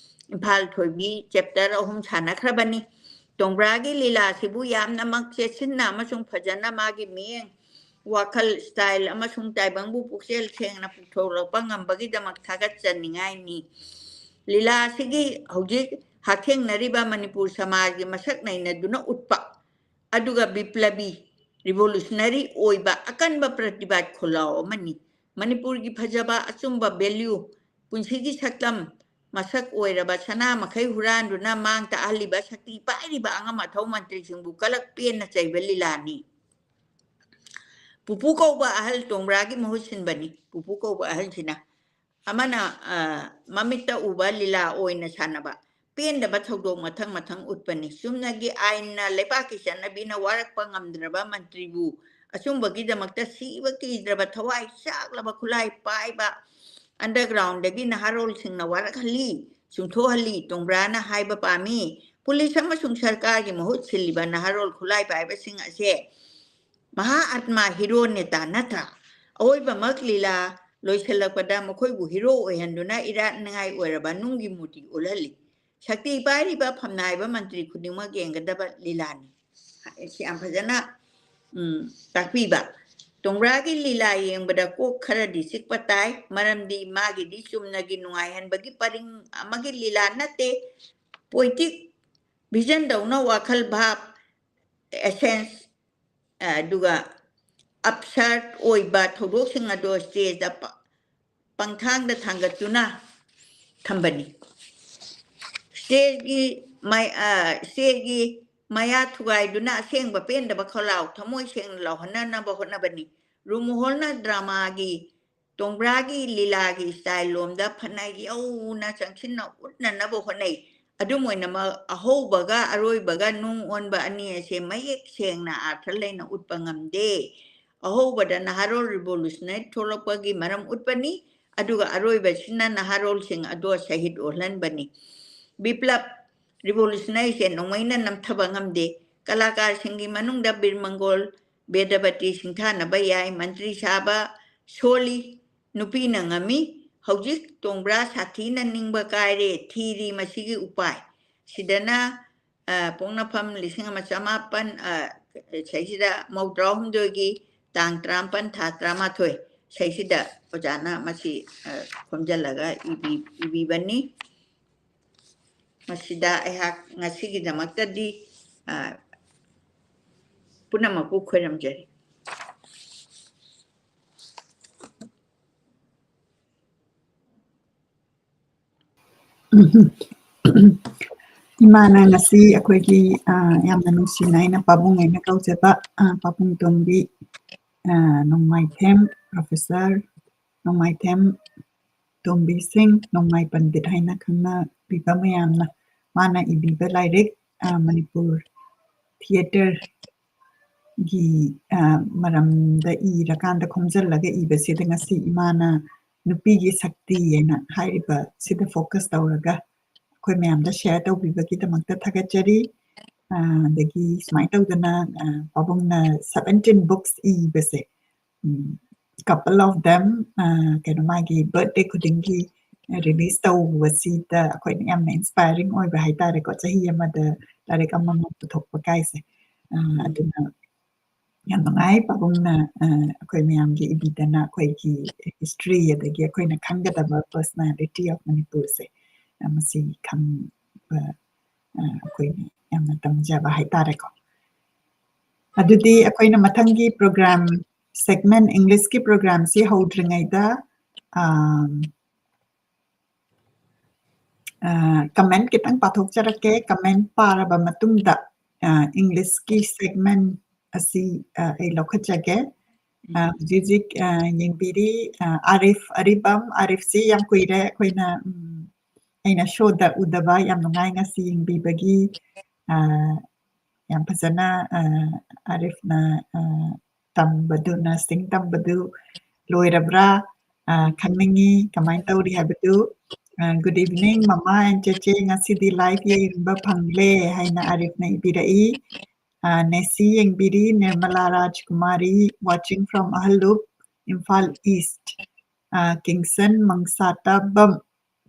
ꯏꯝꯐꯥꯜ ꯊꯣꯏꯕꯤ ꯆꯦꯞꯇꯔ ꯑꯍꯨꯝ ꯁꯥꯟꯅꯈ꯭ꯔꯕꯅꯤ꯫ ꯇꯣꯡꯕ꯭ꯔꯥꯒꯤ ꯂꯤꯂꯥꯁꯤꯕꯨ ꯌꯥꯝꯅꯃꯛ ꯆꯦꯠꯁꯤꯟꯅ ꯑꯃꯁꯨꯡ ꯐꯖꯅ ꯃꯥꯒꯤ ꯃꯤꯠꯌꯦꯡ, ꯋꯥꯈꯜ, ꯁ꯭ꯇꯥꯏꯜ ꯑꯃꯁꯨꯡ ꯇꯥꯏꯕꯪꯕꯨ ꯄꯨꯛꯆꯦꯜ ꯁꯦꯡꯅ ꯄꯨꯊꯣꯛꯂꯛꯄ ꯉꯝꯕꯒꯤꯗꯃꯛ ꯊꯥꯒꯠꯆꯅꯤꯡꯉꯥꯏꯅꯤ꯫ ꯂꯤꯂꯥ ꯑꯁꯤꯒꯤ ꯍꯧꯖꯤꯛ ꯍꯛꯊꯦꯡꯅꯔꯤꯕ ꯃꯅꯤꯄꯨꯔ ꯁꯃꯥꯖꯒꯤ ꯃꯁꯛ ꯅꯩꯅꯗꯨꯅ ꯎꯠꯄ, ꯑꯗꯨꯒ ꯕꯤꯄ꯭ꯂꯕꯤ, ꯔꯤꯚꯣꯂꯨꯁꯅꯔꯤ ꯑꯣꯏꯕ ꯑꯀꯟꯕ ꯄ꯭ꯔꯇꯤꯕꯥꯗ ꯈꯨꯜꯂꯥꯎ ꯑꯃꯅꯤ꯫ ꯃꯅꯤꯄꯨꯔꯒꯤ ꯐꯖꯕ, ꯑꯆꯨꯝꯕ ꯚꯦꯂ꯭ꯌꯨ, ꯄꯨꯟꯁꯤꯒꯤ ꯁꯛꯇꯝ, ꯃꯁꯛ ꯑꯣꯏꯔꯕ ꯁꯅꯥ ꯃꯈꯩ ꯍꯨꯔꯥꯟꯗꯨꯅ ꯃꯥꯡ ꯇꯥꯛꯍꯜꯂꯤꯕ ꯁꯛꯇꯤ ꯄꯥꯏꯔꯤꯕ ꯑꯉꯝ ꯑꯊꯧ ꯃꯟꯇ꯭ꯔꯤꯁꯤꯡꯕꯨ ꯀꯂꯛ ꯄꯦꯟꯅ ꯆꯩꯕ ꯂꯤꯂꯥꯅꯤ꯫ ꯄꯨꯄꯨ ꯀꯧꯕ ꯑꯍꯜ ꯇꯣꯡꯕ꯭ꯔꯥꯒꯤ ꯃꯍꯨꯠ ꯁꯤꯟꯕꯅꯤ꯫ ꯄꯨꯄꯨ ꯀꯧꯕ ꯑꯍꯜꯁꯤꯅ ꯑꯃꯅ, ꯑ, ꯃꯃꯤꯠꯇ ꯎꯕ ꯂꯤꯂꯥ ꯑꯣꯏꯅ ꯁꯥꯟꯅꯕ, ꯄꯦꯟꯗꯕ ꯊꯧꯗꯣꯛ ꯃꯊꯪ ꯃꯊꯪ ꯎꯠꯄꯅꯤ꯫ ꯆꯨꯝꯅꯒꯤ ꯑꯥꯏꯟꯅ, ꯂꯩꯕꯥꯛꯀꯤ ꯆꯠꯅꯕꯤꯅ ꯋꯥꯔꯛꯄ ꯉꯝꯗ꯭ꯔꯕ ꯃꯟꯇ꯭ꯔꯤꯕꯨ ꯑꯆꯨꯝꯕꯒꯤꯗꯃꯛꯇ ꯁꯤꯕ ꯀꯤꯗ꯭ꯔꯕ, ꯊꯋꯥꯏ ꯆꯥꯛꯂꯕ ꯈꯨꯠꯂꯥꯏ ꯄꯥꯏꯕ ꯑꯟꯗꯔꯒ꯭ꯔꯥꯎꯟꯗꯒꯤ ꯅꯍꯥꯔꯣꯜꯁꯤꯡꯅ ꯋꯥꯔꯛꯍꯜꯂꯤ, ꯆꯨꯝꯊꯣꯛꯍꯜꯂꯤ꯫ ꯇꯣꯡꯕ꯭ꯔꯥꯅ ꯍꯥꯏꯕ ꯄꯥꯝꯃꯤ, ꯄꯨꯂꯤꯁ ꯑꯃꯁꯨꯡ ꯁꯔꯀꯥꯔꯒꯤ ꯃꯍꯨꯠ ꯁꯤꯜꯂꯤꯕ ꯅꯍꯥꯔꯣꯜ ꯈꯨꯠꯂꯥꯏ ꯄꯥꯏꯕꯁꯤꯡ ꯑꯁꯦ ꯃꯍꯥ ꯑꯥꯠꯃꯥ ꯍꯤꯔꯣ ꯅꯦꯇꯥ ꯅꯠꯇ꯭ꯔꯥ? ꯑꯋꯣꯏꯕꯃꯛ ꯂꯤꯂꯥ ꯂꯣꯏꯁꯤꯜꯂꯛꯄꯗ ꯃꯈꯣꯏꯕꯨ ꯍꯤꯔꯣ ꯑꯣꯏꯍꯟꯗꯨꯅ ꯏꯔꯥꯠꯅꯤꯉꯥꯏ ꯑꯣꯏꯔꯕ ꯅꯨꯡꯒꯤ ꯃꯨꯔꯇꯤ ꯎꯠꯍꯜꯂꯤ꯫ ꯁꯛꯇꯤ ꯄꯥꯏꯔꯤꯕ ꯐꯝꯅꯥꯏꯕ ꯃꯟꯇ꯭ꯔꯤ ꯈꯨꯗꯤꯡꯃꯛ ꯌꯦꯡꯒꯗꯕ ꯂꯤꯂꯥꯅꯤ꯫ ꯁꯤ ꯌꯥꯝ ꯐꯖꯅ, ꯎꯝ, ꯇꯥꯛꯄꯤꯕ꯫ ꯇꯣꯡꯕ꯭ꯔꯥꯒꯤ ꯂꯤꯂꯥ ꯌꯦꯡꯕꯗ ꯀꯣꯛ ꯈꯔꯗꯤ ꯆꯤꯛꯄ ꯇꯥꯏ, ꯃꯔꯝꯗꯤ ꯃꯥꯒꯤꯗꯤ ꯆꯨꯝꯅꯒꯤ ꯅꯨꯡꯉꯥꯏꯍꯟꯕꯒꯤ ꯄꯔꯤꯡ ꯑꯃꯒꯤ ꯂꯤꯂꯥ ꯅꯠꯇꯦ, ꯄꯣꯏꯇꯤꯛ ꯚꯤꯖꯟꯗꯧꯅ ꯋꯥꯈꯜ ꯚꯥꯞ, ꯑꯦꯁꯦꯟꯁ, ꯑꯗꯨꯒ ꯑꯞꯁꯔꯠ ꯑꯣꯏꯕ ꯊꯧꯗꯣꯛꯁꯤꯡ ꯑꯗꯣ ꯁ꯭ꯇꯦꯖꯇ ꯄ-, ꯄꯪꯊꯥꯡꯗ ꯊꯥꯡꯒꯠꯇꯨꯅ ꯊꯝꯕꯅꯤ꯫ ꯁ꯭ꯇꯦꯖꯒꯤ ꯃꯥꯏ-, ꯑ, ꯁ꯭ꯇꯦꯖꯒꯤ ꯃꯌꯥ ꯊꯨꯒꯥꯏꯗꯨꯅ ꯑꯁꯦꯡꯕ ꯄꯦꯟꯗꯕ ꯈꯣꯜꯂꯥꯎ ꯊꯃꯣꯏ ꯁꯦꯡꯅ ꯂꯥꯎꯍꯟꯅꯅꯕ ꯍꯣꯠꯅꯕꯅꯤ꯫ ꯔꯨꯃꯨꯍꯣꯜꯅ dramaꯒꯤ, ꯇꯣꯡꯕ꯭ꯔꯥꯒꯤ ꯂꯤꯂꯥꯒꯤ style ꯂꯣꯝꯗ ꯐꯅ ꯌꯧꯅ ꯆꯪꯁꯤꯟꯅ ꯎꯠꯅꯅꯕ ꯍꯣꯠꯅꯩ꯫ ꯑꯗꯨꯝ ꯑꯣꯏꯅꯃꯛ, ꯑꯍꯧꯕꯒ ꯑꯔꯣꯏꯕꯒ ꯅꯨꯡ ꯑꯣꯟꯕ ꯑꯅꯤ ꯑꯁꯦ ꯃꯌꯦꯛ ꯁꯦꯡꯅ ꯑꯥꯔꯊ ꯂꯩꯅ ꯎꯠꯄ ꯉꯝꯗꯦ꯫ ꯑꯍꯧꯕꯗ ꯅꯍꯥꯔꯣꯜ revolutionary ꯊꯣꯛꯂꯛꯄꯒꯤ ꯃꯔꯝ ꯎꯠꯄꯅꯤ, ꯑꯗꯨꯒ ꯑꯔꯣꯏꯕꯁꯤꯅ ꯅꯍꯥꯔꯣꯜꯁꯤꯡ ꯑꯗꯣ ꯁꯍꯤꯗ ꯑꯣꯜꯍꯟꯕꯅꯤ꯫ ꯕꯤꯄ꯭ꯂꯕ, revolutionaryꯁꯦ ꯅꯣꯡꯃꯩꯅ ꯅꯝꯊꯕ ꯉꯝꯗꯦ꯫ ꯀꯂꯥꯀꯥꯔꯁꯤꯡꯒꯤ ꯃꯅꯨꯡꯗ ꯕꯤꯔ ꯃꯪꯒꯣꯜ, ꯕꯦꯗꯕꯇꯤ ꯁꯤꯡꯊꯥꯅꯕ ꯌꯥꯏ, ꯃꯟꯇ꯭ꯔꯤ ꯁꯥꯕ ꯁꯣꯜꯂꯤ, ꯅꯨꯄꯤꯅ ꯉꯝꯃꯤ꯫ ꯍꯧꯖꯤꯛ ꯇꯣꯡꯕ꯭ꯔꯥ ꯁꯥꯊꯤꯅ ꯅꯤꯡꯕ ꯀꯥꯏꯔꯦ, ꯊꯤꯔꯤ ꯃꯁꯤꯒꯤ ꯎꯄꯥꯏ꯫ ꯁꯤꯗꯅ, ꯑ, ꯄꯣꯛꯅꯐꯝ ꯂꯤꯁꯤꯡ ꯑꯃ ꯆꯃꯥꯄꯟ, ꯑ, ꯁꯤꯗꯩꯁꯤꯗ ꯃꯧꯗ꯭ꯔꯥꯍꯨꯝꯗꯣꯏꯒꯤ ꯇꯥꯡ ꯇꯔꯥꯃꯥꯄꯟ, ꯊꯥ ꯇꯔꯥꯃꯥꯊꯣꯏ, ꯁꯤꯗꯩꯁꯤꯗ ꯑꯣꯖꯥꯅ ꯃꯁꯤ, ꯑ, ꯈꯣꯝꯖꯤꯜꯂꯒ ꯏꯕꯤ-, ꯏꯕꯤꯕꯅꯤ꯫ ꯃꯁꯤꯗ ꯑꯩꯍꯥꯛ ꯉꯁꯤꯒꯤꯗꯃꯛꯇꯗꯤ, ꯑ, ꯄꯨꯝꯅꯃꯛꯄꯨ ꯈꯣꯏꯔꯝꯖꯔꯤ꯫ ꯏꯃꯥꯅ ꯉꯁꯤ ꯑꯩꯈꯣꯏꯒꯤ, ꯑ, ꯌꯥꯝꯅ ꯅꯨꯡꯁꯤꯅ ꯑꯩꯅ ꯄꯥꯕꯨꯡ ꯍꯥꯏꯅ ꯀꯧꯖꯕ, ꯑ, ꯄꯥꯕꯨꯡ ꯇꯣꯝꯕꯤ, ꯑ, ꯅꯣꯡꯃꯥꯏꯊꯦꯝ, professor ꯅꯣꯡꯃꯥꯏꯊꯦꯝ ꯇꯣꯝꯕꯤ ꯁꯤꯡ, ꯅꯣꯡꯃꯥꯏ ꯄꯟꯗꯤꯠ ꯍꯥꯏꯅ ꯈꯪꯅꯕꯤꯕ ꯃꯌꯥꯝꯅ, ꯃꯥꯅ ꯏꯕꯤꯕ ꯂꯥꯏꯔꯤꯛ, ꯑ, ꯃꯅꯤꯄꯨꯔ theatreꯒꯤ, ꯑ, ꯃꯔꯝꯗ ꯏꯔꯀꯥꯟꯗ ꯈꯣꯝꯖꯤꯜꯂꯒ ꯏꯕꯁꯤꯗ ꯉꯁꯤ ꯏꯃꯥꯅ ꯅꯨꯄꯤꯒꯤ ꯁꯛꯇꯤ ꯍꯥꯏꯅ ꯍꯥꯏꯔꯤꯕꯁꯤꯗ focus ꯇꯧꯔꯒ ꯑꯩꯈꯣꯏ ꯃꯌꯥꯝꯗ share ꯇꯧꯕꯤꯕꯒꯤꯗꯃꯛꯇ ꯊꯥꯒꯠꯆꯔꯤ꯫ ꯑ, ꯑꯗꯒꯤ ꯁꯨꯃꯥꯏꯅ ꯇꯧꯗꯅ, ꯑ, ꯄꯥꯕꯨꯡꯅ seventeen books ꯏꯕꯁꯦ, um, couple of them, ꯑ, ꯀꯩꯅꯣ, ꯃꯥꯒꯤ birthday ꯈꯨꯗꯤꯡꯒꯤ release ꯇꯧꯕꯁꯤꯗ ꯑꯩꯈꯣꯏꯅ ꯌꯥꯝꯅ inspiring ꯑꯣꯏꯕ ꯍꯥꯏꯇꯥꯔꯦꯀꯣ꯫ ꯆꯍꯤ ꯑꯃꯗ ꯂꯥꯏꯔꯤꯛ ꯑꯃꯃꯝ ꯄꯨꯊꯣꯛꯄ ꯀꯥꯏꯁꯦ꯫ ꯑ, ꯑꯗꯨꯅ ꯌꯥꯝ ꯅꯨꯡꯉꯥꯏ ꯄꯥꯕꯨꯡꯅ, ꯑ, ꯑꯩꯈꯣꯏ ꯃꯌꯥꯝꯒꯤ ꯏꯕꯤꯗꯅ ꯑꯩꯈꯣꯏꯒꯤ history ꯑꯗꯒꯤ ꯑꯩꯈꯣꯏꯅ ꯈꯪꯒꯗꯕ personality of ꯃꯅꯤꯄꯨꯔꯁꯦ, ꯑ, ꯃꯁꯤ ꯈꯪꯕ, ꯑ, ꯑꯩꯈꯣꯏꯅ ꯌꯥꯝꯅ ꯇꯝꯖꯕ ꯍꯥꯏꯇꯥꯔꯦꯀꯣ꯫ ꯑꯗꯨꯗꯤ ꯑꯩꯈꯣꯏꯅ ꯃꯊꯪꯒꯤ program segment, Englishꯀꯤ programꯁꯤ ꯍꯧꯗ꯭ꯔꯤꯉꯩꯗ, ꯑ, ꯑ, comment ꯈꯤꯇꯪ ꯄꯥꯊꯣꯛꯆꯔꯛꯀꯦ꯫ Comment ꯄꯥꯔꯕ ꯃꯇꯨꯡꯗ ꯑ, Englishꯀꯤ segment ꯑꯁꯤ, ꯑ, ꯑꯩ ꯂꯧꯈꯠꯆꯒꯦ꯫ ꯑ, ꯍꯧꯖꯤꯛ ꯍꯧꯖꯤꯛ, ꯑ, ꯌꯦꯡꯕꯤꯔꯤ, ꯑ, ꯑꯥꯔꯤꯐ ꯑꯔꯤꯕꯝ꯫ ꯑꯥꯔꯤꯐꯁꯤ ꯌꯥꯝ ꯀꯨꯏꯔꯦ ꯑꯩꯈꯣꯏꯅ, ꯎꯝ, ꯑꯩꯅ showꯗ ꯎꯗꯕ꯫ ꯌꯥꯝ ꯅꯨꯡꯉꯥꯏ ꯉꯁꯤ ꯌꯦꯡꯕꯤꯕꯒꯤ꯫ ꯑ, ꯌꯥꯝ ꯐꯖꯅ, ꯑ, ꯑꯥꯔꯤꯐꯅ, ꯑ, ꯇꯝꯕꯗꯨ, nursing ꯇꯝꯕꯗꯨ ꯂꯣꯏꯔꯕ꯭ꯔꯥ? ꯑ, ꯈꯪꯅꯤꯡꯉꯤ ꯀꯃꯥꯏꯅ ꯇꯧꯔꯤ ꯍꯥꯏꯕꯗꯨ꯫ ꯑ, "Good evening, ꯃꯃꯥ and ꯆꯦꯆꯦ, ꯉꯁꯤꯗꯤ live ꯌꯦꯡꯕ ꯐꯪꯂꯦ" ꯍꯥꯏꯅ ꯑꯥꯔꯤꯐꯅ ꯏꯕꯤꯔꯛꯏ꯫ ꯑ, ꯅꯦꯁꯤ ꯌꯦꯡꯕꯤꯔꯤ, ꯅꯤꯔꯃꯂꯥ ꯔꯥꯖꯀꯨꯃꯥꯔꯤ, watching from ꯑꯍꯜꯂꯨꯞ, ꯏꯝꯐꯥꯜ East꯫ ꯑ, ꯀꯤꯡꯁꯟ ꯃꯪꯁꯥꯇꯥꯕꯝ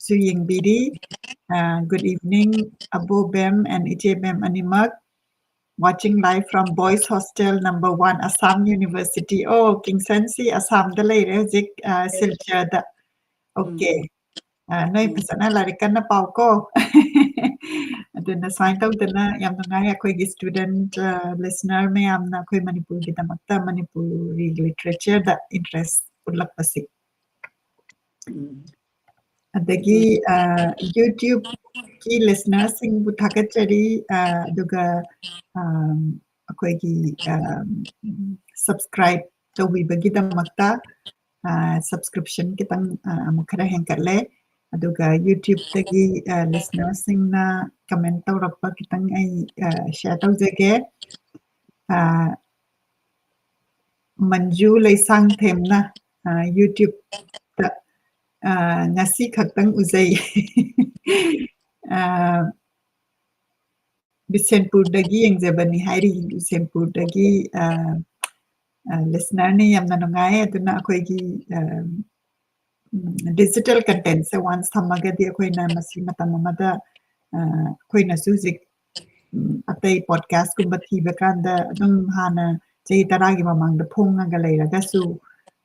ꯁꯨ ꯌꯦꯡꯕꯤꯔꯤ꯫ ꯑ, "Good evening, ꯑꯕꯣꯕꯦꯝ and ꯏꯆꯦꯕꯦꯝ ꯑꯅꯤꯃꯛ꯫ Watching live from Boys Hostel number one, Assam University." ꯑꯣ, ꯀꯤꯡꯁꯟꯁꯤ ꯑꯁꯥꯝꯗ ꯂꯩꯔꯦ ꯍꯧꯖꯤꯛ, ꯑ, ꯁꯤꯜꯆꯔꯗ꯫ Okay꯫ ꯑ, ꯅꯣꯏ ꯎꯝ꯫ ꯐꯖꯅ ꯂꯥꯏꯔꯤꯛ ꯀꯟꯅ ꯄꯥꯎꯀꯣ꯫ ꯑꯗꯨꯅ ꯁꯨꯃꯥꯏꯅ ꯇꯧꯗꯅ ꯌꯥꯝ ꯅꯨꯡꯉꯥꯏ ꯑꯩꯈꯣꯏꯒꯤ student, ꯑ, listener ꯃꯌꯥꯝꯅ ꯑꯩꯈꯣꯏ ꯃꯅꯤꯄꯨꯔꯒꯤꯗꯃꯛꯇ ꯃꯅꯤꯄꯨꯔꯤ literatureꯗ interest ꯎꯠꯂꯛꯄꯁꯤ꯫ ꯎꯝ꯫ ꯑꯗꯒꯤ, ꯎꯝ꯫ ꯑ, YouTubeꯀꯤ listenerꯁꯤꯡꯕꯨ ꯊꯥꯒꯠꯆꯔꯤ, ꯑ, ꯑꯗꯨꯒ, ꯑ, ꯑꯩꯈꯣꯏꯒꯤ, ꯑ, subscribe ꯇꯧꯕꯤꯕꯒꯤꯗꯃꯛꯇ, ꯑ, subscription ꯈꯤꯇꯪ, ꯑ, ꯑꯃꯨꯛ ꯈꯔ ꯍꯦꯟꯒꯠꯂꯦ꯫ ꯑꯗꯨꯒ YouTubeꯇꯒꯤ, ꯑ, listenerꯁꯤꯡꯅ comment ꯇꯧꯔꯛꯄ ꯈꯤꯇꯪ ꯑꯩ, ꯑ, share ꯇꯧꯖꯒꯦ꯫ ꯑ, ꯃꯟꯖꯨ ꯂꯩꯁꯥꯡꯊꯦꯝꯅ, ꯑ, YouTubeꯇ, ꯑ, "ꯉꯁꯤ ꯈꯛꯇꯪ ꯎꯖꯩ꯫ ꯑ, ꯕꯤꯁꯦꯟꯄꯨꯔꯗꯒꯤ ꯌꯦꯡꯖꯕꯅꯤ" ꯍꯥꯏꯔꯤ꯫ ꯕꯤꯁꯦꯟꯄꯨꯔꯗꯒꯤ, ꯑ, ꯑ, listenerꯅꯤ꯫ ꯌꯥꯝꯅ ꯅꯨꯡꯉꯥꯏ꯫ ꯑꯗꯨꯅ ꯑꯩꯈꯣꯏꯒꯤ, ꯑ, ꯎꯝ, digital contentꯁꯦ once ꯊꯝꯃꯒꯗꯤ ꯑꯩꯈꯣꯏꯅ ꯃꯁꯤ ꯃꯇꯝ ꯑꯃꯗ, ꯑ, ꯑꯩꯈꯣꯏꯅꯁꯨ ꯍꯧꯖꯤꯛ, ꯎꯝ, ꯑꯇꯩ podcastꯀꯨꯝꯕ ꯊꯤꯕ ꯀꯥꯟꯗ ꯑꯗꯨꯝ ꯍꯥꯟꯅ ꯆꯍꯤ ꯇꯔꯥꯒꯤ ꯃꯃꯥꯡꯗ ꯐꯣꯡꯉꯒ ꯂꯩꯔꯒꯁꯨ,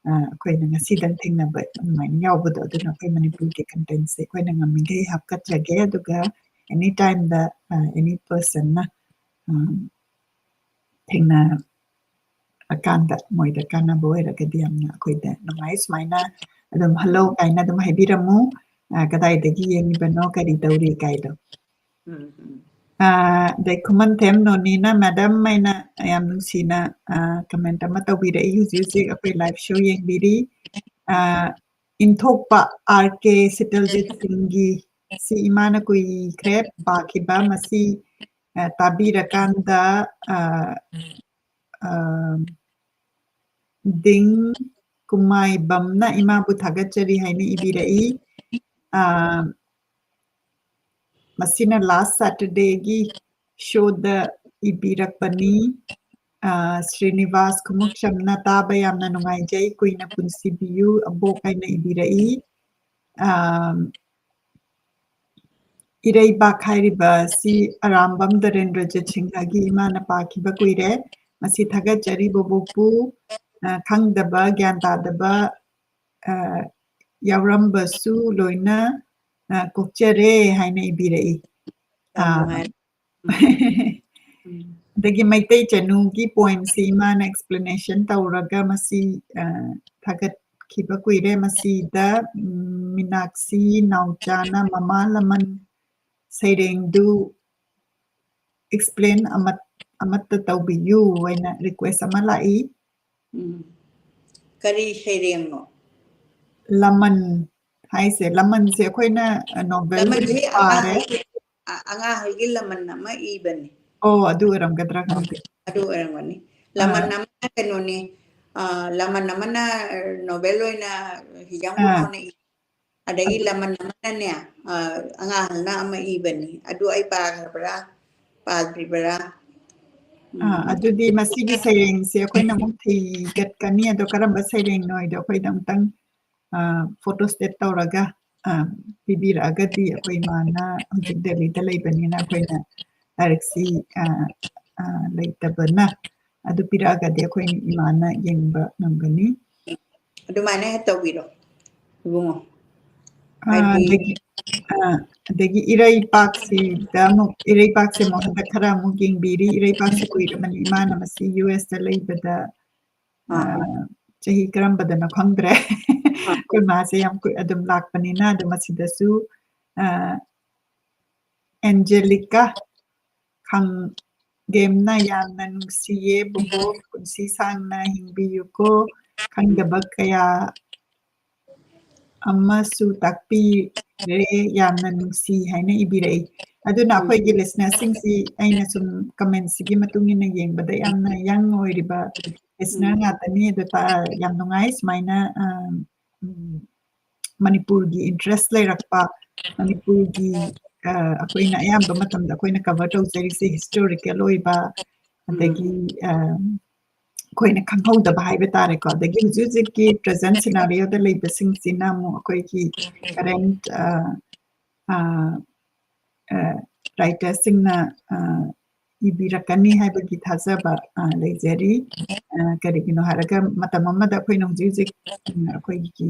ꯑ, ꯑꯩꯈꯣꯏꯅ ꯉꯁꯤꯗꯪ ꯊꯦꯡꯅꯕ ꯑꯗꯨꯃꯥꯏꯅ ꯌꯥꯎꯕꯗꯣ, ꯑꯗꯨꯅ ꯑꯩꯈꯣꯏ ꯃꯅꯤꯄꯨꯔꯒꯤ contentꯁꯦ ꯑꯩꯈꯣꯏꯅ ꯉꯝꯃꯤꯈꯩ ꯍꯥꯞꯀꯠꯆꯒꯦ꯫ ꯑꯗꯨꯒ any timeꯗ, ꯑ, any personꯅ, ꯑ, ꯊꯦꯡꯅ ꯑꯀꯥꯟꯗ ꯃꯣꯏꯗ ꯀꯥꯟꯅꯕ ꯑꯣꯏꯔꯒꯗꯤ ꯌꯥꯝꯅ ꯑꯩꯈꯣꯏꯗ ꯅꯨꯡꯉꯥꯏ꯫ ꯁꯨꯃꯥꯏꯅ ꯑꯗꯨꯝ "Hello" ꯀꯥꯏꯅ ꯑꯗꯨꯝ ꯍꯥꯏꯕꯤꯔꯝꯃꯨ꯫ ꯑ, ꯀꯗꯥꯏꯗꯒꯤ ꯌꯦꯡꯉꯤꯕꯅꯣ, ꯀꯔꯤ ꯇꯧꯔꯤ ꯀꯥꯏꯗꯣ꯫ ꯎꯝ, ꯎꯝ꯫ ꯑꯗꯩ ꯈꯨꯃꯟꯊꯦꯝ ꯅꯣꯅꯤꯅ, ꯃꯦꯗꯝ ꯑꯩꯅ ꯌꯥꯝ ꯅꯨꯡꯁꯤꯅ ꯀꯃꯦꯟ ꯑꯃ ꯇꯧꯕꯤꯔꯛꯏ꯫ ꯍꯧꯖꯤꯛ ꯍꯧꯖꯤꯛ ꯑꯩꯈꯣꯏ ꯂꯥꯏꯚ ꯁꯣ ꯌꯦꯡꯕꯤꯔꯤ꯫ ꯏꯟꯊꯣꯛꯄ ꯑꯥꯔ ꯀꯦ ꯁꯤꯇꯜꯖꯤꯠ ꯁꯤꯡꯒꯤ, ꯁꯤ ꯏꯃꯥꯅ ꯀꯨꯏꯈ꯭ꯔꯦ ꯄꯥꯈꯤꯕ꯫ ꯃꯁꯤ ꯇꯥꯕꯤꯔꯀꯥꯟꯗ ꯗꯤꯡ ꯀꯨꯃꯥꯏꯕꯝꯅ ꯏꯃꯥꯕꯨ ꯊꯥꯒꯠꯆꯔꯤ ꯍꯥꯏꯅ ꯏꯕꯤꯔꯛꯏ꯫ ꯃꯁꯤꯅ ꯂꯥꯁ ꯁꯦꯇꯔꯗꯦꯒꯤ ꯁꯣꯗ ꯏꯕꯤꯔꯛꯄꯅꯤ꯫ ꯁ꯭ꯔꯤꯅꯤꯕꯥꯁ ꯈꯨꯃꯨꯛꯆꯝꯅ, "ꯇꯥꯕ ꯌꯥꯝꯅ ꯅꯨꯡꯉꯥꯏꯖꯩ, ꯀꯨꯏꯅ ꯄꯨꯟꯁꯤꯕꯤꯌꯨ ꯑꯕꯣꯛ" ꯍꯥꯏꯅ ꯏꯕꯤꯔꯛꯏ꯫ ꯏꯔꯩꯕꯥꯛ ꯍꯥꯏꯔꯤꯕ ꯑꯁꯤ ꯑꯔꯥꯝꯕꯝ ꯗꯔꯦꯟꯗ꯭ꯔꯖꯤꯠ ꯁꯤꯡꯍꯒꯤ ꯏꯃꯥꯅ ꯄꯥꯈꯤꯕ ꯀꯨꯏꯔꯦ꯫ ꯃꯁꯤ ꯊꯥꯒꯠꯆꯔꯤ ꯕꯣꯕꯣꯛꯄꯨ, ꯈꯪꯗꯕ, ꯒ꯭ꯌꯥꯟ ꯇꯥꯗꯕ ꯌꯥꯎꯔꯝꯕꯁꯨ ꯂꯣꯏꯅ ꯀꯣꯛꯆꯔꯦ ꯍꯥꯏꯅ ꯏꯕꯤꯔꯛꯏ꯫ ꯑꯗꯒꯤ ꯃꯩꯇꯩ ꯆꯅꯨꯒꯤ ꯄꯣꯏꯝꯁꯤ ꯏꯃꯥꯅ ꯑꯦꯛꯁꯄ꯭ꯂꯦꯅꯦꯁꯟ ꯇꯧꯔꯒ ꯃꯁꯤ ꯊꯥꯒꯠꯈꯤꯕ ꯀꯨꯏꯔꯦ꯫ ꯃꯁꯤꯗ ꯃꯤꯅꯥꯛꯁꯤ ꯅꯥꯎꯆꯥꯅ ꯃꯃꯥ ꯂꯃꯟ ꯁꯩꯔꯦꯡꯗꯨ ꯑꯦꯛꯁꯄ꯭ꯂꯦꯟ ꯑꯃꯠꯇ ꯇꯧꯕꯤꯌꯨ ꯍꯥꯏꯅ ꯔꯤꯀ꯭ꯋꯦꯁ ꯑꯃ ꯂꯥꯛꯏ꯫ ꯎꯝ꯫ ꯀꯔꯤ ꯁꯩꯔꯦꯡꯅꯣ? ꯂꯃꯟ ꯍꯥꯏꯁꯦ, ꯂꯃꯟꯁꯦ ꯑꯩꯈꯣꯏꯅ ꯅꯣꯕꯦꯜ ꯄꯥꯔꯦ꯫ ꯑꯉꯥꯡꯍꯜꯒꯤ ꯂꯃꯟ ꯑꯃ ꯏꯕꯅꯤ꯫ ꯑꯣ, ꯑꯗꯨ ꯑꯣꯏꯔꯝꯒꯗ꯭ꯔꯥ ꯈꯪꯗꯦ꯫ ꯑꯗꯨ ꯑꯣꯏꯔꯝꯒꯅꯤ꯫ ꯂꯃꯟ ꯑꯃꯅ ꯀꯩꯅꯣꯅꯤ, ꯂꯃꯟ ꯑꯃꯅ ꯅꯣꯕꯦꯜ ꯑꯣꯏꯅ ꯍꯤꯖꯝ ꯈꯨꯅꯧꯅ ꯏ꯫ ꯑꯗꯒꯤ ꯂꯃꯟ ꯑꯃꯅꯅꯦ, ꯑꯉꯥꯡꯍꯜꯅ ꯑꯃ ꯏꯕꯅꯤ꯫ ꯑꯗꯨ ꯑꯩ ꯄꯥꯈ꯭ꯔꯕ꯭ꯔꯥ, ꯄꯥꯗ꯭ꯔꯤꯕ꯭ꯔꯥ? ꯑꯥ, ꯑꯗꯨꯗꯤ ꯃꯁꯤꯒꯤ ꯁꯩꯔꯦꯡꯁꯦ ꯑꯩꯈꯣꯏꯅ ꯑꯃꯨꯛ ꯊꯤꯒꯠꯀꯅꯤ꯫ ꯑꯗꯣ ꯀꯔꯝꯕ ꯁꯩꯔꯦꯡꯅꯣ ꯍꯥꯏꯗꯣ ꯑꯩꯈꯣꯏꯗ ꯑꯃꯨꯛꯇꯪ ꯐꯣꯇꯣ ꯁ꯭ꯇꯦꯠ ꯇꯧꯔꯒ ꯄꯤꯕꯤꯔꯛꯑꯒꯗꯤ, ꯑꯩꯈꯣꯏ ꯏꯃꯥꯅ ꯍꯧꯖꯤꯛ ꯗꯦꯜꯂꯤꯗ ꯂꯩꯕꯅꯤꯅ ꯑꯩꯈꯣꯏꯅ ꯂꯥꯏꯔꯤꯛꯁꯤ ꯂꯩꯇꯕꯅ, ꯑꯗꯨ ꯄꯤꯔꯛꯑꯒꯗꯤ ꯑꯩꯈꯣꯏ ꯏꯃꯥꯅ ꯌꯦꯡꯕ ꯉꯝꯒꯅꯤ꯫ ꯑꯗꯨꯃꯥꯏꯅ ꯍꯦꯛ ꯇꯧꯕꯤꯔꯣ ꯏꯕꯨꯡꯉꯣ꯫ ꯑꯗꯒꯤ, ꯑꯗꯒꯤ ꯏꯔꯩꯄꯥꯛꯁꯤꯗ ꯑꯃꯨꯛ, ꯏꯔꯩꯄꯥꯛꯁꯦ ꯑꯃꯨꯛ ꯍꯟꯗꯛ ꯈꯔ ꯑꯃꯨꯛ ꯌꯦꯡꯕꯤꯔꯤ꯫ ꯏꯔꯩꯄꯥꯛꯁꯦ ꯀꯨꯏꯔꯕꯅꯤ ꯏꯃꯥꯅ ꯃꯁꯤ ꯌꯨ ꯑꯦꯁꯇ ꯂꯩꯕꯗ ꯆꯍꯤ ꯀꯔꯝꯕꯗꯅꯣ ꯈꯪꯗ꯭ꯔꯦ꯫ ꯑꯩꯈꯣꯏ ꯃꯥꯁꯦ ꯌꯥꯝ ꯀꯨꯏ ꯑꯗꯨꯝ ꯂꯥꯛꯄꯅꯤꯅ꯫ ꯑꯗꯣ ꯃꯁꯤꯗꯁꯨ ꯑꯦꯟꯖꯦꯂꯤꯀꯥ ꯈꯪꯒꯦꯝꯅ ꯌꯥꯝꯅ ꯅꯨꯡꯁꯤꯌꯦ ꯕꯣꯕꯣꯛ, ꯄꯨꯟꯁꯤ ꯁꯥꯡꯅ ꯍꯤꯡꯕꯤꯌꯨꯀꯣ, ꯈꯪꯗꯕ ꯀꯌꯥ ꯑꯃꯁꯨ ꯇꯥꯛꯄꯤꯔꯦ, ꯌꯥꯝꯅ ꯅꯨꯡꯁꯤ ꯍꯥꯏꯅ ꯏꯕꯤꯔꯛꯏ꯫ ꯑꯗꯨꯅ ꯑꯩꯈꯣꯏꯒꯤ listenerꯁꯤꯡꯁꯤ ꯑꯩꯅ ꯁꯨꯝ commentꯁꯤꯒꯤ ꯃꯇꯨꯡ ꯏꯟꯅ ꯌꯦꯡꯕꯗ ꯌꯥꯝꯅ young ꯑꯣꯏꯔꯤꯕ listener ꯉꯥꯛꯇꯅꯤ꯫ ꯑꯗꯨ ꯇꯥ-, ꯌꯥꯝ ꯅꯨꯡꯉꯥꯏ ꯁꯨꯃꯥꯏꯅ, ꯑ, ꯎꯝ, ꯃꯅꯤꯄꯨꯔꯒꯤ interest ꯂꯩꯔꯛꯄ, ꯃꯅꯤꯄꯨꯔꯒꯤ, ꯑ, ꯑꯩꯈꯣꯏꯅ ꯑꯌꯥꯝꯕ ꯃꯇꯝꯗ ꯑꯩꯈꯣꯏꯅ cover ꯇꯧꯖꯔꯤꯁꯦ historical ꯑꯣꯏꯕ, ꯑꯗꯒꯤ, ꯑ, ꯑꯩꯈꯣꯏꯅ ꯈꯪꯍꯧꯗꯕ ꯍꯥꯏꯕ ꯇꯥꯔꯦꯀꯣ꯫ ꯑꯗꯒꯤ ꯍꯧꯖꯤꯛ ꯍꯧꯖꯤꯛꯀꯤ present scenarioꯗ ꯂꯩꯕꯁꯤꯡꯁꯤꯅ ꯑꯃꯨꯛ ꯑꯩꯈꯣꯏꯒꯤ current, ꯑ, ꯑ, ꯑ, writerꯁꯤꯡꯅ, ꯑ, ꯏꯕꯤꯔꯛꯀꯅꯤ ꯍꯥꯏꯕꯒꯤ ꯊꯥꯖꯕ, ꯑ, ꯂꯩꯖꯔꯤ꯫ ꯑ, ꯀꯔꯤꯒꯤꯅꯣ ꯍꯥꯏꯔꯒ ꯃꯇꯝ ꯑꯃꯗ ꯑꯩꯈꯣꯏꯅ ꯍꯧꯖꯤꯛ ꯍꯧꯖꯤꯛ, ꯎꯝ, ꯑꯩꯈꯣꯏꯒꯤ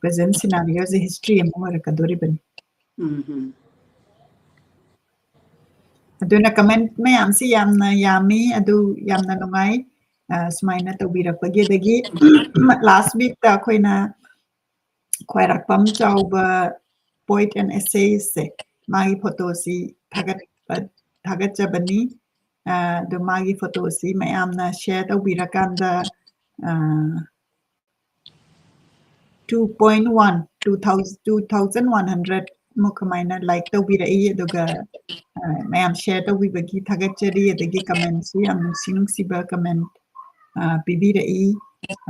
present scenarioꯁꯦ history ꯑꯃ ꯑꯣꯏꯔꯛꯀꯗꯣꯔꯤꯕꯅꯤ꯫ ꯎꯝ, ꯎꯝ꯫ ꯑꯗꯨꯅ comment ꯃꯌꯥꯝꯁꯤ ꯌꯥꯝꯅ ꯌꯥꯝꯃꯤ, ꯑꯗꯨ ꯌꯥꯝꯅ ꯅꯨꯡꯉꯥꯏ, ꯑ, ꯁꯨꯃꯥꯏꯅ ꯇꯧꯕꯤꯔꯛꯄꯒꯤ꯫ ꯑꯗꯒꯤ last weekꯇ ꯑꯩꯈꯣꯏꯅ ꯈ꯭ꯋꯥꯏꯔꯥꯛꯄꯝ ꯆꯥꯎꯕ poet and essayistꯁꯦ, ꯃꯥꯒꯤ photoꯁꯤ ꯊꯥꯒꯠꯄ, ꯊꯥꯒꯠꯆꯕꯅꯤ꯫ ꯑ, ꯑꯗꯣ ꯃꯥꯒꯤ photoꯁꯤ ꯃꯌꯥꯝꯅ share ꯇꯧꯕꯤꯔꯀꯥꯟꯗ, ꯑ, two point one, two thousand, two thousand one hundred ꯃꯨꯛ ꯀꯃꯥꯏꯅ like ꯇꯧꯕꯤꯔꯛꯏ꯫ ꯑꯗꯨꯒ, ꯑ, ꯃꯌꯥꯝ share ꯇꯧꯕꯤꯕꯒꯤ ꯊꯥꯒꯠꯆꯔꯤ꯫ ꯑꯗꯒꯤ commentꯁꯨ ꯌꯥꯝ ꯅꯨꯡꯁꯤ ꯅꯨꯡꯁꯤꯕ comment, ꯑ, ꯄꯤꯕꯤꯔꯛꯏ꯫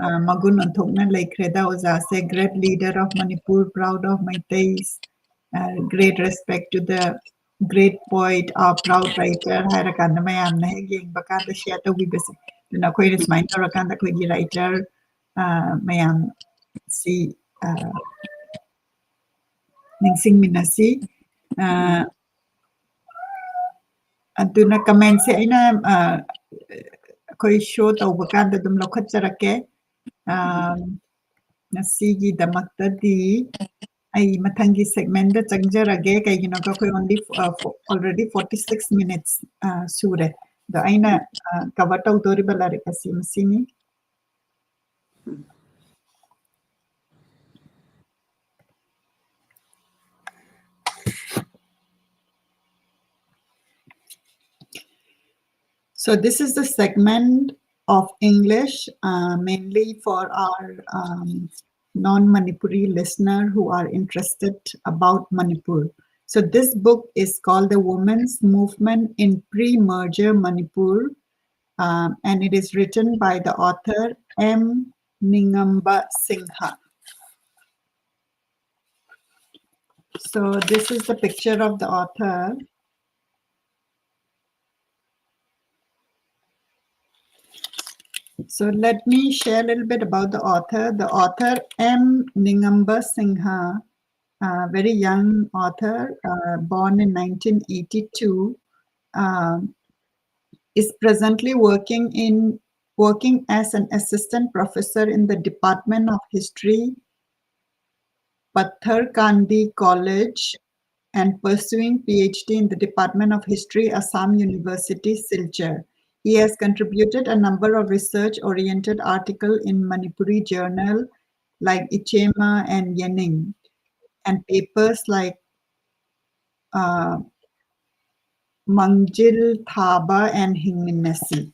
ꯑ, "ꯃꯒꯨꯟ ꯑꯣꯟꯊꯣꯛꯅ ꯂꯩꯈ꯭ꯔꯦꯗ ꯑꯣꯖꯥꯁꯦ, great leader of Manipur, proud of Meiteis, uh, great respect to the great poet, our proud writer" ꯍꯥꯏꯔꯀꯥꯟꯗ ꯃꯌꯥꯝꯅ ꯍꯦꯛ ꯌꯦꯡꯕ ꯀꯥꯟꯗ share ꯇꯧꯕꯤꯕꯁꯦ꯫ ꯑꯗꯨꯅ ꯑꯩꯈꯣꯏꯅ ꯁꯨꯃꯥꯏꯅ ꯇꯧꯔꯀꯥꯟꯗ ꯑꯩꯈꯣꯏꯒꯤ writer, ꯑ, ꯃꯌꯥꯝꯁꯤ, ꯑ, ꯅꯤꯡꯁꯤꯡꯃꯤꯟꯅꯁꯤ꯫ ꯑ, ꯑꯗꯨꯅ commentꯁꯦ ꯑꯩꯅ, ꯑ, ꯑꯩꯈꯣꯏ show ꯇꯧꯕ ꯀꯥꯟꯗ ꯑꯗꯨꯝ ꯂꯧꯈꯠꯆꯔꯛꯀꯦ꯫ ꯑ, ꯉꯁꯤꯒꯤꯗꯃꯛꯇꯗꯤ ꯑꯩ ꯃꯊꯪꯒꯤ segmentꯗ ꯆꯪꯖꯔꯒꯦ꯫ ꯀꯩꯒꯤꯅꯣꯗ ꯑꯩꯈꯣꯏ only, ꯑ, fo-, already forty six minutes, ꯑ, ꯁꯨꯔꯦ꯫ ꯑꯗꯣ ꯑꯩꯅ, ꯑ, cover ꯇꯧꯗꯣꯔꯤꯕ ꯂꯥꯏꯔꯤꯛ ꯑꯁꯤ ꯃꯁꯤꯅꯤ꯫ So this is the segment of English, uh, mainly for our um, non-Manipuri listener who are interested about Manipur. So this book is called The Women's Movement in Pre-Merger Manipur, um, and it is written by the author M. Ningamba Singha. So this is the picture of the author. So let me share a little bit about the author. The author M. Ningamba Singha, a very young author, uh, born in nineteen eighty-two, um, is presently working in working as an assistant professor in the Department of History, Patharkandi College, and pursuing PhD in the Department of History, Assam University, Silchar. He has contributed a number of research-oriented articles in Manipuri journal like Ichema and Yening, and papers like uh, Mangjil Thaba and Hingminasi.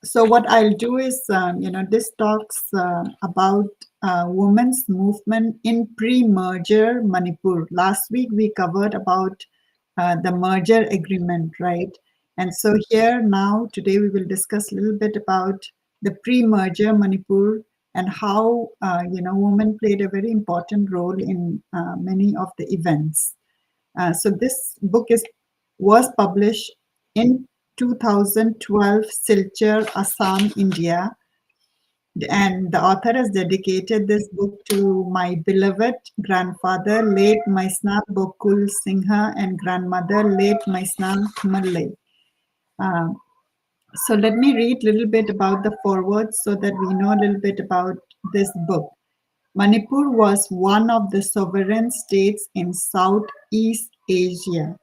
So what I'll do is, um, you know, this talks uh, about uh, women's movement in pre-merger Manipur. Last week we covered about uh, the merger agreement, right? And so here now, today we will discuss a little bit about the pre-merger Manipur and how, uh, you know, women played a very important role in uh, many of the events. Uh, so this book is was published in two thousand twelve, Silchar, Assam, India. And the author has dedicated this book to my beloved grandfather, late Maisna Bokul Singha, and grandmother, late Maisna Malle. Uh, so let me read a little bit about the foreword so that we know a little bit about this book. Manipur was one of the sovereign states in Southeast Asia.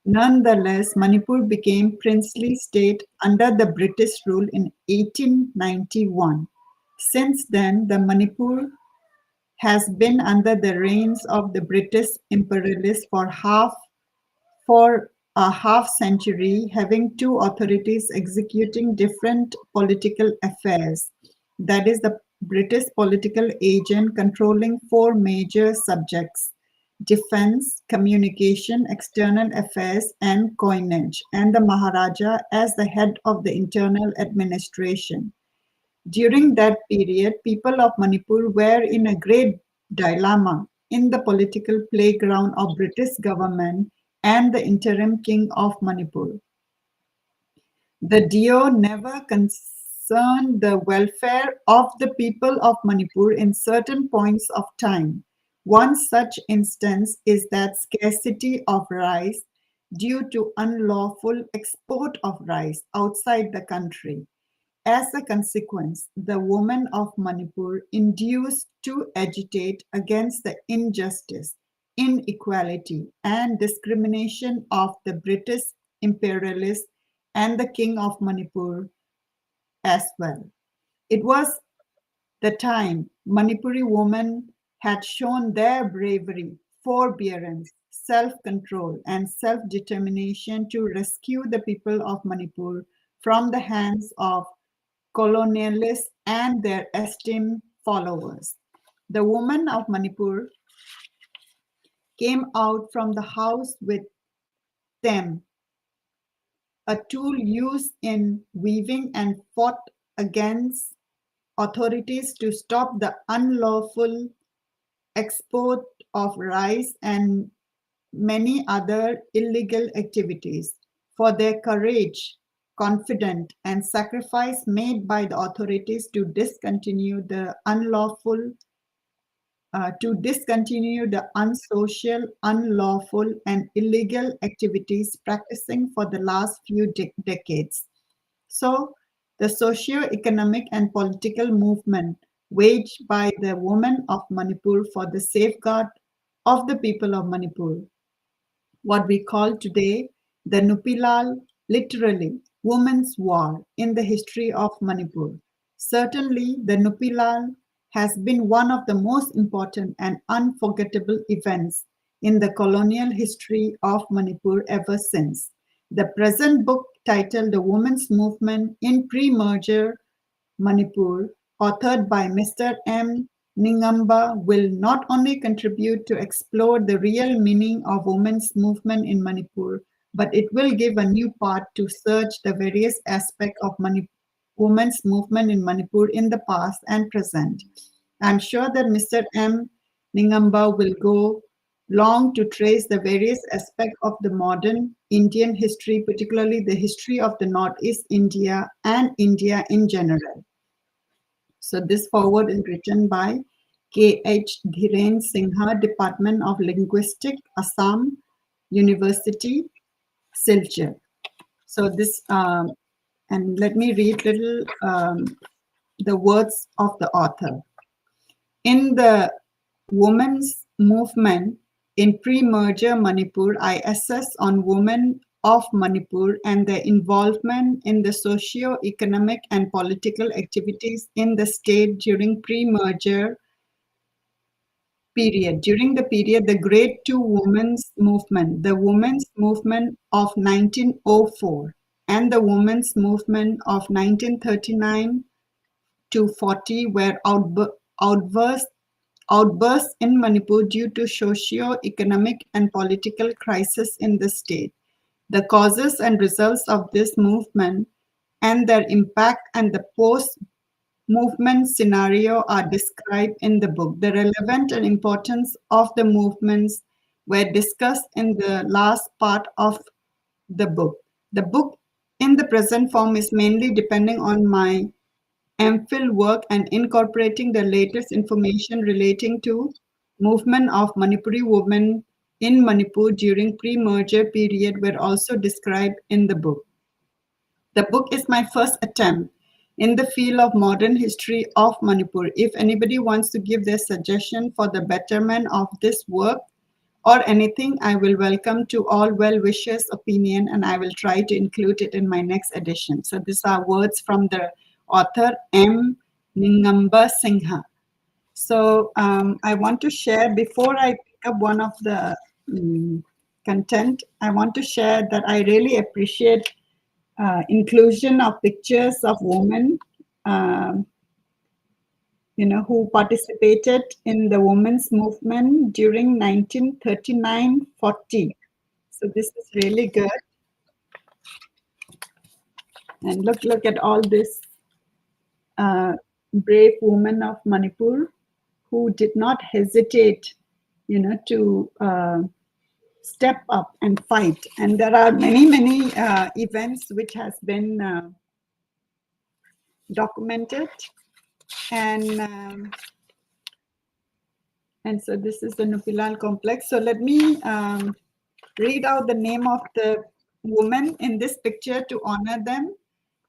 Nonetheless, Manipur became princely state under the British rule in eighteen ninety-one. Since then, the Manipur has been under the reigns of the British imperialists for half, for a half century, having two authorities executing different political affairs. That is the British political agent controlling four major subjects: defense, communication, external affairs, and coinage, and the Maharaja as the head of the internal administration. During that period, people of Manipur were in a great dilemma in the political playground of British government and the interim king of Manipur. The duo never concerned the welfare of the people of Manipur in certain points of time. One such instance is that scarcity of rice due to unlawful export of rice outside the country. As a consequence, the women of Manipur induced to agitate against the injustice, inequality, and discrimination of the British imperialists and the king of Manipur as well. It was the time Manipuri women had shown their bravery, forbearance, self control, and self determination to rescue the people of Manipur from the hands of colonialists and their esteemed followers. The women of Manipur came out from the house with them, a tool used in weaving, and fought against authorities to stop the unlawful export of rice and many other illegal activities. For their courage, confidence, and sacrifice made by the authorities to discontinue the unlawful uh, to discontinue the unsocial, unlawful, and illegal activities practicing for the last few de- decades. So, the socio-economic and political movement waged by the women of Manipur for the safeguard of the people of Manipur, what we call today the Nupilal, literally women's war, in the history of Manipur. Certainly, the Nupilal has been one of the most important and unforgettable events in the colonial history of Manipur ever since. The present book, titled The Women's Movement in Pre-Merger Manipur, authored by Mister M Ningamba, will not only contribute to explore the real meaning of women's movement in Manipur, but it will give a new path to search the various aspects of Mani-, women's movement in Manipur in the past and present. I'm sure that Mister M Ningamba will go long to trace the various aspects of the modern Indian history, particularly the history of the Northeast India and India in general. So this foreword is written by K H Dhiren Singha, Department of Linguistic, Assam University, Silchar. So this, um, and let me read little, um, the words of the author. In the women's movement in pre-merger Manipur, I assess on women of Manipur and their involvement in the socio-economic and political activities in the state during pre-merger period. During the period, the Great Two Women's Movement, the Women's Movement of nineteen oh four and the Women's Movement of nineteen thirty-nine to forty were outbu-, outburst, outbursts in Manipur due to socio-economic and political crisis in the state. The causes and results of this movement and their impact and the post-movement scenario are described in the book. The relevant and importance of the movements were discussed in the last part of the book. The book in the present form is mainly depending on my M.Phil work and incorporating the latest information relating to movement of Manipuri women in Manipur during pre-merger period were also described in the book. The book is my first attempt in the field of modern history of Manipur. If anybody wants to give their suggestion for the betterment of this work or anything, I will welcome to all well-wishers' opinion, and I will try to include it in my next edition. So these are words from the author M Ningamba Singha. So, um, I want to share, before I up one of the um, content, I want to share that I really appreciate uh, inclusion of pictures of women, uh, you know, who participated in the women's movement during nineteen thirty-nine forty. So this is really good. And look, look at all this uh, brave women of Manipur who did not hesitate, you know, to uh, step up and fight. And there are many, many uh, events which has been uh, documented. And um, and so this is the Nupilal complex. So let me um, read out the name of the women in this picture to honor them.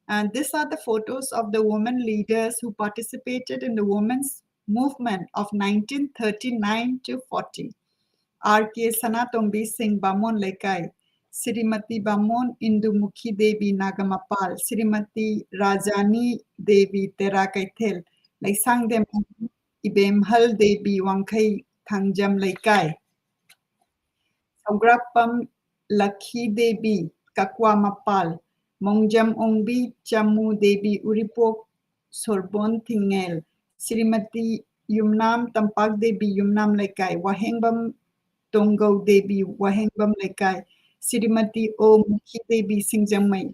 And these are the photos of the women leaders who participated in the women's movement of nineteen thirty-nine to forty. R K Sanatombi Singh, Bamon Leikai, Srimati Bamon Indumukhi Devi, Nagamapal, Srimati Rajani Devi, Tera Kaithel, Leisangdem Ibemhal Devi, Wangkhei Thangjam Leikai, Saugrapam Lakhi Devi, Kakwa Mapal, Mongjam Ongbi Chamu Devi, Uripok Sorbon Thingel, Srimati Yumnam Tampak Devi, Yumnam Leikai, Wahengbam Tonggo Devi, Wahengbam Leikai, Srimati O Mukhi Devi, Singjangmei,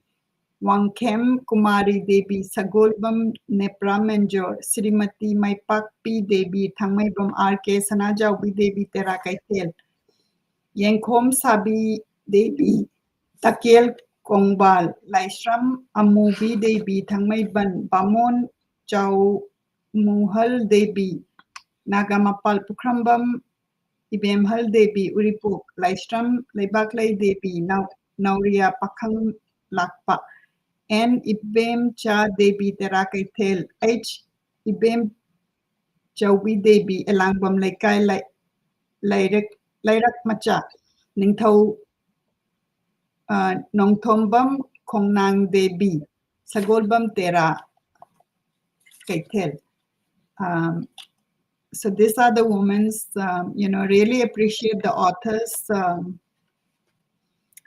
Wangkhem Kumari Devi, Sagolbam Nepra Menjor, Srimati Maipakpi Devi, Thangmeibam R K Sanajaobi Devi, Tera Kaithel, Yengkhom Sabi Devi, Takel Kongbal, Laishram Amubi Devi, Thangmeiban Bamon Chau Muhal Devi, Nagamapal Pukhrambam Ibemhal Devi, Uripuk, Laishram Leibaklei Devi, Nau-, Nauria Pakhang Lakpa, N Ibem Cha Devi, Tera Kaithel, H Ibem Chaubi Devi, Elangbam Leikai, Lai-, Lairak, Lairak Macha, Ningthau, uh, Nongthombam Khongnang Devi, Sagolbam Tera Kaithel, um, So these are the women's, um, you know, really appreciate the author's um,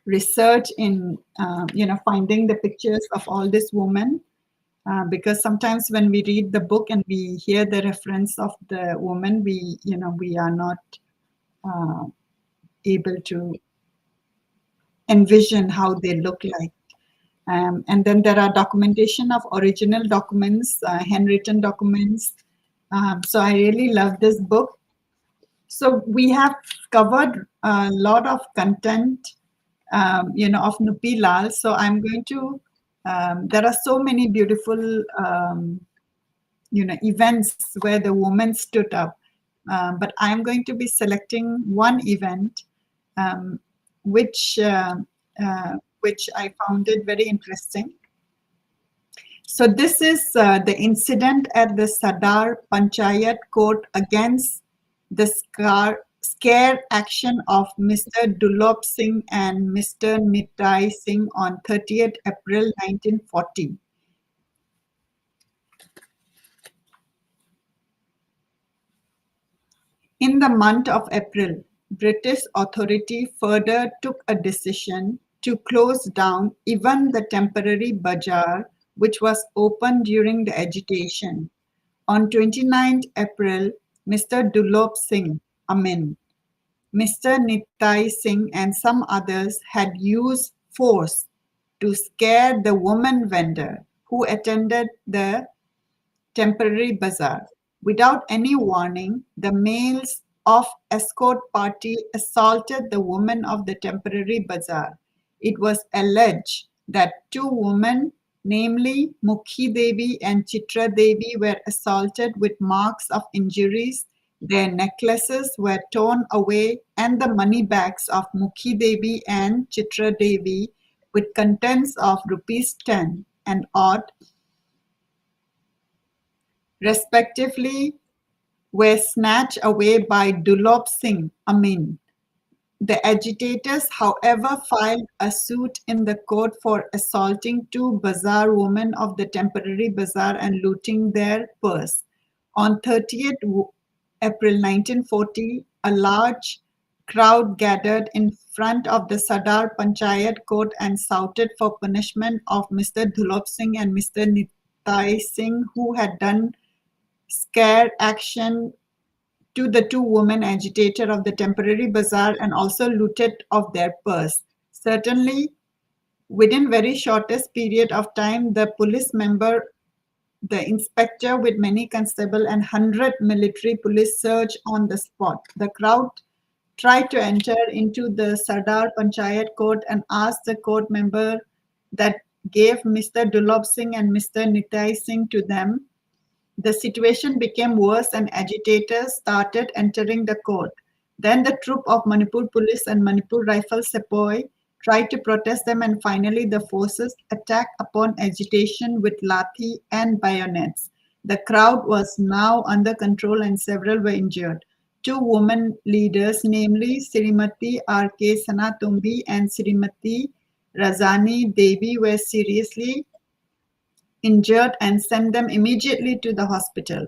research in, uh, you know, finding the pictures of all these women. Uh, because sometimes when we read the book and we hear the reference of the woman, we, you know, we are not uh, able to envision how they look like. Um, and then there are documentation of original documents, uh, handwritten documents. Um, so I really love this book. So we have covered a lot of content, um, you know, of Nupi Lal. So I'm going to, um, there are so many beautiful, um, you know, events where the women stood up. Um, but I'm going to be selecting one event um, which uh, uh, which I found it very interesting. So this is uh, the incident at the Sadar Panchayat Court against the scar- scare action of Mister Dulop Singh and Mister Nitai Singh on thirtieth April nineteen forty. In the month of April, British authority further took a decision to close down even the temporary bazaar, which was open during the agitation. On twenty-ninth April, Mister Dulop Singh Amin, Mister Nitai Singh, and some others had used force to scare the woman vendor who attended the temporary bazaar. Without any warning, the males of escort party assaulted the woman of the temporary bazaar. It was alleged that two women, namely Mukhi Devi and Chitra Devi, were assaulted with marks of injuries. Their necklaces were torn away, and the money bags of Mukhi Devi and Chitra Devi, with contents of rupees ten and odd, respectively, were snatched away by Dulop Singh Amin. The agitators, however, filed a suit in the court for assaulting two bazaar women of the temporary bazaar and looting their purse. On thirtieth April nineteen forty, a large crowd gathered in front of the Sadar Panchayat court and shouted for punishment of Mister Dhulop Singh and Mister Nitai Singh, who had done scare action to the two women agitator of the temporary bazaar and also looted of their purse. Certainly, within very shortest period of time, the police member, the inspector with many constable and hundred military police surge on the spot. The crowd tried to enter into the Sadar Panchayat court and asked the court member that gave Mister Dhulop Singh and Mister Nitai Singh to them. The situation became worse and agitators started entering the court. Then the troop of Manipur Police and Manipur Rifle Sepoy tried to protest them, and finally the forces attacked upon agitation with lathi and bayonets. The crowd was now under control and several were injured. Two women leaders, namely Srimati R K Sanatombi and Srimati Razani Devi, were seriously injured and sent them immediately to the hospital.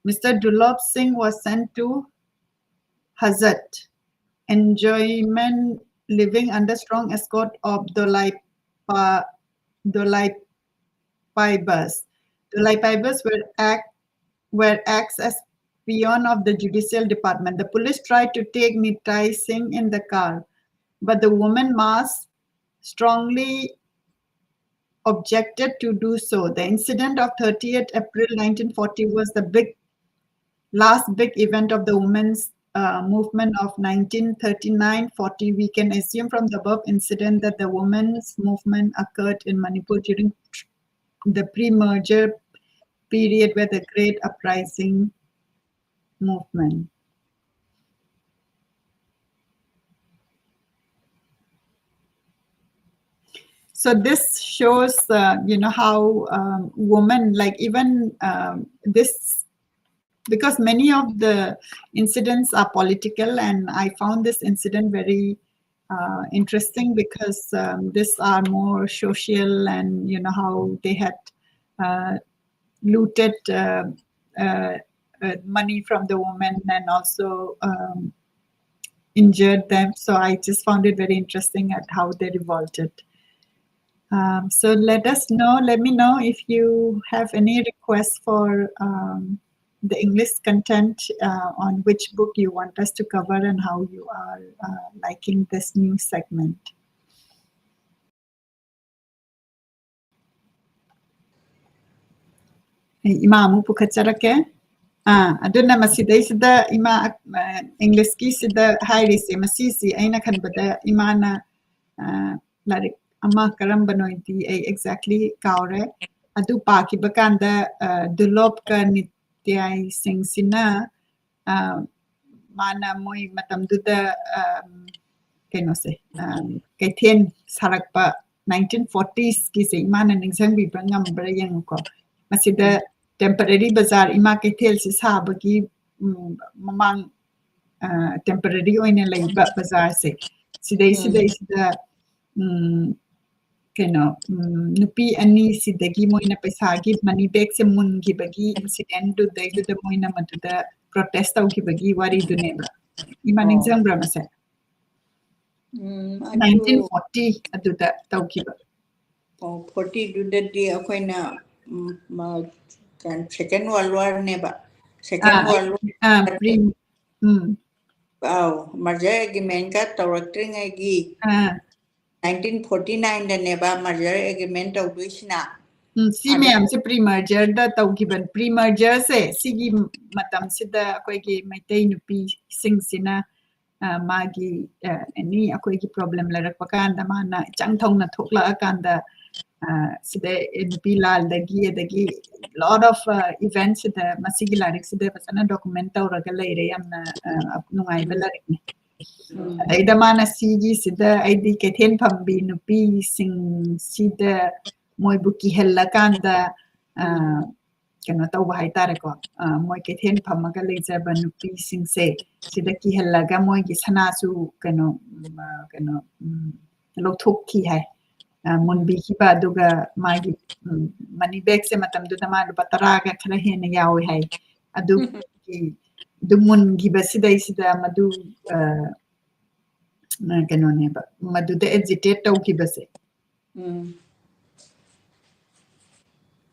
Mister Dhulop Singh was sent to Hazat, enjoyment living under strong escort of Dolai, pa, Dolai Paibas. Dolai Paibas were act were acts as peon of the judicial department. The police tried to take Nitai Singh in the car, but the woman mass strongly objected to do so. The incident of thirtieth April nineteen forty was the big, last big event of the women's uh, movement of nineteen thirty-nine forty. We can assume from the above incident that the women's movement occurred in Manipur during the pre-merger period where the great uprising movement. So this shows, uh, you know, how um, women, like even um, this, because many of the incidents are political, and I found this incident very uh, interesting because um, these are more social, and you know how they had uh, looted uh, uh, uh, money from the women and also um, injured them. So I just found it very interesting at how they revolted. Um, so let us know, let me know if you have any requests for um, the English content uh, on which book you want us to cover and how you are uh, liking this new segment. ꯑꯩ ꯏꯃꯥ ꯑꯃꯨꯛ ꯄꯨꯈꯠꯆꯔꯛꯀꯦ꯫ ꯑꯥ, ꯑꯗꯨꯅ ꯃꯁꯤꯗꯩꯁꯤꯗ ꯏꯃꯥ, ꯑ, English ꯀꯤꯁꯤꯗ ꯍꯥꯏꯔꯤꯁꯦ, ꯃꯁꯤꯁꯤ ꯑꯩꯅ ꯈꯟꯕꯗ ꯏꯃꯥꯅ, ꯑ, ꯂꯥꯏꯔꯤꯛ ꯑꯃ ꯀꯔꯝꯕꯅꯣꯗꯤ ꯑꯩ exactly ꯀꯥꯎꯔꯦ꯫ ꯑꯗꯨ ꯄꯥꯈꯤꯕ ꯀꯥꯟꯗ, ꯑ, ꯗꯨꯂꯣꯞꯀ ꯅꯤꯇ꯭ꯌꯥꯏꯁꯤꯡꯁꯤꯅ, ꯑ, ꯃꯥꯅ ꯃꯣꯏ ꯃꯇꯝꯗꯨꯗ, ꯑ, ꯀꯩꯅꯣꯁꯦ, ꯑ, ꯀꯩꯊꯦꯜ ꯁꯥꯔꯛꯄ nineteen forties ꯀꯤꯁꯦ ꯏꯃꯥꯅ ꯅꯤꯡꯁꯤꯡꯕꯤꯕ ꯉꯝꯕ꯭ꯔꯥ ꯌꯦꯡꯉꯨꯀꯣ꯫ ꯃꯁꯤꯗ temporary ꯕꯖꯥꯔ, ꯏꯃꯥ ꯀꯩꯊꯦꯜꯁꯤ ꯁꯥꯕꯒꯤ, ꯎꯝ, ꯃꯃꯥꯡ, ꯑ, temporary ꯑꯣꯏꯅ ꯂꯩꯕ ꯕꯖꯥꯔꯁꯦ, ꯁꯤꯗꯩ, ꯎꯝ꯫ ꯁꯤꯗꯩꯁꯤꯗ, ꯎꯝ, ꯀꯩꯅꯣ, ꯎꯝ, ꯅꯨꯄꯤ ꯑꯅꯤꯁꯤꯗꯒꯤ ꯃꯣꯏꯅ ꯄꯩꯁꯥꯒꯤ money bagꯁꯦ ꯃꯨꯟꯈꯤꯕꯒꯤ incidentꯗꯨꯗꯩꯗꯨꯗ ꯃꯣꯏꯅ ꯃꯗꯨꯗ protest ꯇꯧꯈꯤꯕꯒꯤ ꯋꯥꯔꯤꯗꯨꯅꯦꯕ꯫ ꯏꯃꯥ ꯑꯣ꯫ ꯅꯤꯡꯁꯤꯡꯕ꯭ꯔꯥ ꯃꯁꯦ? ꯎꯝ, ꯑꯗꯨ nineteen forty ꯑꯗꯨꯗ ꯇꯧꯈꯤꯕ꯫ ꯑꯣ, fortyꯗꯨꯗꯗꯤ ꯑꯩꯈꯣꯏꯅ, ꯎꯝ, ꯃ-, ꯀꯩꯅꯣ, Second World Warꯅꯦꯕ꯫ Second ꯑꯥ, World War ꯑꯥ, pre-, ꯎꯝ꯫ ꯑꯥꯎ, merger agreementꯀ ꯇꯧꯔꯛꯇ꯭ꯔꯤꯉꯩꯒꯤ ꯑꯥ꯫ nineteen forty nineꯗꯅꯦꯕ merger agreement ꯇꯧꯗꯣꯏꯁꯤꯅ꯫ ꯎꯝ, ꯁꯤ ꯑꯗ ꯃꯌꯥꯝꯁꯦ pre mergerꯗ ꯇꯧꯈꯤꯕ, pre mergerꯁꯦ ꯁꯤꯒꯤ ꯃꯇꯝꯁꯤꯗ ꯑꯩꯈꯣꯏꯒꯤ ꯃꯩꯇꯩ ꯅꯨꯄꯤꯁꯤꯡꯁꯤꯅ, ꯑ, ꯃꯥꯒꯤ, ꯑ, any ꯑꯩꯈꯣꯏꯒꯤ problem ꯂꯩꯔꯛꯄ ꯀꯥꯟꯗ ꯃꯥꯅ ꯏꯆꯪ ꯊꯧꯅ ꯊꯣꯛꯂꯛꯑꯀꯥꯟꯗ, ꯑ, ꯁꯤꯗ ꯅꯨꯄꯤ ꯂꯥꯜꯗꯒꯤ ꯑꯗꯒꯤ lot of, ꯑ, events ꯁꯤꯗ ꯃꯁꯤꯒꯤ ꯂꯥꯏꯔꯤꯛꯁꯤꯗ ꯐꯖꯅ document ꯇꯧꯔꯒ ꯂꯩꯔꯦ꯫ ꯌꯥꯝꯅ, ꯑ, ꯅꯨꯡꯉꯥꯏꯕ ꯎꯝ꯫ ꯂꯥꯏꯔꯤꯛꯅꯤ꯫ ꯎꯝ꯫ ꯑꯗꯩꯗ ꯃꯥꯅ ꯁꯤꯒꯤꯁꯤꯗ ꯑꯩꯗꯤ ꯀꯩꯊꯦꯜ ꯐꯝꯕꯤ ꯅꯨꯄꯤꯁꯤꯡꯁꯤꯗ ꯃꯣꯏꯕꯨ ꯀꯤꯍꯜꯂꯀꯥꯟꯗ, ꯑ, ꯎꯝ꯫ ꯀꯩꯅꯣ ꯇꯧꯕ ꯍꯥꯏꯇꯥꯔꯦꯀꯣ꯫ ꯑ, ꯃꯣꯏ ꯀꯩꯊꯦꯜ ꯐꯝꯃꯒ ꯂꯩꯖꯕ ꯅꯨꯄꯤꯁꯤꯡꯁꯦ ꯁꯤꯗ ꯀꯤꯍꯜꯂꯒ ꯃꯣꯏꯒꯤ ꯁꯅꯥꯁꯨ ꯀꯩꯅꯣ, ꯎꯝ, ꯑ, ꯀꯩꯅꯣ, ꯎꯝ, ꯂꯧꯊꯣꯛꯈꯤ ꯍꯥꯏ꯫ ꯑ, ꯃꯨꯟꯕꯤꯈꯤꯕ, ꯑꯗꯨꯒ ꯃꯥꯒꯤ, ꯎꯝ, money bagꯁꯦ ꯃꯇꯝꯗꯨꯗ ꯃꯥ ꯂꯨꯄꯥ ꯇꯔꯥꯒ ꯈꯔ ꯍꯦꯟꯅ ꯌꯥꯎꯋꯦ ꯍꯥꯏ꯫ ꯑꯗꯨꯒꯤ, ꯑꯗꯨ ꯃꯨꯟꯈꯤꯕꯁꯤꯗꯩꯁꯤꯗ ꯃꯗꯨ, ꯑ, ꯑ, ꯀꯩꯅꯣꯅꯦꯕ, ꯃꯗꯨꯗ agitate ꯇꯧꯈꯤꯕꯁꯦ꯫ ꯎꯝ꯫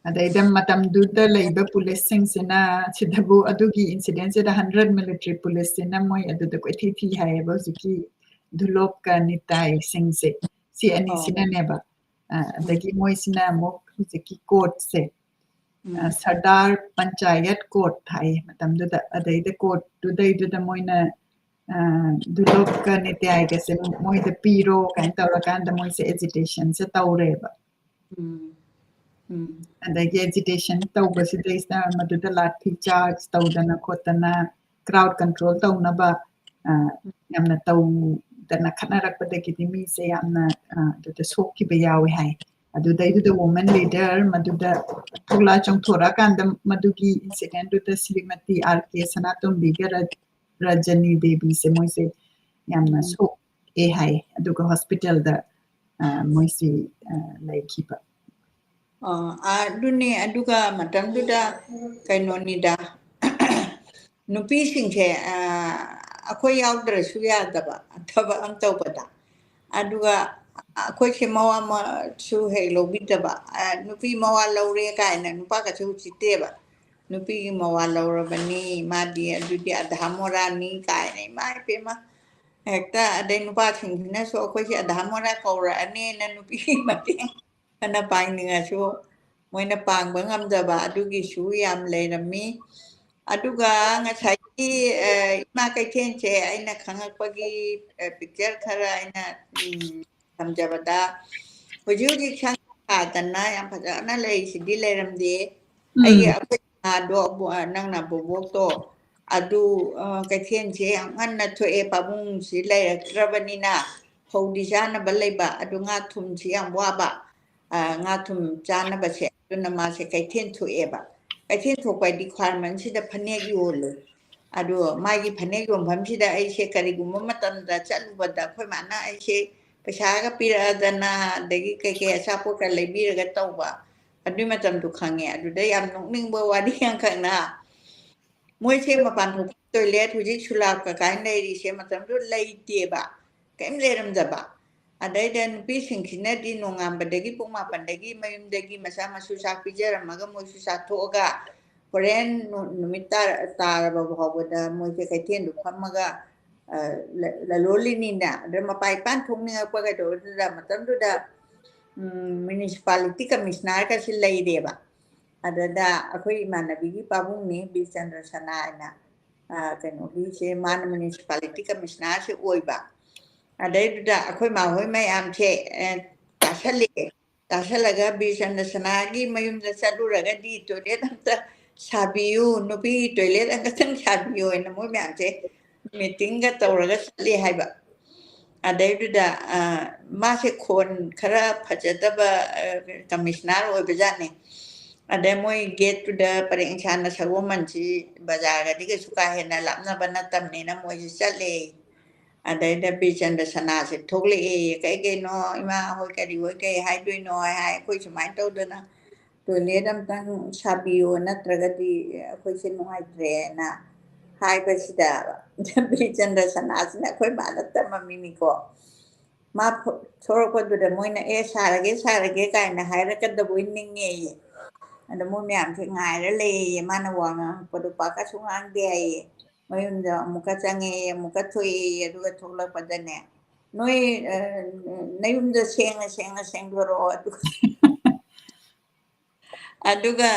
ꯑꯗꯩꯗ ꯃꯇꯝꯗꯨꯗ ꯂꯩꯕ police ꯁꯤꯡꯁꯤꯅ, ꯁꯤꯗꯕꯨ ꯑꯗꯨꯒꯤ incident ꯁꯤꯗ hundred military police ꯁꯤꯅ ꯃꯣꯏ ꯑꯗꯨꯗ ꯀꯣꯏꯊꯤ ꯊꯤ ꯍꯥꯏꯌꯦꯕ, ꯍꯧꯖꯤꯛꯀꯤ ꯙꯨꯂꯣꯞꯀ ꯅꯤꯇꯥꯏꯁꯤꯡꯁꯦ, ꯁꯤ ꯑꯣ꯫ ꯑꯅꯤꯁꯤꯅꯅꯦꯕ꯫ ꯑ, ꯎꯝ꯫ ꯑꯗꯒꯤ ꯃꯣꯏꯁꯤꯅ ꯑꯃꯨꯛ ꯍꯧꯖꯤꯛꯀꯤ court ꯁꯦ, ꯎꯝ꯫ ꯑ, ꯁꯔꯗꯥꯔ ꯄꯟꯆꯥꯌꯠ court ꯍꯥꯏꯌꯦ ꯃꯇꯝꯗꯨꯗ꯫ ꯑꯗꯩꯗ court ꯇꯨꯗꯩꯗꯨꯗ ꯃꯣꯏꯅ, ꯑ, ꯙꯨꯂꯣꯞꯀ ꯅꯤꯇꯥꯏꯒꯁꯦ ꯃꯣꯏꯗ ꯄꯤꯔꯣ ꯀꯥꯏꯅ ꯇꯧꯔꯀꯥꯟꯗ ꯃꯣꯏꯁꯦ agitation ꯁꯦ ꯇꯧꯔꯦꯕ꯫ ꯎꯝ꯫ ꯎꯝ꯫ ꯑꯗꯒꯤ agitation ꯇꯧꯕꯁꯤꯗꯩꯁꯤꯗ ꯃꯗꯨꯗ ꯂꯥꯊꯤ charge ꯇꯧꯗꯅ ꯈꯣꯠꯇꯅ crowd control ꯇꯧꯅꯕ, ꯑ, ꯌꯥꯝꯅ ꯇꯧꯗꯅ ꯈꯠꯅꯔꯛꯄꯗꯒꯤꯗꯤ ꯃꯤꯁꯦ ꯌꯥꯝꯅ, ꯑ, ꯑꯗꯨꯗ ꯁꯣꯛꯈꯤꯕ ꯌꯥꯎꯋꯦ ꯍꯥꯏ꯫ ꯑꯗꯨꯗꯩꯗꯨꯗ woman leader ꯃꯗꯨꯗ ꯊꯣꯛꯂꯛ-, ꯆꯣꯡꯊꯣꯔꯛꯑꯀꯥꯟꯗ ꯃꯗꯨꯒꯤ incident ꯗꯨꯗ ꯁ꯭ꯔꯤꯃꯇꯤ ꯑꯥꯔ ꯀꯦ ꯁꯅꯥꯇꯣꯝꯕꯤꯒ ꯔ-, ꯔꯖꯅꯤ ꯗꯦꯕꯤꯁꯦ ꯃꯣꯏꯁꯦ ꯌꯥꯝꯅ ꯎꯝ꯫ ꯁꯣꯛꯑꯦ ꯍꯥꯏ꯫ ꯑꯗꯨꯒ hospital ꯗ, ꯑ, ꯃꯣꯏꯁꯤ, ꯑ, ꯂꯩꯈꯤꯕ꯫ ꯑ, ꯑꯗꯨꯅꯤ, ꯑꯗꯨꯒ ꯃꯇꯝꯗꯨꯗ ꯀꯩꯅꯣꯅꯤꯗ, ꯅꯨꯄꯤꯁꯤꯡꯁꯦ, ꯑ, ꯑꯩꯈꯣꯏ ꯌꯥꯎꯗ꯭ꯔꯁꯨ ꯌꯥꯗꯕ ꯊꯕꯛ ꯑꯃ ꯇꯧꯕꯗ꯫ ꯑꯗꯨꯒ ꯑꯩꯈꯣꯏꯁꯦ ꯃꯋꯥ ꯃ-, ꯁꯨ ꯍꯦꯛ ꯂꯧꯕꯤꯗꯕ, ꯑ, ꯅꯨꯄꯤ ꯃꯋꯥ ꯂꯧꯔꯦ ꯀꯥꯏꯅ ꯅꯨꯄꯥꯒꯁꯦ ꯎꯁꯤꯠꯇꯦꯕ꯫ ꯅꯨꯄꯤꯒꯤ ꯃꯋꯥ ꯂꯧꯔꯕꯅꯤ, ꯃꯥꯗꯤ ꯑꯗꯨꯗꯤ ꯑꯙꯥ ꯃꯣꯔꯥꯅꯤ ꯀꯥꯏꯅ, ꯏꯃꯥ ꯏꯄꯦꯝꯃ꯫ ꯍꯦꯛꯇ ꯑꯗꯩ ꯅꯨꯄꯥꯁꯤꯡꯁꯤꯅꯁꯨ ꯑꯩꯈꯣꯏꯁꯦ ꯑꯙꯥ ꯃꯣꯔꯥ ꯀꯧꯔꯛꯑꯅꯤꯅ ꯅꯨꯄꯤꯒꯤ ꯃꯇꯦꯡ ꯐꯅ ꯄꯥꯡꯅꯤꯡꯉꯁꯨ ꯃꯣꯏꯅ ꯄꯥꯡꯕ ꯉꯝꯗꯕ ꯑꯗꯨꯒꯤꯁꯨ ꯌꯥꯝ ꯂꯩꯔꯝꯃꯤ꯫ ꯑꯗꯨꯒ ꯉꯁꯥꯏꯒꯤ, ꯑ, ꯏꯃꯥ ꯀꯩꯊꯦꯜꯁꯦ ꯑꯩꯅ ꯈꯪꯉꯛꯄꯒꯤ, ꯑ, picture ꯈꯔ ꯑꯩꯅ, ꯎꯝ, ꯊꯝꯖꯕꯗ, ꯍꯧꯖꯤꯛ ꯍꯧꯖꯤꯛ ꯁꯪ ꯁꯥꯗꯅ ꯌꯥꯝ ꯐꯖꯅ ꯂꯩꯔꯤꯁꯤꯗꯤ ꯂꯩꯔꯝꯗꯦ꯫ ꯎꯝ꯫ ꯑꯩꯒꯤ ꯑꯩꯈꯣꯏ ꯏꯃꯥꯗꯣ, ꯑꯕꯣ-, ꯑ, ꯅꯪꯅ ꯕꯣꯕꯣꯛꯇꯣ, ꯑꯗꯨ, ꯑ, ꯀꯩꯊꯦꯜꯁꯦ ꯌꯥꯝ ꯉꯟꯅ ꯊꯣꯛꯑꯦ, ꯄꯥꯕꯨꯡꯁꯤ ꯂꯩꯔꯛꯇ꯭ꯔꯕꯅꯤꯅ ꯐꯧꯗꯤ ꯆꯥꯅꯕ ꯂꯩꯕ, ꯑꯗꯨ ꯉꯥ ꯊꯨꯝꯁꯤ ꯌꯥꯝ ꯋꯥꯕ꯫ ꯑ, ꯉꯥ ꯊꯨꯝ ꯆꯥꯅꯕꯁꯦ, ꯑꯗꯨꯅ ꯃꯥꯁꯦ ꯀꯩꯊꯦꯜ ꯊꯣꯛꯑꯦꯕ꯫ ꯀꯩꯊꯦꯜ ꯊꯣꯛꯄ ꯍꯥꯏꯗꯤ ꯈ꯭ꯋꯥꯏꯔꯝꯕꯟꯁꯤꯗ ꯐꯅꯦꯛ ꯌꯣꯜꯂꯦ꯫ ꯑꯗꯣ ꯃꯥꯒꯤ ꯐꯅꯦꯛ ꯌꯣꯟꯐꯝꯁꯤꯗ ꯑꯩꯁꯦ ꯀꯔꯤꯒꯨꯝꯕ ꯃꯇꯝꯗ ꯆꯠꯂꯨꯕꯗ ꯑꯩꯈꯣꯏ ꯃꯥꯅ ꯑꯩꯁꯦ ꯄꯩꯁꯥꯒ ꯄꯤꯔꯛꯑꯗꯅ, ꯑꯗꯒꯤ ꯀꯩꯀꯩ ꯑꯆꯥꯄꯣꯠꯀ ꯂꯩꯕꯤꯔꯒ ꯇꯧꯕ, ꯑꯗꯨꯏ ꯃꯇꯝꯗꯨ ꯈꯪꯉꯦ꯫ ꯑꯗꯨꯗ ꯌꯥꯝ ꯅꯣꯛꯅꯤꯡꯕ ꯋꯥꯔꯤ ꯑꯃꯈꯛꯅ, ꯃꯣꯏꯁꯦ ꯃꯄꯥꯟ ꯊꯣꯛꯄ ꯇꯣꯏꯂꯦꯠ, ꯍꯧꯖꯤꯛ ꯁꯨꯂꯥꯞ ꯀꯀꯥꯏꯅ ꯂꯩꯔꯤꯁꯦ, ꯃꯇꯝꯗꯨ ꯂꯩꯇꯦꯕ, ꯀꯔꯤꯝ ꯂꯩꯔꯝꯗꯕ꯫ ꯑꯗꯩꯗ ꯅꯨꯄꯤꯁꯤꯡꯁꯤꯅꯗꯤ ꯅꯣꯡꯉꯥꯟꯕꯗꯒꯤ ꯄꯨꯡ ꯃꯥꯄꯟꯗꯒꯤ ꯃꯌꯨꯝꯗꯒꯤ ꯃꯆꯥ ꯃꯁꯨ ꯆꯥꯛ ꯄꯤꯖꯔꯝꯃꯒ ꯃꯣꯏꯁꯨ ꯆꯥꯊꯣꯛꯑꯒ ꯍꯣꯔꯦꯟ ꯅꯨ-, ꯅꯨꯃꯤꯠ ꯇꯥꯔ-, ꯇꯥꯔꯕ ꯐꯥꯎꯕꯗ ꯃꯣꯏꯁꯦ ꯀꯩꯊꯦꯜꯗꯨ ꯐꯝꯃꯒ, ꯑ, ꯂ-, ꯂꯂꯣꯜꯂꯤꯅꯤꯅ꯫ ꯑꯗ ꯃꯄꯥꯟ ꯏꯄꯥꯟ ꯊꯣꯛꯅꯤꯡꯉꯛꯄ ꯀꯩꯗꯧꯕꯗꯨꯗ ꯃꯇꯝꯗꯨꯗ, ꯎꯝ, municipality commissioner ꯀꯁꯤ ꯂꯩꯔꯦꯕ꯫ ꯑꯗꯨꯗ ꯑꯩꯈꯣꯏ ꯏꯃꯥꯟꯅꯕꯤꯒꯤ ꯄꯥꯕꯨꯡꯅꯤ ꯕꯤꯔꯆꯟꯗ꯭ꯔ ꯁꯅꯥ ꯍꯥꯏꯅ, ꯑ, ꯀꯩꯅꯣꯒꯤꯁꯦ, ꯃꯥꯅ municipality commissioner ꯁꯦ ꯑꯣꯏꯕ꯫ ꯑꯗꯩꯗꯨꯗ ꯑꯩꯈꯣꯏ ꯃꯥꯍꯣꯏ ꯃꯌꯥꯝꯁꯦ, ꯑ, ꯇꯥꯁꯜꯂꯛꯑꯦ꯫ ꯇꯥꯁꯜꯂꯒ ꯕꯤꯔꯆꯟꯗ꯭ꯔ ꯁꯅꯥꯒꯤ ꯃꯌꯨꯝꯗ ꯆꯠꯂꯨꯔꯒꯗꯤ ꯇꯣꯏꯂꯦꯠ ꯑꯝꯇ ꯁꯥꯕꯤꯌꯨ, ꯅꯨꯄꯤ ꯇꯣꯏꯂꯦꯠ ꯑꯃꯈꯛꯇꯪ ꯁꯥꯕꯤꯌꯨ ꯍꯥꯏꯅ ꯃꯣꯏ ꯃꯌꯥꯝꯁꯦ meeting ꯒ ꯇꯧꯔꯒ ꯆꯠꯂꯤ ꯍꯥꯏꯕ꯫ ꯑꯗꯩꯗꯨꯗ, ꯑ, ꯃꯥꯁꯦ ꯈꯣꯟ ꯈꯔ ꯐꯖꯗꯕ, ꯑ, commissioner ꯑꯣꯏꯕꯖꯥꯠꯅꯤ꯫ ꯑꯗꯩ ꯃꯣꯏ gate ꯇꯨꯗ ꯄꯔꯦꯡ ꯁꯥꯅ ꯁꯒꯣꯜꯕꯟꯁꯤ ꯕꯖꯥꯔꯒꯗꯤ ꯀꯩꯁꯨ ꯀꯥ ꯍꯦꯟꯅ ꯂꯥꯞꯅꯕ ꯅꯠꯇꯕꯅꯤꯅ ꯃꯣꯏꯁꯦ ꯆꯠꯂꯦ꯫ ꯑꯗꯩꯗ ꯕꯤꯔꯆꯟꯗ꯭ꯔ ꯁꯅꯥꯁꯦ ꯊꯣꯛꯂꯛꯑꯦ꯫ "ꯀꯩ ꯀꯩꯅꯣ ꯏꯃꯥ ꯍꯣꯏ ꯀꯔꯤ ꯍꯣꯏ ꯀꯩ ꯍꯥꯏꯗꯣꯏꯅꯣ?" ꯍꯥꯏ, ꯍꯥꯏ꯫ "ꯑꯩꯈꯣꯏ ꯁꯨꯃꯥꯏꯅ ꯇꯧꯗꯅ ꯇꯣꯏꯂꯦꯠ ꯑꯝꯇꯪ ꯁꯥꯕꯤꯌꯣ, ꯅꯠꯇ꯭ꯔꯒꯗꯤ ꯑꯩꯈꯣꯏꯁꯦ ꯅꯨꯡꯉꯥꯏꯇ꯭ꯔꯦꯅ" ꯍꯥꯏꯕꯁꯤꯗ ꯕꯤꯔꯆꯟꯗ꯭ꯔ ꯁꯅꯥꯁꯤꯅ ꯑꯩꯈꯣꯏ ꯃꯥꯅ ꯇꯝꯃꯝꯃꯤꯅꯤꯀꯣ꯫ ꯃꯥ ꯊꯣ-, ꯊꯣꯔꯛꯄꯗꯨꯗ ꯃꯣꯏꯅ "ꯑꯦ, ꯁꯥꯔꯒꯦ, ꯁꯥꯔꯒꯦ" ꯀꯥꯏꯅ ꯍꯥꯏꯔꯛꯀꯗꯕꯣꯏ ꯅꯤꯡꯉꯦꯌꯦ꯫ ꯑꯗ ꯃꯣꯏ ꯃꯌꯥꯝꯁꯦ ꯉꯥꯏꯔ ꯂꯩꯌꯦꯌꯦ꯫ ꯃꯥꯅ ꯋꯥ ꯉꯥꯡꯉꯛꯄꯗꯣ ꯄꯥꯛꯀꯁꯨ ꯉꯥꯡꯗꯦ ꯍꯥꯏꯌꯦ꯫ ꯃꯌꯨꯝꯗ ꯑꯃꯨꯛꯀ ꯆꯪꯉꯦꯌꯦ, ꯑꯃꯨꯛꯀ ꯊꯣꯛꯑꯦꯌꯦ, ꯑꯗꯨꯒ ꯊꯣꯛꯂꯛꯄꯗꯅꯦ, "ꯅꯣꯏ, ꯑ, ꯅꯌꯨꯝꯗ ꯁꯦꯡꯅ ꯁꯦꯡꯅ ꯁꯦꯡꯗꯣꯔꯛꯑꯣ, ꯑꯗꯨꯒ ꯑꯗꯨꯒ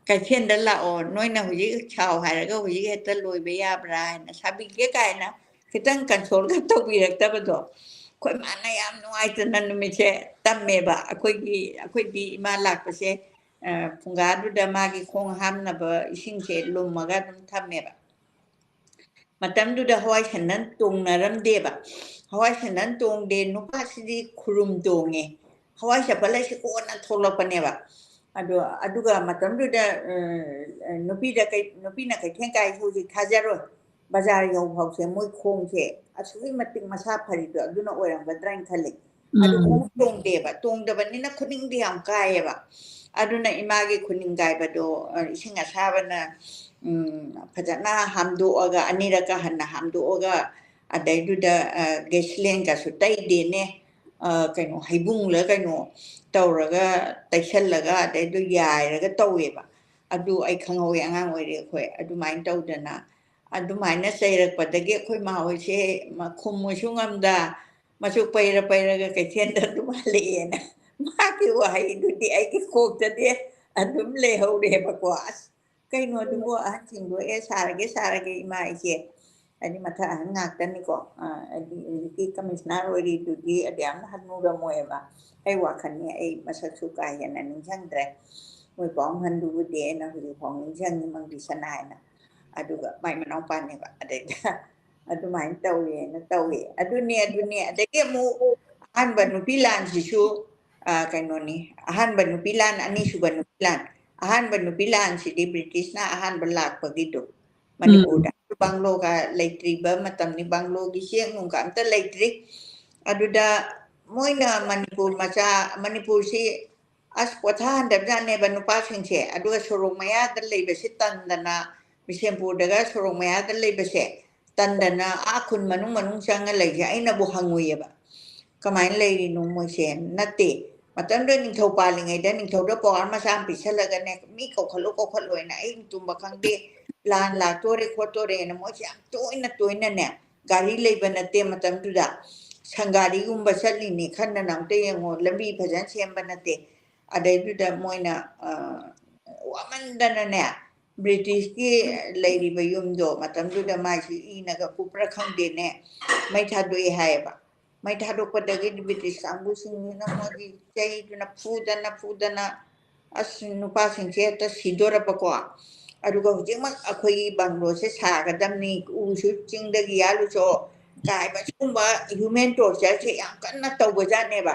ꯀꯩꯊꯦꯜꯗ ꯂꯥꯛꯑꯣ, ꯅꯣꯏꯅ ꯍꯧꯖꯤꯛ ꯁꯥꯎ ꯍꯥꯏꯔꯒ ꯍꯧꯖꯤꯛ ꯍꯦꯛꯇ ꯂꯣꯏꯕ ꯌꯥꯕ꯭ꯔꯥ?" ꯍꯥꯏꯅ, "ꯁꯥꯕꯤꯒꯦ" ꯀꯥꯏꯅ ꯈꯤꯇꯪ console ꯒ ꯇꯧꯕꯤꯔꯛꯇꯕꯗꯣ꯫ ꯑꯩꯈꯣꯏ ꯃꯥꯅ ꯌꯥꯝ ꯅꯨꯡꯉꯥꯏꯇꯅ ꯅꯨꯃꯤꯠꯁꯦ ꯇꯝꯃꯦꯕ꯫ ꯑꯩꯈꯣꯏꯒꯤ, ꯑꯩꯈꯣꯏꯗꯤ ꯏꯃꯥ ꯂꯥꯛꯄꯁꯦ, ꯑ, ꯐꯨꯡꯒꯥꯗꯨꯗ ꯃꯥꯒꯤ ꯈꯣꯡ ꯍꯥꯝꯅꯕ ꯏꯁꯤꯡꯁꯦ ꯂꯨꯝꯃꯒ ꯑꯗꯨꯝ ꯊꯝꯃꯦꯕ꯫ ꯃꯇꯝꯗꯨꯗ ꯍꯋꯥꯏ ꯁꯦꯟꯗꯟ ꯇꯣꯡꯅꯔꯝꯗꯦꯕ꯫ ꯍꯋꯥꯏ ꯁꯦꯟꯗꯟ ꯇꯣꯡꯗꯦ, ꯅꯨꯄꯥꯁꯤꯗꯤ ꯈꯨꯔꯨꯝ ꯇꯣꯡꯉꯦ꯫ ꯍꯋꯥꯏ ꯆꯄꯜ ꯍꯥꯏꯁꯤ ꯀꯣꯟꯅ ꯊꯣꯛꯂꯛꯄꯅꯦꯕ꯫ ꯑꯗꯣ, ꯑꯗꯨꯒ ꯃꯇꯝꯗꯨꯗ, ꯑ, ꯅꯨꯄꯤꯗ ꯀꯩ-, ꯅꯨꯄꯤꯅ ꯀꯩꯊꯦꯜ ꯀꯥꯏꯁꯤ ꯍꯧꯖꯤꯛ ꯊꯥꯖꯔꯣꯏ꯫ ꯕꯖꯥꯔ ꯌꯧꯐꯥꯎꯁꯦ ꯃꯣꯏ ꯈꯣꯡꯁꯦ ꯑꯁꯨꯛꯀꯤ ꯃꯇꯤꯛ ꯃꯁꯥ ꯐꯔꯤꯗꯣ ꯑꯗꯨꯅ ꯑꯣꯏꯔꯝꯒꯗ꯭ꯔꯥ ꯍꯥꯏꯅ ꯈꯜꯂꯤ꯫ ꯑꯗꯨ ꯎꯝ꯫ ꯈꯣꯡꯎꯞ ꯇꯣꯡꯗꯦꯕ, ꯇꯣꯡꯗꯕꯅꯤꯅ ꯈꯨꯅꯤꯡꯗꯤ ꯌꯥꯝ ꯀꯥꯏꯌꯦꯕ꯫ ꯑꯗꯨꯅ ꯏꯃꯥꯒꯤ ꯈꯨꯅꯤꯡ ꯀꯥꯏꯕꯗꯣ, ꯑ, ꯏꯁꯤꯡ ꯑꯁꯥꯕꯅ ꯎꯝ, ꯐꯖꯅ ꯍꯥꯝꯗꯣꯛꯑꯒ, ꯑꯅꯤꯔꯛꯀ ꯍꯟꯅ ꯍꯥꯝꯗꯣꯛꯑꯒ, ꯑꯗꯩꯗꯨꯗ, ꯑ, ꯒꯦꯁꯂꯦꯟꯒꯁꯨ ꯇꯩꯗꯦꯅꯦ꯫ ꯑ, ꯀꯩꯅꯣ, ꯍꯩꯕꯨꯡꯂ ꯀꯩꯅꯣ ꯇꯧꯔꯒ, ꯇꯩꯁꯜꯂꯒ, ꯑꯗꯩꯗꯨ ꯌꯥꯏꯔꯒ ꯇꯧꯋꯦꯕ꯫ ꯑꯗꯨ ꯑꯩ ꯈꯪꯍꯧꯋꯦ, ꯑꯉꯥꯡ ꯑꯣꯏꯔꯤ ꯑꯩꯈꯣꯏ꯫ ꯑꯗꯨꯃꯥꯏꯅ ꯇꯧꯗꯅ, ꯑꯗꯨꯃꯥꯏꯅ ꯆꯩꯔꯛꯄꯗꯒꯤ ꯑꯩꯈꯣꯏ ꯃꯥ ꯍꯣꯏꯁꯦ ꯃꯈꯨꯝ ꯑꯣꯏꯁꯨ ꯉꯝꯗ, ꯃꯆꯨ ꯄꯩꯔ ꯄꯩꯔꯒ ꯀꯩꯊꯦꯜꯗ ꯑꯗꯨꯝ ꯍꯜꯂꯛꯑꯦꯅ꯫ ꯃꯥꯒꯤ ꯋꯥꯍꯩꯗꯨꯗꯤ ꯑꯩꯒꯤ ꯀꯣꯛꯇꯗꯤ ꯑꯗꯨꯝ ꯂꯩꯍꯧꯔꯦꯕꯀꯣ꯫ "ꯑꯁ, ꯀꯩꯅꯣ ꯑꯗꯨꯕꯨ ꯑꯍꯟꯁꯤꯡꯗꯣ? ꯑꯦ, ꯁꯥꯔꯒꯦ, ꯁꯥꯔꯒꯦ, ꯏꯃꯥ, ꯑꯩꯁꯦ ꯍꯥꯏꯗꯤ ꯃꯊꯛ ꯑꯍꯟ ꯉꯥꯛꯇꯅꯤꯀꯣ꯫ ꯑ, ꯍꯥꯏꯗꯤ ꯍꯧꯖꯤꯛꯀꯤ ꯀꯃꯤꯁꯅꯔ ꯑꯣꯏꯔꯤꯗꯨꯗꯤ ꯑꯗꯨ ꯌꯥꯝꯅ ꯍꯟꯅꯨꯔꯝꯃꯣꯏꯕ꯫ ꯑꯩ ꯋꯥꯈꯜꯅꯤ, ꯑꯩ ꯃꯁꯛꯁꯨ ꯀꯥ ꯍꯦꯟꯅ ꯅꯤꯡꯁꯤꯡꯗ꯭ꯔꯦ꯫ ꯃꯣꯏ ꯄꯥꯎ ꯑꯍꯟꯗꯨꯕꯨꯗꯤ ꯑꯩꯅ ꯍꯧꯖꯤꯛ ꯐꯥꯎ ꯅꯤꯡꯁꯤꯡꯉꯤ, ꯃꯪꯕꯤ ꯁꯅꯥ ꯍꯥꯏꯅ꯫ ꯑꯗꯨꯒ ꯃꯥꯏ ꯃꯅꯥꯎꯄꯥꯅꯦꯕ꯫ ꯑꯗꯩꯗ ꯑꯗꯨꯃꯥꯏꯅ ꯇꯧꯋꯦꯅ ꯇꯧꯋꯦ꯫ ꯑꯗꯨꯅꯦ, ꯑꯗꯨꯅꯦ꯫ ꯑꯗꯒꯤ ꯑꯃꯨꯛ ꯑꯍꯥꯟꯕ ꯅꯨꯄꯤ ꯂꯥꯟꯁꯤꯁꯨ, ꯑ, ꯀꯩꯅꯣꯅꯤ, ꯑꯍꯥꯟꯕ ꯅꯨꯄꯤ ꯂꯥꯟ, ꯑꯅꯤꯁꯨꯕ ꯅꯨꯄꯤ ꯂꯥꯟ꯫ ꯑꯍꯥꯟꯕ ꯅꯨꯄꯤ ꯂꯥꯟꯁꯤꯗꯤ ꯕ꯭ꯔꯤꯇꯤꯁꯅ ꯑꯍꯥꯟꯕ ꯂꯥꯛꯄꯒꯤꯗꯣ, ꯃꯅꯤꯄꯨꯔꯗ꯫ ꯕꯪꯂꯣꯒ ꯂꯩꯇ꯭ꯔꯤꯕ ꯃꯇꯝꯅꯤ, ꯕꯪꯂꯣꯒꯤ ꯆꯦꯡ ꯅꯨꯡꯒ ꯑꯝꯇ ꯂꯩꯇ꯭ꯔꯤ꯫ ꯑꯗꯨꯗ ꯃꯣꯏꯅ ꯃꯅꯤꯄꯨꯔ ꯃꯆꯥ, ꯃꯅꯤꯄꯨꯔꯁꯤ ꯑꯁ, ꯄꯣꯊꯥꯍꯟꯗꯕꯖꯥꯠꯅꯦꯕ ꯅꯨꯄꯥꯁꯤꯡꯁꯦ꯫ ꯑꯗꯨꯒ ꯁꯣꯔꯣꯛ ꯃꯌꯥꯗ ꯂꯩꯕꯁꯤ ꯇꯟꯗꯅ, ꯕꯤꯁꯦꯝꯄꯨꯔꯗꯒ ꯁꯣꯔꯣꯛ ꯃꯌꯥꯗ ꯂꯩꯕꯁꯦ ꯇꯟꯗꯅ ꯑꯥ ꯈꯨꯟ ꯃꯅꯨꯡ ꯃꯅꯨꯡ ꯆꯪꯉ ꯂꯩꯁꯦ ꯑꯩꯅꯕꯨ ꯍꯪꯉꯨꯏꯌꯦꯕ꯫ "ꯀꯃꯥꯏꯅ ꯂꯩꯔꯤꯅꯣ ꯃꯣꯏꯁꯦ?" ꯅꯠꯇꯦ, ꯃꯇꯝꯗꯨꯗ ꯅꯤꯡꯊꯧ ꯄꯥꯜꯂꯤꯉꯩꯗ ꯅꯤꯡꯊꯧꯗ ꯄꯋꯥꯔ ꯃꯆꯥ ꯑꯃ ꯄꯤꯁꯜꯂꯒꯅꯦ, "ꯃꯤ ꯀꯧꯈꯠꯂꯨ, ꯀꯧꯈꯠꯂꯨ" ꯍꯥꯏꯅ, "ꯑꯍꯤꯡ ꯇꯨꯝꯕ ꯈꯪꯗꯦ, ꯂꯥꯟ ꯂꯥꯛꯇꯣꯔꯦ ꯈꯣꯠꯇꯣꯔꯦꯅ" ꯃꯣꯏꯁꯦ ꯌꯥꯝ ꯇꯣꯏꯅ ꯇꯣꯏꯅꯅꯦ, ꯒꯥꯔꯤ ꯂꯩꯕ ꯅꯠꯇꯦ ꯃꯇꯝꯗꯨꯗ, ꯁꯪꯒꯥꯔꯤꯒꯨꯝꯕ ꯆꯠꯂꯤꯅꯤ ꯈꯟꯗꯅ꯫ ꯑꯝꯇ ꯌꯦꯡꯉꯣ, ꯂꯝꯕꯤ ꯐꯖꯅ ꯁꯦꯝꯕ ꯅꯠꯇꯦ꯫ ꯑꯗꯩꯗꯨꯗ ꯃꯣꯏꯅ, ꯑ, ꯋꯥꯃꯟꯗꯅꯅꯦ, ꯕ꯭ꯔꯤꯇꯤꯁꯀꯤ ꯂꯩꯔꯤꯕ ꯌꯨꯝꯗꯣ ꯃꯇꯝꯗꯨꯗ ꯃꯥꯏꯁꯤ ꯏꯅꯒ ꯀꯨꯞꯄ꯭ꯔꯥ ꯈꯪꯗꯦꯅꯦ, ꯃꯩ ꯊꯥꯗꯣꯛꯑꯦ ꯍꯥꯏꯌꯦꯕ꯫ ꯃꯩ ꯊꯥꯗꯣꯛꯄꯗꯒꯤꯗꯤ ꯕ꯭ꯔꯤꯇꯤꯁ ꯀꯥꯡꯕꯨꯁꯤꯡꯁꯤꯅ ꯃꯣꯏꯒꯤ ꯆꯩꯗꯨꯅ ꯐꯨꯗꯅ ꯐꯨꯗꯅ, ꯑꯁ, ꯅꯨꯄꯥꯁꯤꯡꯁꯦ ꯍꯦꯛꯇ ꯁꯤꯗꯣꯔꯕꯀꯣ꯫ ꯑꯗꯨꯒ ꯍꯧꯖꯤꯛꯃꯛ ꯑꯩꯈꯣꯏꯒꯤ ꯕꯪꯒ꯭ꯂꯣꯁꯦ ꯁꯥꯒꯗꯕꯅꯤ, ꯎꯁꯨ ꯆꯤꯡꯗꯒꯤ ꯌꯥꯜꯂꯨꯆꯣ ꯀꯥꯏꯕ, ꯁꯤꯒꯨꯝꯕ ꯍ꯭ꯌꯨꯃꯦꯟ ꯇꯣꯔꯆꯔꯁꯦ ꯌꯥꯝ ꯀꯟꯅ ꯇꯧꯕꯖꯥꯠꯅꯦꯕ꯫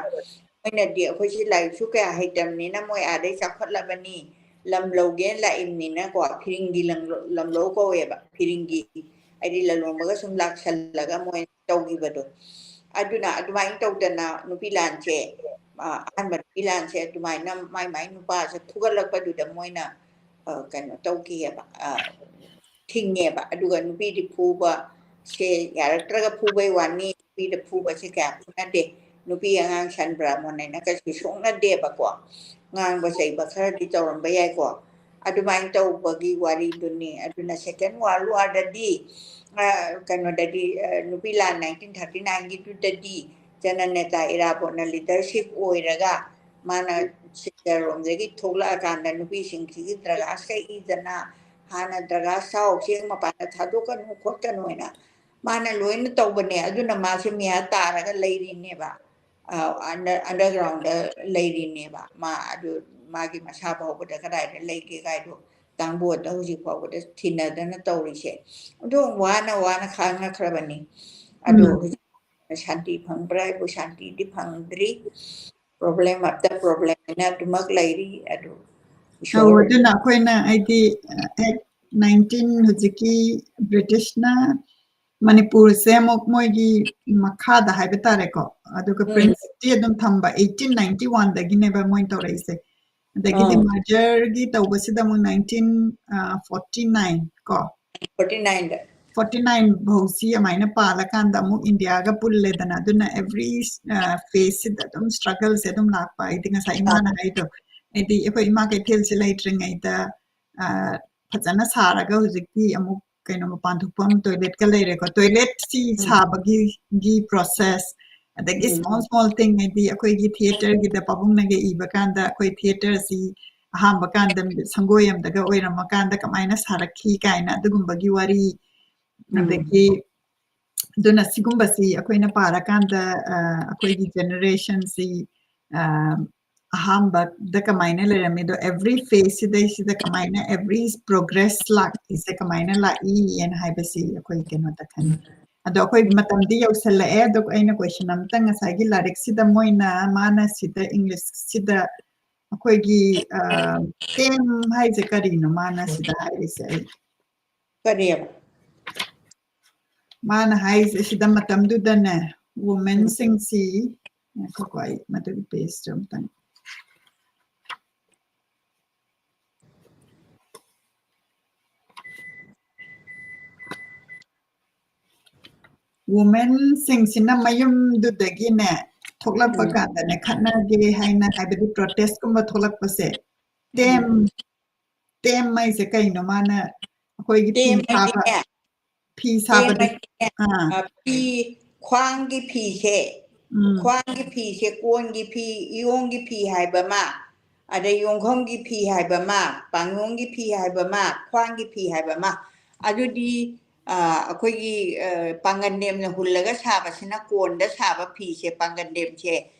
ꯃꯣꯏꯅꯗꯤ ꯑꯩꯈꯣꯏꯁꯤ ꯂꯥꯏꯔꯤꯛꯁꯨ ꯀꯌꯥ ꯍꯩꯇꯕꯅꯤꯅ, ꯃꯣꯏ ꯑꯥꯗꯩ ꯆꯥꯎꯈꯠꯂꯕꯅꯤ, ꯂꯝ ꯂꯧꯒꯦꯅ ꯂꯥꯛꯏꯕꯅꯤꯅꯀꯣ, ꯐꯤꯔꯤꯡꯒꯤ ꯂꯝ-, ꯂꯝꯂꯧ ꯀꯧꯋꯦꯕ, ꯐꯤꯔꯤꯡꯒꯤ, ꯍꯥꯏꯗꯤ ꯂꯂꯣꯟꯕꯒ ꯁꯨꯝ ꯂꯥꯛꯁꯜꯂꯒ ꯃꯣꯏ ꯇꯧꯈꯤꯕꯗꯣ꯫ ꯑꯗꯨꯅ ꯑꯗꯨꯃꯥꯏꯅ ꯇꯧꯗꯅ ꯅꯨꯄꯤ ꯂꯥꯟꯁꯦ, ꯑ, ꯑꯍꯥꯟꯕ ꯅꯨꯄꯤ ꯂꯥꯟꯁꯦ ꯑꯗꯨꯃꯥꯏꯅ ꯃꯥꯏ ꯃꯥꯏ ꯅꯨꯄꯥꯁꯦ ꯐꯨꯒꯠꯂꯛꯄꯗꯨꯗ ꯃꯣꯏꯅ ꯑ, ꯀꯩꯅꯣ ꯇꯧꯈꯤꯑꯕ, ꯑ, ꯊꯤꯡꯉꯦꯕ꯫ ꯑꯗꯨꯒ ꯅꯨꯄꯤꯗꯤ ꯐꯨꯕ ꯁꯦ ꯌꯥꯔꯛꯇ꯭ꯔꯒ ꯐꯨꯕꯩ ꯋꯥꯅꯤ, ꯅꯨꯄꯤꯗ ꯐꯨꯕꯁꯦ ꯀꯌꯥ ꯐꯨꯅꯗꯦ꯫ ꯅꯨꯄꯤ ꯑꯉꯥꯡ ꯁꯟ ꯕ꯭ꯔꯥꯍꯃꯣꯟ ꯍꯥꯏꯅ ꯀꯩꯁꯨ ꯁꯣꯛꯅꯗꯦꯕꯀꯣ꯫ ꯉꯥꯡꯕ ꯆꯩꯕ ꯈꯔꯗꯤ ꯇꯧꯔꯝꯕ ꯌꯥꯏꯀꯣ꯫ ꯑꯗꯨꯃꯥꯏꯅ ꯇꯧꯕꯒꯤ ꯋꯥꯔꯤꯗꯨꯅꯤ꯫ ꯑꯗꯨꯅ Second World War ꯗꯗꯤ, ꯑ, ꯀꯩꯅꯣꯗꯗꯤ, ꯑ, ꯅꯨꯄꯤ ꯂꯥꯟ nineteen thirty nine ꯒꯤꯗꯨꯗꯗꯤ ꯖꯅꯅꯦꯇꯥ ꯏꯔꯥꯕꯣꯠꯅ leadership ꯑꯣꯏꯔꯒ ꯃꯥꯅ ꯁꯤꯗꯔꯣꯝꯗꯒꯤ ꯊꯣꯛꯂꯛꯑꯀꯥꯟꯗ ꯅꯨꯄꯤꯁꯤꯡꯁꯤꯒꯤ ꯗ꯭ꯔꯒꯥꯁ ꯀꯛꯏꯗꯅ, ꯍꯥꯟꯅ ꯗ꯭ꯔꯒꯥꯁ ꯆꯥꯎ, ꯆꯦꯡ ꯃꯄꯥꯟꯗ ꯊꯥꯗꯣꯛꯀꯅꯨ ꯈꯣꯠꯀꯅꯨ ꯍꯥꯏꯅ ꯃꯥꯅ ꯂꯣꯏꯅ ꯇꯧꯕꯅꯦ꯫ ꯑꯗꯨꯅ ꯃꯥꯁꯦ ꯃꯤꯌꯥ ꯇꯥꯔꯒ ꯂꯩꯔꯤꯅꯦꯕ꯫ ꯑ, under-, underground ꯗ ꯂꯩꯔꯤꯅꯦꯕ꯫ ꯃꯥ ꯑꯗꯨ ꯃꯥꯒꯤ ꯃꯁꯥ ꯐꯥꯎꯕꯗ ꯀꯗꯥꯏꯗ ꯂꯩꯒꯦ ꯀꯥꯏꯗꯣ ꯇꯥꯡꯕꯣꯠꯇ ꯍꯧꯖꯤꯛ ꯐꯥꯎꯕꯗ ꯊꯤꯅꯗꯅ ꯇꯧꯔꯤꯁꯦ꯫ ꯑꯗꯨ ꯋꯥꯅ ꯋꯥꯅ ꯈꯥꯡꯉꯛꯈ꯭ꯔꯕꯅꯤ꯫ ꯑꯗꯣ ꯎꯝ꯫ ꯍꯧꯖꯤꯛ ꯁꯥꯟꯇꯤ ꯐꯪꯕ꯭ꯔꯥ ꯍꯥꯏꯕꯨ ꯁꯥꯟꯇꯤꯗꯤ ꯐꯪꯗ꯭ꯔꯤ꯫ Problem after problem ꯍꯥꯏꯅ ꯑꯗꯨꯃꯛ ꯂꯩꯔꯤ꯫ ꯑꯗꯨ ꯑꯧ, ꯏꯁꯣꯔ ꯑꯗꯨꯅ ꯑꯩꯈꯣꯏꯅ ꯍꯥꯏꯗꯤ, ꯑ, ꯍꯦꯛ nineteen ꯍꯧꯖꯤꯛꯀꯤ ꯕ꯭ꯔꯤꯇꯤꯁꯅ ꯃꯅꯤꯄꯨꯔꯁꯦ ꯑꯃꯨꯛ ꯃꯣꯏꯒꯤ ꯃꯈꯥꯗ ꯍꯥꯏꯕ ꯇꯥꯔꯦꯀꯣ, ꯑꯗꯨꯒ ꯎꯝ꯫ ꯄ꯭ꯔꯤꯟꯁꯇꯤ ꯑꯗꯨꯝ ꯊꯝꯕ eighteen ninety one ꯗꯒꯤꯅꯦꯕ ꯃꯣꯏꯅ ꯇꯧꯔꯛꯏꯁꯦ꯫ ꯑꯗꯒꯤꯗꯤ ꯑꯥ꯫ Merger ꯒꯤ ꯇꯧꯕꯁꯤꯗ ꯑꯃꯨꯛ nineteen forty nine ꯀꯣ꯫ Forty nine ꯗ꯫ Forty nine ꯐꯥꯎꯁꯤ ꯑꯗꯨꯃꯥꯏꯅ ꯄꯥꯜꯂꯀꯥꯟꯗ ꯑꯃꯨꯛ ꯏꯟꯗꯤꯌꯥꯒ ꯄꯨꯜꯂꯦꯗꯅ꯫ ꯑꯗꯨꯅ every, ꯑ, phase ꯁꯤꯗ ꯑꯗꯨꯝ struggle ꯁꯦ ꯑꯗꯨꯝ ꯂꯥꯛꯄ꯫ ꯍꯥꯏꯗꯤ ꯉꯁꯥꯏ ꯏꯃꯥꯅ ꯑꯥ꯫ ꯍꯥꯏꯗꯣ, ꯍꯥꯏꯗꯤ ꯑꯩꯈꯣꯏ ꯏꯃꯥ ꯀꯩꯊꯦꯜꯁꯦ ꯂꯩꯇ꯭ꯔꯤꯉꯩꯗ, ꯑ, ꯐꯖꯅ ꯁꯥꯔꯒ ꯍꯧꯖꯤꯛꯇꯤ ꯑꯃꯨꯛ ꯀꯩꯅꯣ ꯃꯄꯥꯟ ꯊꯣꯛꯐꯝ toilet ꯀ ꯂꯩꯔꯦꯀꯣ꯫ Toilet ꯁꯤ ꯎꯝ꯫ ꯁꯥꯕꯒꯤ, ꯒꯤ process, ꯑꯗꯒꯤ ꯎꯝ꯫ Small small thing ꯍꯥꯏꯗꯤ ꯑꯩꯈꯣꯏꯒꯤ theatre ꯒꯤꯗ ꯄꯥꯕꯨꯡꯅꯒ ꯏꯕ ꯀꯥꯟꯗ ꯑꯩꯈꯣꯏ theatre ꯁꯤ ꯑꯍꯥꯟꯕ ꯀꯥꯟꯗ ꯁꯪꯒꯣꯏ ꯑꯃꯗꯒ ꯑꯣꯏꯔꯝꯃꯀꯥꯟꯗ ꯀꯃꯥꯏꯅ ꯁꯥꯔꯛꯈꯤ ꯀꯥꯏꯅ ꯑꯗꯨꯒꯨꯝꯕꯒꯤ ꯋꯥꯔꯤ, ꯎꯝ꯫ ꯑꯗꯒꯤ ꯑꯗꯨꯅ ꯁꯤꯒꯨꯝꯕꯁꯤ ꯑꯩꯈꯣꯏꯅ ꯄꯥꯔꯀꯥꯟꯗ, ꯑ, ꯑꯩꯈꯣꯏꯒꯤ generation ꯁꯤ, ꯑ, ꯑꯍꯥꯟꯕꯗ ꯀꯃꯥꯏꯅ ꯂꯩꯔꯝꯃꯤ, ꯑꯗꯣ every phase ꯁꯤꯗꯩꯁꯤꯗ ꯀꯃꯥꯏꯅ every progress ꯂꯥꯛꯏꯁꯦ ꯀꯃꯥꯏꯅ ꯂꯥꯛꯏ ꯍꯥꯏꯅ ꯍꯥꯏꯕꯁꯤ ꯑꯩꯈꯣꯏ ꯀꯩꯅꯣꯗ ꯈꯟꯅꯤ꯫ ꯑꯗꯣ ꯑꯩꯈꯣꯏ ꯃꯇꯝꯗꯤ ꯌꯧꯁꯜꯂꯛꯑꯦ꯫ ꯑꯗꯣ ꯑꯩꯅ question ꯑꯝꯇꯪ ꯉꯁꯥꯏꯒꯤ ꯂꯥꯏꯔꯤꯛꯁꯤꯗ ꯃꯣꯏꯅ, ꯃꯥꯅ ꯁꯤꯗ English ꯁꯤꯗ ꯑꯩꯈꯣꯏꯒꯤ, ꯑ, ꯇꯦꯝ ꯍꯥꯏꯁꯦ ꯀꯔꯤꯅꯣ ꯃꯥꯅ ꯁꯤꯗ ꯍꯥꯏꯔꯤꯁꯦ? ꯑꯩ ꯀꯔꯤꯑꯕ? ꯃꯥꯅ ꯍꯥꯏꯁꯦ ꯁꯤꯗ ꯃꯇꯝꯗꯨꯗꯅꯦ, women ꯁꯤꯡꯁꯤ, ꯉꯥꯏꯈꯣꯀꯣ, ꯑꯩ ꯃꯗꯨꯒꯤ page ꯇꯣ ꯑꯝꯇꯪ꯫ ꯋꯨꯃꯦꯟꯁꯤꯡꯁꯤꯅ ꯃꯌꯨꯝꯗꯨꯗꯒꯤꯅꯦ ꯊꯣꯛꯂꯛꯄ ꯎꯝ꯫ ꯀꯥꯟꯗꯅꯦ ꯈꯠꯅꯒꯦ ꯍꯥꯏꯅ, ꯍꯥꯏꯕꯗꯤ ꯄ꯭ꯔꯣꯇꯦꯁꯀꯨꯝꯕ ꯊꯣꯛꯂꯛꯄꯁꯦ, ꯎꯝ꯫ ꯇꯦꯝ, ꯇꯦꯝ ꯍꯥꯏꯁꯦ ꯀꯩꯅꯣ? ꯃꯥꯅ ꯑꯩꯈꯣꯏꯒꯤ ꯐꯤ ꯇꯦꯝ ꯁꯥꯕ, ꯍꯥꯏꯗꯤꯅꯦ, ꯐꯤ ꯇꯦꯝ ꯁꯥꯕꯗ, ꯍꯥꯏꯗꯤꯅꯦ, ꯑꯥ꯫ ꯑ, ꯐꯤ, ꯈ꯭ꯋꯥꯡꯒꯤ ꯐꯤꯁꯦ, ꯎꯝ꯫ ꯈ꯭ꯋꯥꯡꯒꯤ ꯐꯤꯁꯦ, ꯀꯣꯟꯒꯤ ꯐꯤ, ꯏꯌꯣꯡꯒꯤ ꯐꯤ ꯍꯥꯏꯕ ꯑꯃ, ꯑꯗꯩ ꯌꯣꯡꯈꯣꯡꯒꯤ ꯐꯤ ꯍꯥꯏꯕ ꯑꯃ, ꯄꯥꯡꯌꯣꯡꯒꯤ ꯐꯤ ꯍꯥꯏꯕ ꯑꯃ, ꯈ꯭ꯋꯥꯡꯒꯤ ꯐꯤ ꯍꯥꯏꯕ ꯑꯃ, ꯑꯗꯨꯗꯤ, ꯑ, ꯑꯩꯈꯣꯏꯒꯤ, ꯑ, ꯄꯥꯡꯒꯟꯗꯦꯝꯅ ꯍꯨꯜꯂꯒ ꯁꯥꯕꯁꯤꯅ, ꯀꯣꯟꯗ ꯁꯥꯕ ꯐꯤꯁꯦ, ꯄꯥꯡꯒꯟꯗꯦꯝꯁꯦ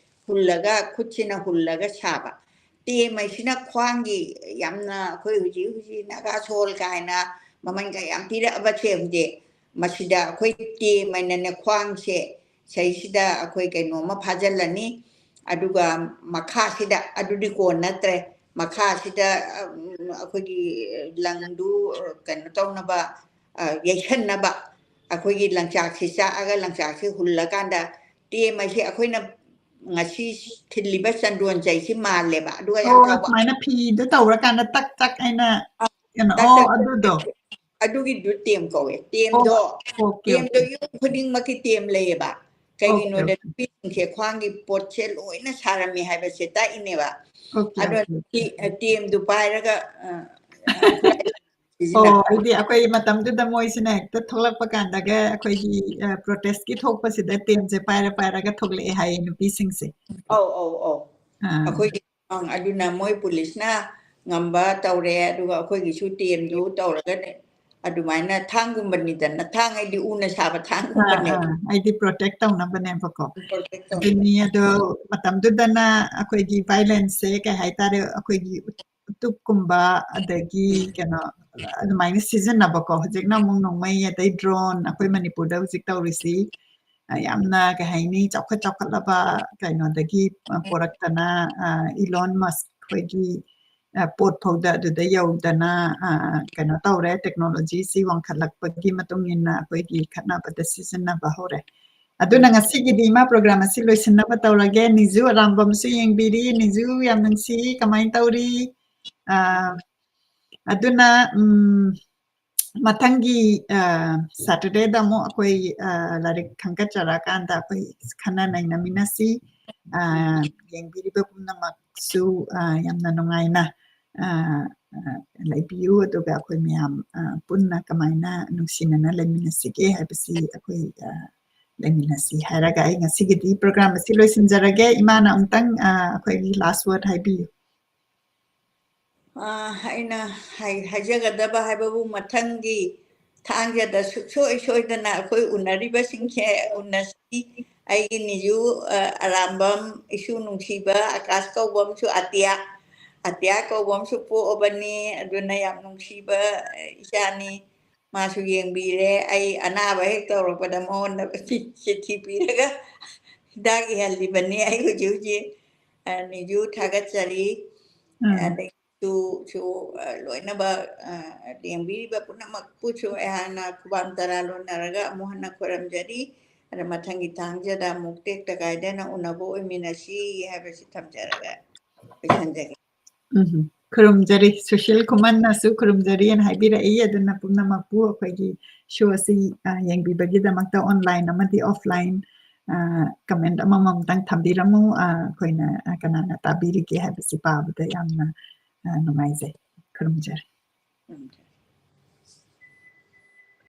ꯍꯨꯜꯂꯒ, ꯈꯨꯠꯁꯤꯅ ꯍꯨꯜꯂꯒ ꯁꯥꯕ꯫ ꯇꯦꯝ ꯍꯥꯏꯁꯤꯅ ꯈ꯭ꯋꯥꯡꯒꯤ, ꯌꯥꯝꯅ ꯑꯩꯈꯣꯏ ꯍꯧꯖꯤꯛ ꯍꯧꯖꯤꯛ ꯅꯥꯒꯥ ꯁꯣꯜ ꯀꯥꯏꯅ ꯃꯃꯜꯒ ꯌꯥꯝ ꯄꯤꯔꯛꯑꯕꯁꯦ ꯍꯧꯖꯤꯛ, ꯃꯁꯤꯗ ꯑꯩꯈꯣꯏ ꯇꯦꯝ ꯍꯥꯏꯅꯅꯦ ꯈ꯭ꯋꯥꯡꯁꯦ, ꯁꯤꯗꯩꯁꯤꯗ ꯑꯩꯈꯣꯏ ꯀꯩꯅꯣꯝꯃ ꯐꯥꯖꯤꯜꯂꯅꯤ, ꯑꯗꯨꯒ ꯃꯈꯥꯁꯤꯗ, ꯑꯗꯨꯗꯤ ꯀꯣꯟ ꯅꯠꯇ꯭ꯔꯦ, ꯃꯈꯥꯁꯤꯗ, ꯎꯝ, ꯑꯩꯈꯣꯏꯒꯤ ꯂꯪꯗꯨ, ꯀꯩꯅꯣ ꯇꯧꯅꯕ, ꯑ, ꯌꯩꯁꯟꯅꯕ ꯑꯩꯈꯣꯏꯒꯤ ꯂꯪꯆꯥꯛꯁꯤ ꯆꯥꯛꯑꯒ, ꯂꯪꯆꯥꯛꯁꯤ ꯍꯨꯜꯂꯀꯥꯟꯗ ꯇꯦꯝ ꯑꯁꯤ ꯑꯩꯈꯣꯏꯅ ꯉꯁꯤ ꯊꯤꯜꯂꯤꯕ ꯆꯟꯗꯣꯟ ꯆꯩꯁꯤ ꯃꯥꯜꯂꯦꯕ, ꯑꯗꯨꯒ ꯌꯥꯝ ꯑꯣ, ꯆꯥꯎꯕ꯫ ꯁꯨꯃꯥꯏꯅ ꯐꯤꯗꯨ ꯇꯧꯔꯀꯥꯟꯗ ꯇꯛ ꯇꯛ ꯍꯥꯏꯅ, ꯑ, ꯀꯩꯅꯣ, ꯇꯛ ꯑꯣ, ꯇꯛ ꯑꯗꯨꯗꯣ꯫ ꯑꯗꯨꯒꯤꯗꯨ ꯇꯦꯝ ꯀꯧꯋꯦ꯫ ꯑꯣ, ꯇꯦꯝꯗꯣ, ꯑꯣꯀꯦ, ꯇꯦꯝꯗꯣ ꯑꯣꯀꯦ꯫ ꯌꯨꯝ ꯈꯨꯗꯤꯡꯃꯛꯀꯤ ꯇꯦꯝ ꯂꯩꯌꯦꯕ꯫ ꯑꯣꯀꯦ, ꯀꯩꯒꯤꯅꯣꯗ ꯑꯣꯀꯦ꯫ ꯅꯨꯄꯤꯁꯤꯡꯁꯦ ꯈ꯭ꯋꯥꯡꯒꯤ ꯄꯣꯠꯁꯦ ꯂꯣꯏꯅ ꯁꯥꯔꯝꯃꯤ ꯍꯥꯏꯕꯁꯦ ꯇꯥꯛꯏꯅꯦꯕ꯫ ꯑꯣꯀꯦ, ꯑꯗꯣ ꯑꯣꯀꯦ, ꯑꯣꯀꯦ꯫ ꯇꯦ-, ꯇꯦꯝꯗꯨ ꯄꯥꯏꯔꯒ, ꯑ, ꯑ, ꯈꯨꯠꯂꯥꯏ ꯑꯣ, ꯁꯤꯖꯤꯟꯅꯕ꯫ ꯍꯥꯏꯗꯤ ꯑꯩꯈꯣꯏ ꯃꯇꯝꯗꯨꯗ ꯃꯣꯏꯁꯤꯅ ꯍꯦꯛꯇ ꯊꯣꯛꯂꯛꯄ ꯀꯥꯟꯗꯒ ꯑꯩꯈꯣꯏꯒꯤ, ꯑ, ꯄ꯭ꯔꯣꯇꯦꯁꯀꯤ ꯊꯣꯛꯄꯁꯤꯗ ꯇꯦꯝꯁꯦ ꯄꯥꯏꯔ ꯄꯥꯏꯔꯒ ꯊꯣꯛꯂꯛꯑꯦ ꯍꯥꯏꯌꯦ ꯅꯨꯄꯤꯁꯤꯡꯁꯦ꯫ ꯑꯧ, ꯑꯧ, ꯑꯧ꯫ ꯑꯥ꯫ ꯑꯩꯈꯣꯏꯒꯤ, ꯑꯪ, ꯑꯗꯨꯅ ꯃꯣꯏ ꯄꯨꯂꯤꯁꯅ ꯉꯝꯕ ꯇꯧꯔꯦ, ꯑꯗꯨꯒ ꯑꯩꯈꯣꯏꯒꯤꯁꯨ ꯇꯦꯝꯗꯨ ꯇꯧꯔꯒꯅꯦ, ꯑꯗꯨꯃꯥꯏꯅ ꯊꯥꯡꯒꯨꯝꯕꯅꯤꯗꯅ, ꯊꯥꯡ ꯍꯥꯏꯗꯤ ꯎꯅ ꯁꯥꯕ ꯑꯥ, ꯊꯥꯡꯒꯨꯝꯕꯅꯦꯕ꯫ ꯑꯥ, ꯑꯩꯗꯤ ꯄ꯭ꯔꯣꯇꯦꯛ ꯇꯧꯅꯕꯅꯦꯕꯀꯣ꯫ ꯄ꯭ꯔꯣꯇꯦꯛ ꯇꯧꯅꯕ꯫ ꯑꯗꯨꯅꯤ, ꯑꯗꯣ ꯃꯇꯝꯗꯨꯗꯅ ꯑꯩꯈꯣꯏꯒꯤ ꯚꯥꯏꯂꯦꯟꯁꯁꯦ ꯀꯩ ꯍꯥꯏꯇꯥꯔꯦ, ꯑꯩꯈꯣꯏꯒꯤ ꯎꯇꯨꯞꯀꯨꯝꯕ, ꯑꯗꯒꯤ ꯀꯩꯅꯣ, ꯑꯗꯨꯃꯥꯏꯅ ꯁꯤꯖꯤꯟꯅꯕꯀꯣ꯫ ꯍꯧꯖꯤꯛꯅ ꯑꯃꯨꯛ ꯅꯣꯡꯃꯩ, ꯑꯗꯩ ꯗ꯭ꯔꯣꯟ, ꯑꯩꯈꯣꯏ ꯃꯅꯤꯄꯨꯔꯗ ꯍꯧꯖꯤꯛ ꯇꯧꯔꯤꯁꯤ, ꯑ, ꯌꯥꯝꯅ, ꯀꯩ ꯍꯥꯏꯅꯤ, ꯆꯥꯎꯈꯠ ꯆꯥꯎꯈꯠꯂꯕ ꯀꯩꯅꯣꯗꯒꯤ, ꯑ, ꯄꯣꯔꯛꯇꯅ, ꯑ, ꯏꯂꯣꯟ ꯃꯁꯛ ꯈꯣꯏꯒꯤ, ꯑ, ꯄꯣꯠ ꯐꯥꯎꯗ ꯑꯗꯨꯗ ꯌꯧꯗꯅ, ꯑ, ꯀꯩꯅꯣ ꯇꯧꯔꯦ, ꯇꯦꯛꯅꯣꯂꯣꯖꯤꯁꯤ ꯋꯥꯡꯈꯠꯂꯛꯄꯒꯤ ꯃꯇꯨꯡ ꯏꯟꯅ ꯑꯩꯈꯣꯏꯒꯤ ꯈꯠꯅꯕꯗ ꯁꯤꯖꯤꯟꯅꯕ ꯍꯧꯔꯦ꯫ ꯑꯗꯨꯅ ꯎꯝ꯫ ꯉꯁꯤꯒꯤꯗꯤ ꯏꯃꯥ ꯄ꯭ꯔꯣꯒ꯭ꯔꯥꯝ ꯑꯁꯤ ꯂꯣꯏꯁꯤꯟꯅꯕ ꯇꯧꯔꯒꯦ꯫ ꯅꯤꯖꯨ ꯑꯔꯥꯝꯕꯝꯁꯨ ꯌꯦꯡꯕꯤꯔꯤ꯫ ꯅꯤꯖꯨ ꯌꯥꯝ ꯅꯨꯡꯁꯤ, ꯀꯃꯥꯏꯅ ꯇꯧꯔꯤ? ꯑ, ꯑꯗꯨꯅ, ꯎꯝ, ꯃꯊꯪꯒꯤ ꯁꯦꯇꯔꯗꯦꯗ ꯑꯃꯨꯛ ꯑꯩꯈꯣꯏ ꯂꯥꯏꯔꯤꯛ ꯈꯟꯒꯠꯆꯔꯛꯑꯀꯥꯟꯗ ꯑꯩꯈꯣꯏ ꯈꯟꯅ ꯅꯩꯅꯃꯤꯟꯅꯁꯤ꯫ ꯌꯦꯡꯕꯤꯔꯤꯕꯒꯨꯝꯅꯃꯛꯁꯨ ꯌꯥꯝꯅ ꯅꯨꯡꯉꯥꯏꯅ ꯂꯩꯕꯤꯌꯨ꯫ ꯑꯗꯨꯒ ꯑꯩꯈꯣꯏ ꯃꯌꯥꯝ ꯄꯨꯟꯅ ꯀꯃꯥꯏꯅ ꯅꯨꯡꯁꯤꯅꯅ ꯂꯩꯃꯤꯟꯅꯁꯤꯒꯦ ꯍꯥꯏꯕꯁꯤ ꯑꯩꯈꯣꯏ ꯂꯩꯃꯤꯟꯅꯁꯤ ꯍꯥꯏꯔꯒ ꯑꯩ ꯉꯁꯤꯒꯤꯗꯤ ꯄ꯭ꯔꯣꯒ꯭ꯔꯥꯝ ꯑꯁꯤ ꯂꯣꯏꯁꯤꯟꯖꯔꯒꯦ꯫ ꯏꯃꯥꯅ ꯑꯃꯨꯛꯇꯪ ꯑꯩꯈꯣꯏꯒꯤ ꯂꯥꯁ ꯋꯥꯔꯗ ꯍꯥꯏꯕꯤꯌꯨ꯫ ꯑꯩꯅ ꯍꯥꯏꯖꯒꯗꯕ ꯍꯥꯏꯕꯕꯨ, ꯃꯊꯪꯒꯤ ꯊꯥꯡꯖꯗ ꯁꯨꯡꯁꯣꯏ ꯁꯣꯏꯗꯅ ꯑꯩꯈꯣꯏ ꯎꯅꯔꯤꯕꯁꯤꯡꯁꯦ ꯎꯅꯁꯤ꯫ ꯑꯩꯒꯤ ꯅꯤꯖꯨ ꯑꯔꯥꯝꯕꯝ, ꯏꯁꯨ ꯅꯨꯡꯁꯤꯕ ꯑꯀꯥꯁ ꯀꯧꯕ ꯑꯃꯁꯨ, ꯑꯇꯤꯌꯥ, ꯑꯇꯤꯌꯥ ꯀꯧꯕ ꯑꯃꯁꯨ ꯄꯣꯛꯑꯕꯅꯤ꯫ ꯑꯗꯨꯅ ꯌꯥꯝ ꯅꯨꯡꯁꯤꯕ ꯏꯆꯥꯅꯤ꯫ ꯃꯥꯁꯨ ꯌꯦꯡꯕꯤꯔꯦ꯫ ꯑꯩ ꯑꯅꯥꯕ ꯍꯦꯛ ꯇꯧꯔꯛꯄꯗ ꯃꯉꯣꯟꯗ ꯆꯤꯊꯤ ꯄꯤꯔꯒ ꯍꯤꯗꯥꯛ ꯏꯍꯜꯂꯤꯕꯅꯤ꯫ ꯑꯩ ꯍꯧꯖꯤꯛ ꯍꯧꯖꯤꯛ ꯅꯤꯖꯨ ꯊꯥꯒꯠꯆꯔꯤ꯫ ꯑꯗꯒꯤ ꯁꯨ ꯂꯣꯏꯅꯃꯛ ꯂꯦꯡꯕꯤꯔꯤꯕ ꯄꯨꯝꯅꯃꯛꯄꯨꯁꯨ ꯑꯩꯍꯥꯛꯅ ꯈꯨꯕꯥꯝ ꯇꯔꯥ ꯂꯣꯟꯅꯔꯒ ꯑꯃꯨꯛ ꯍꯟꯅ ꯈꯣꯏꯔꯝꯖꯔꯤ꯫ ꯑꯗ ꯃꯊꯪꯒꯤ ꯊꯥꯡꯖꯗ ꯑꯃꯨꯛ ꯇꯦꯛꯇ ꯀꯥꯏꯗꯅ ꯎꯅꯕ ꯑꯣꯏꯃꯤꯟꯅꯁꯤ ꯍꯥꯏꯕꯁꯤ ꯊꯝꯖꯔꯒ ꯂꯣꯏꯁꯤꯟꯖꯒꯦ꯫ ꯎꯝ, ꯈꯨꯔꯨꯝꯖꯔꯤ꯫ ꯁꯨꯁꯤꯜ ꯈꯨꯃꯟꯅꯁꯨ ꯈꯨꯔꯨꯝꯖꯔꯤꯅ ꯍꯥꯏꯕꯤꯔꯛꯏ꯫ ꯑꯗꯨꯅ ꯄꯨꯝꯅꯃꯛꯄꯨ ꯑꯩꯈꯣꯏꯒꯤ ꯁꯣ ꯑꯁꯤ ꯌꯦꯡꯕꯤꯕꯒꯤꯗꯃꯛꯇ online ꯑꯃꯗꯤ offline comment ꯑꯃꯃꯝꯇꯪ ꯊꯝꯕꯤꯔꯝꯃꯨ꯫ ꯑꯩꯈꯣꯏꯅ ꯀꯅꯥꯅ ꯇꯥꯕꯤꯔꯤꯒꯦ ꯍꯥꯏꯕꯁꯤ ꯄꯥꯕꯗ ꯌꯥꯝꯅ ꯅꯨꯡꯉꯥꯏꯖꯩ꯫ ꯈꯨꯔꯨꯝꯖꯔꯤ꯫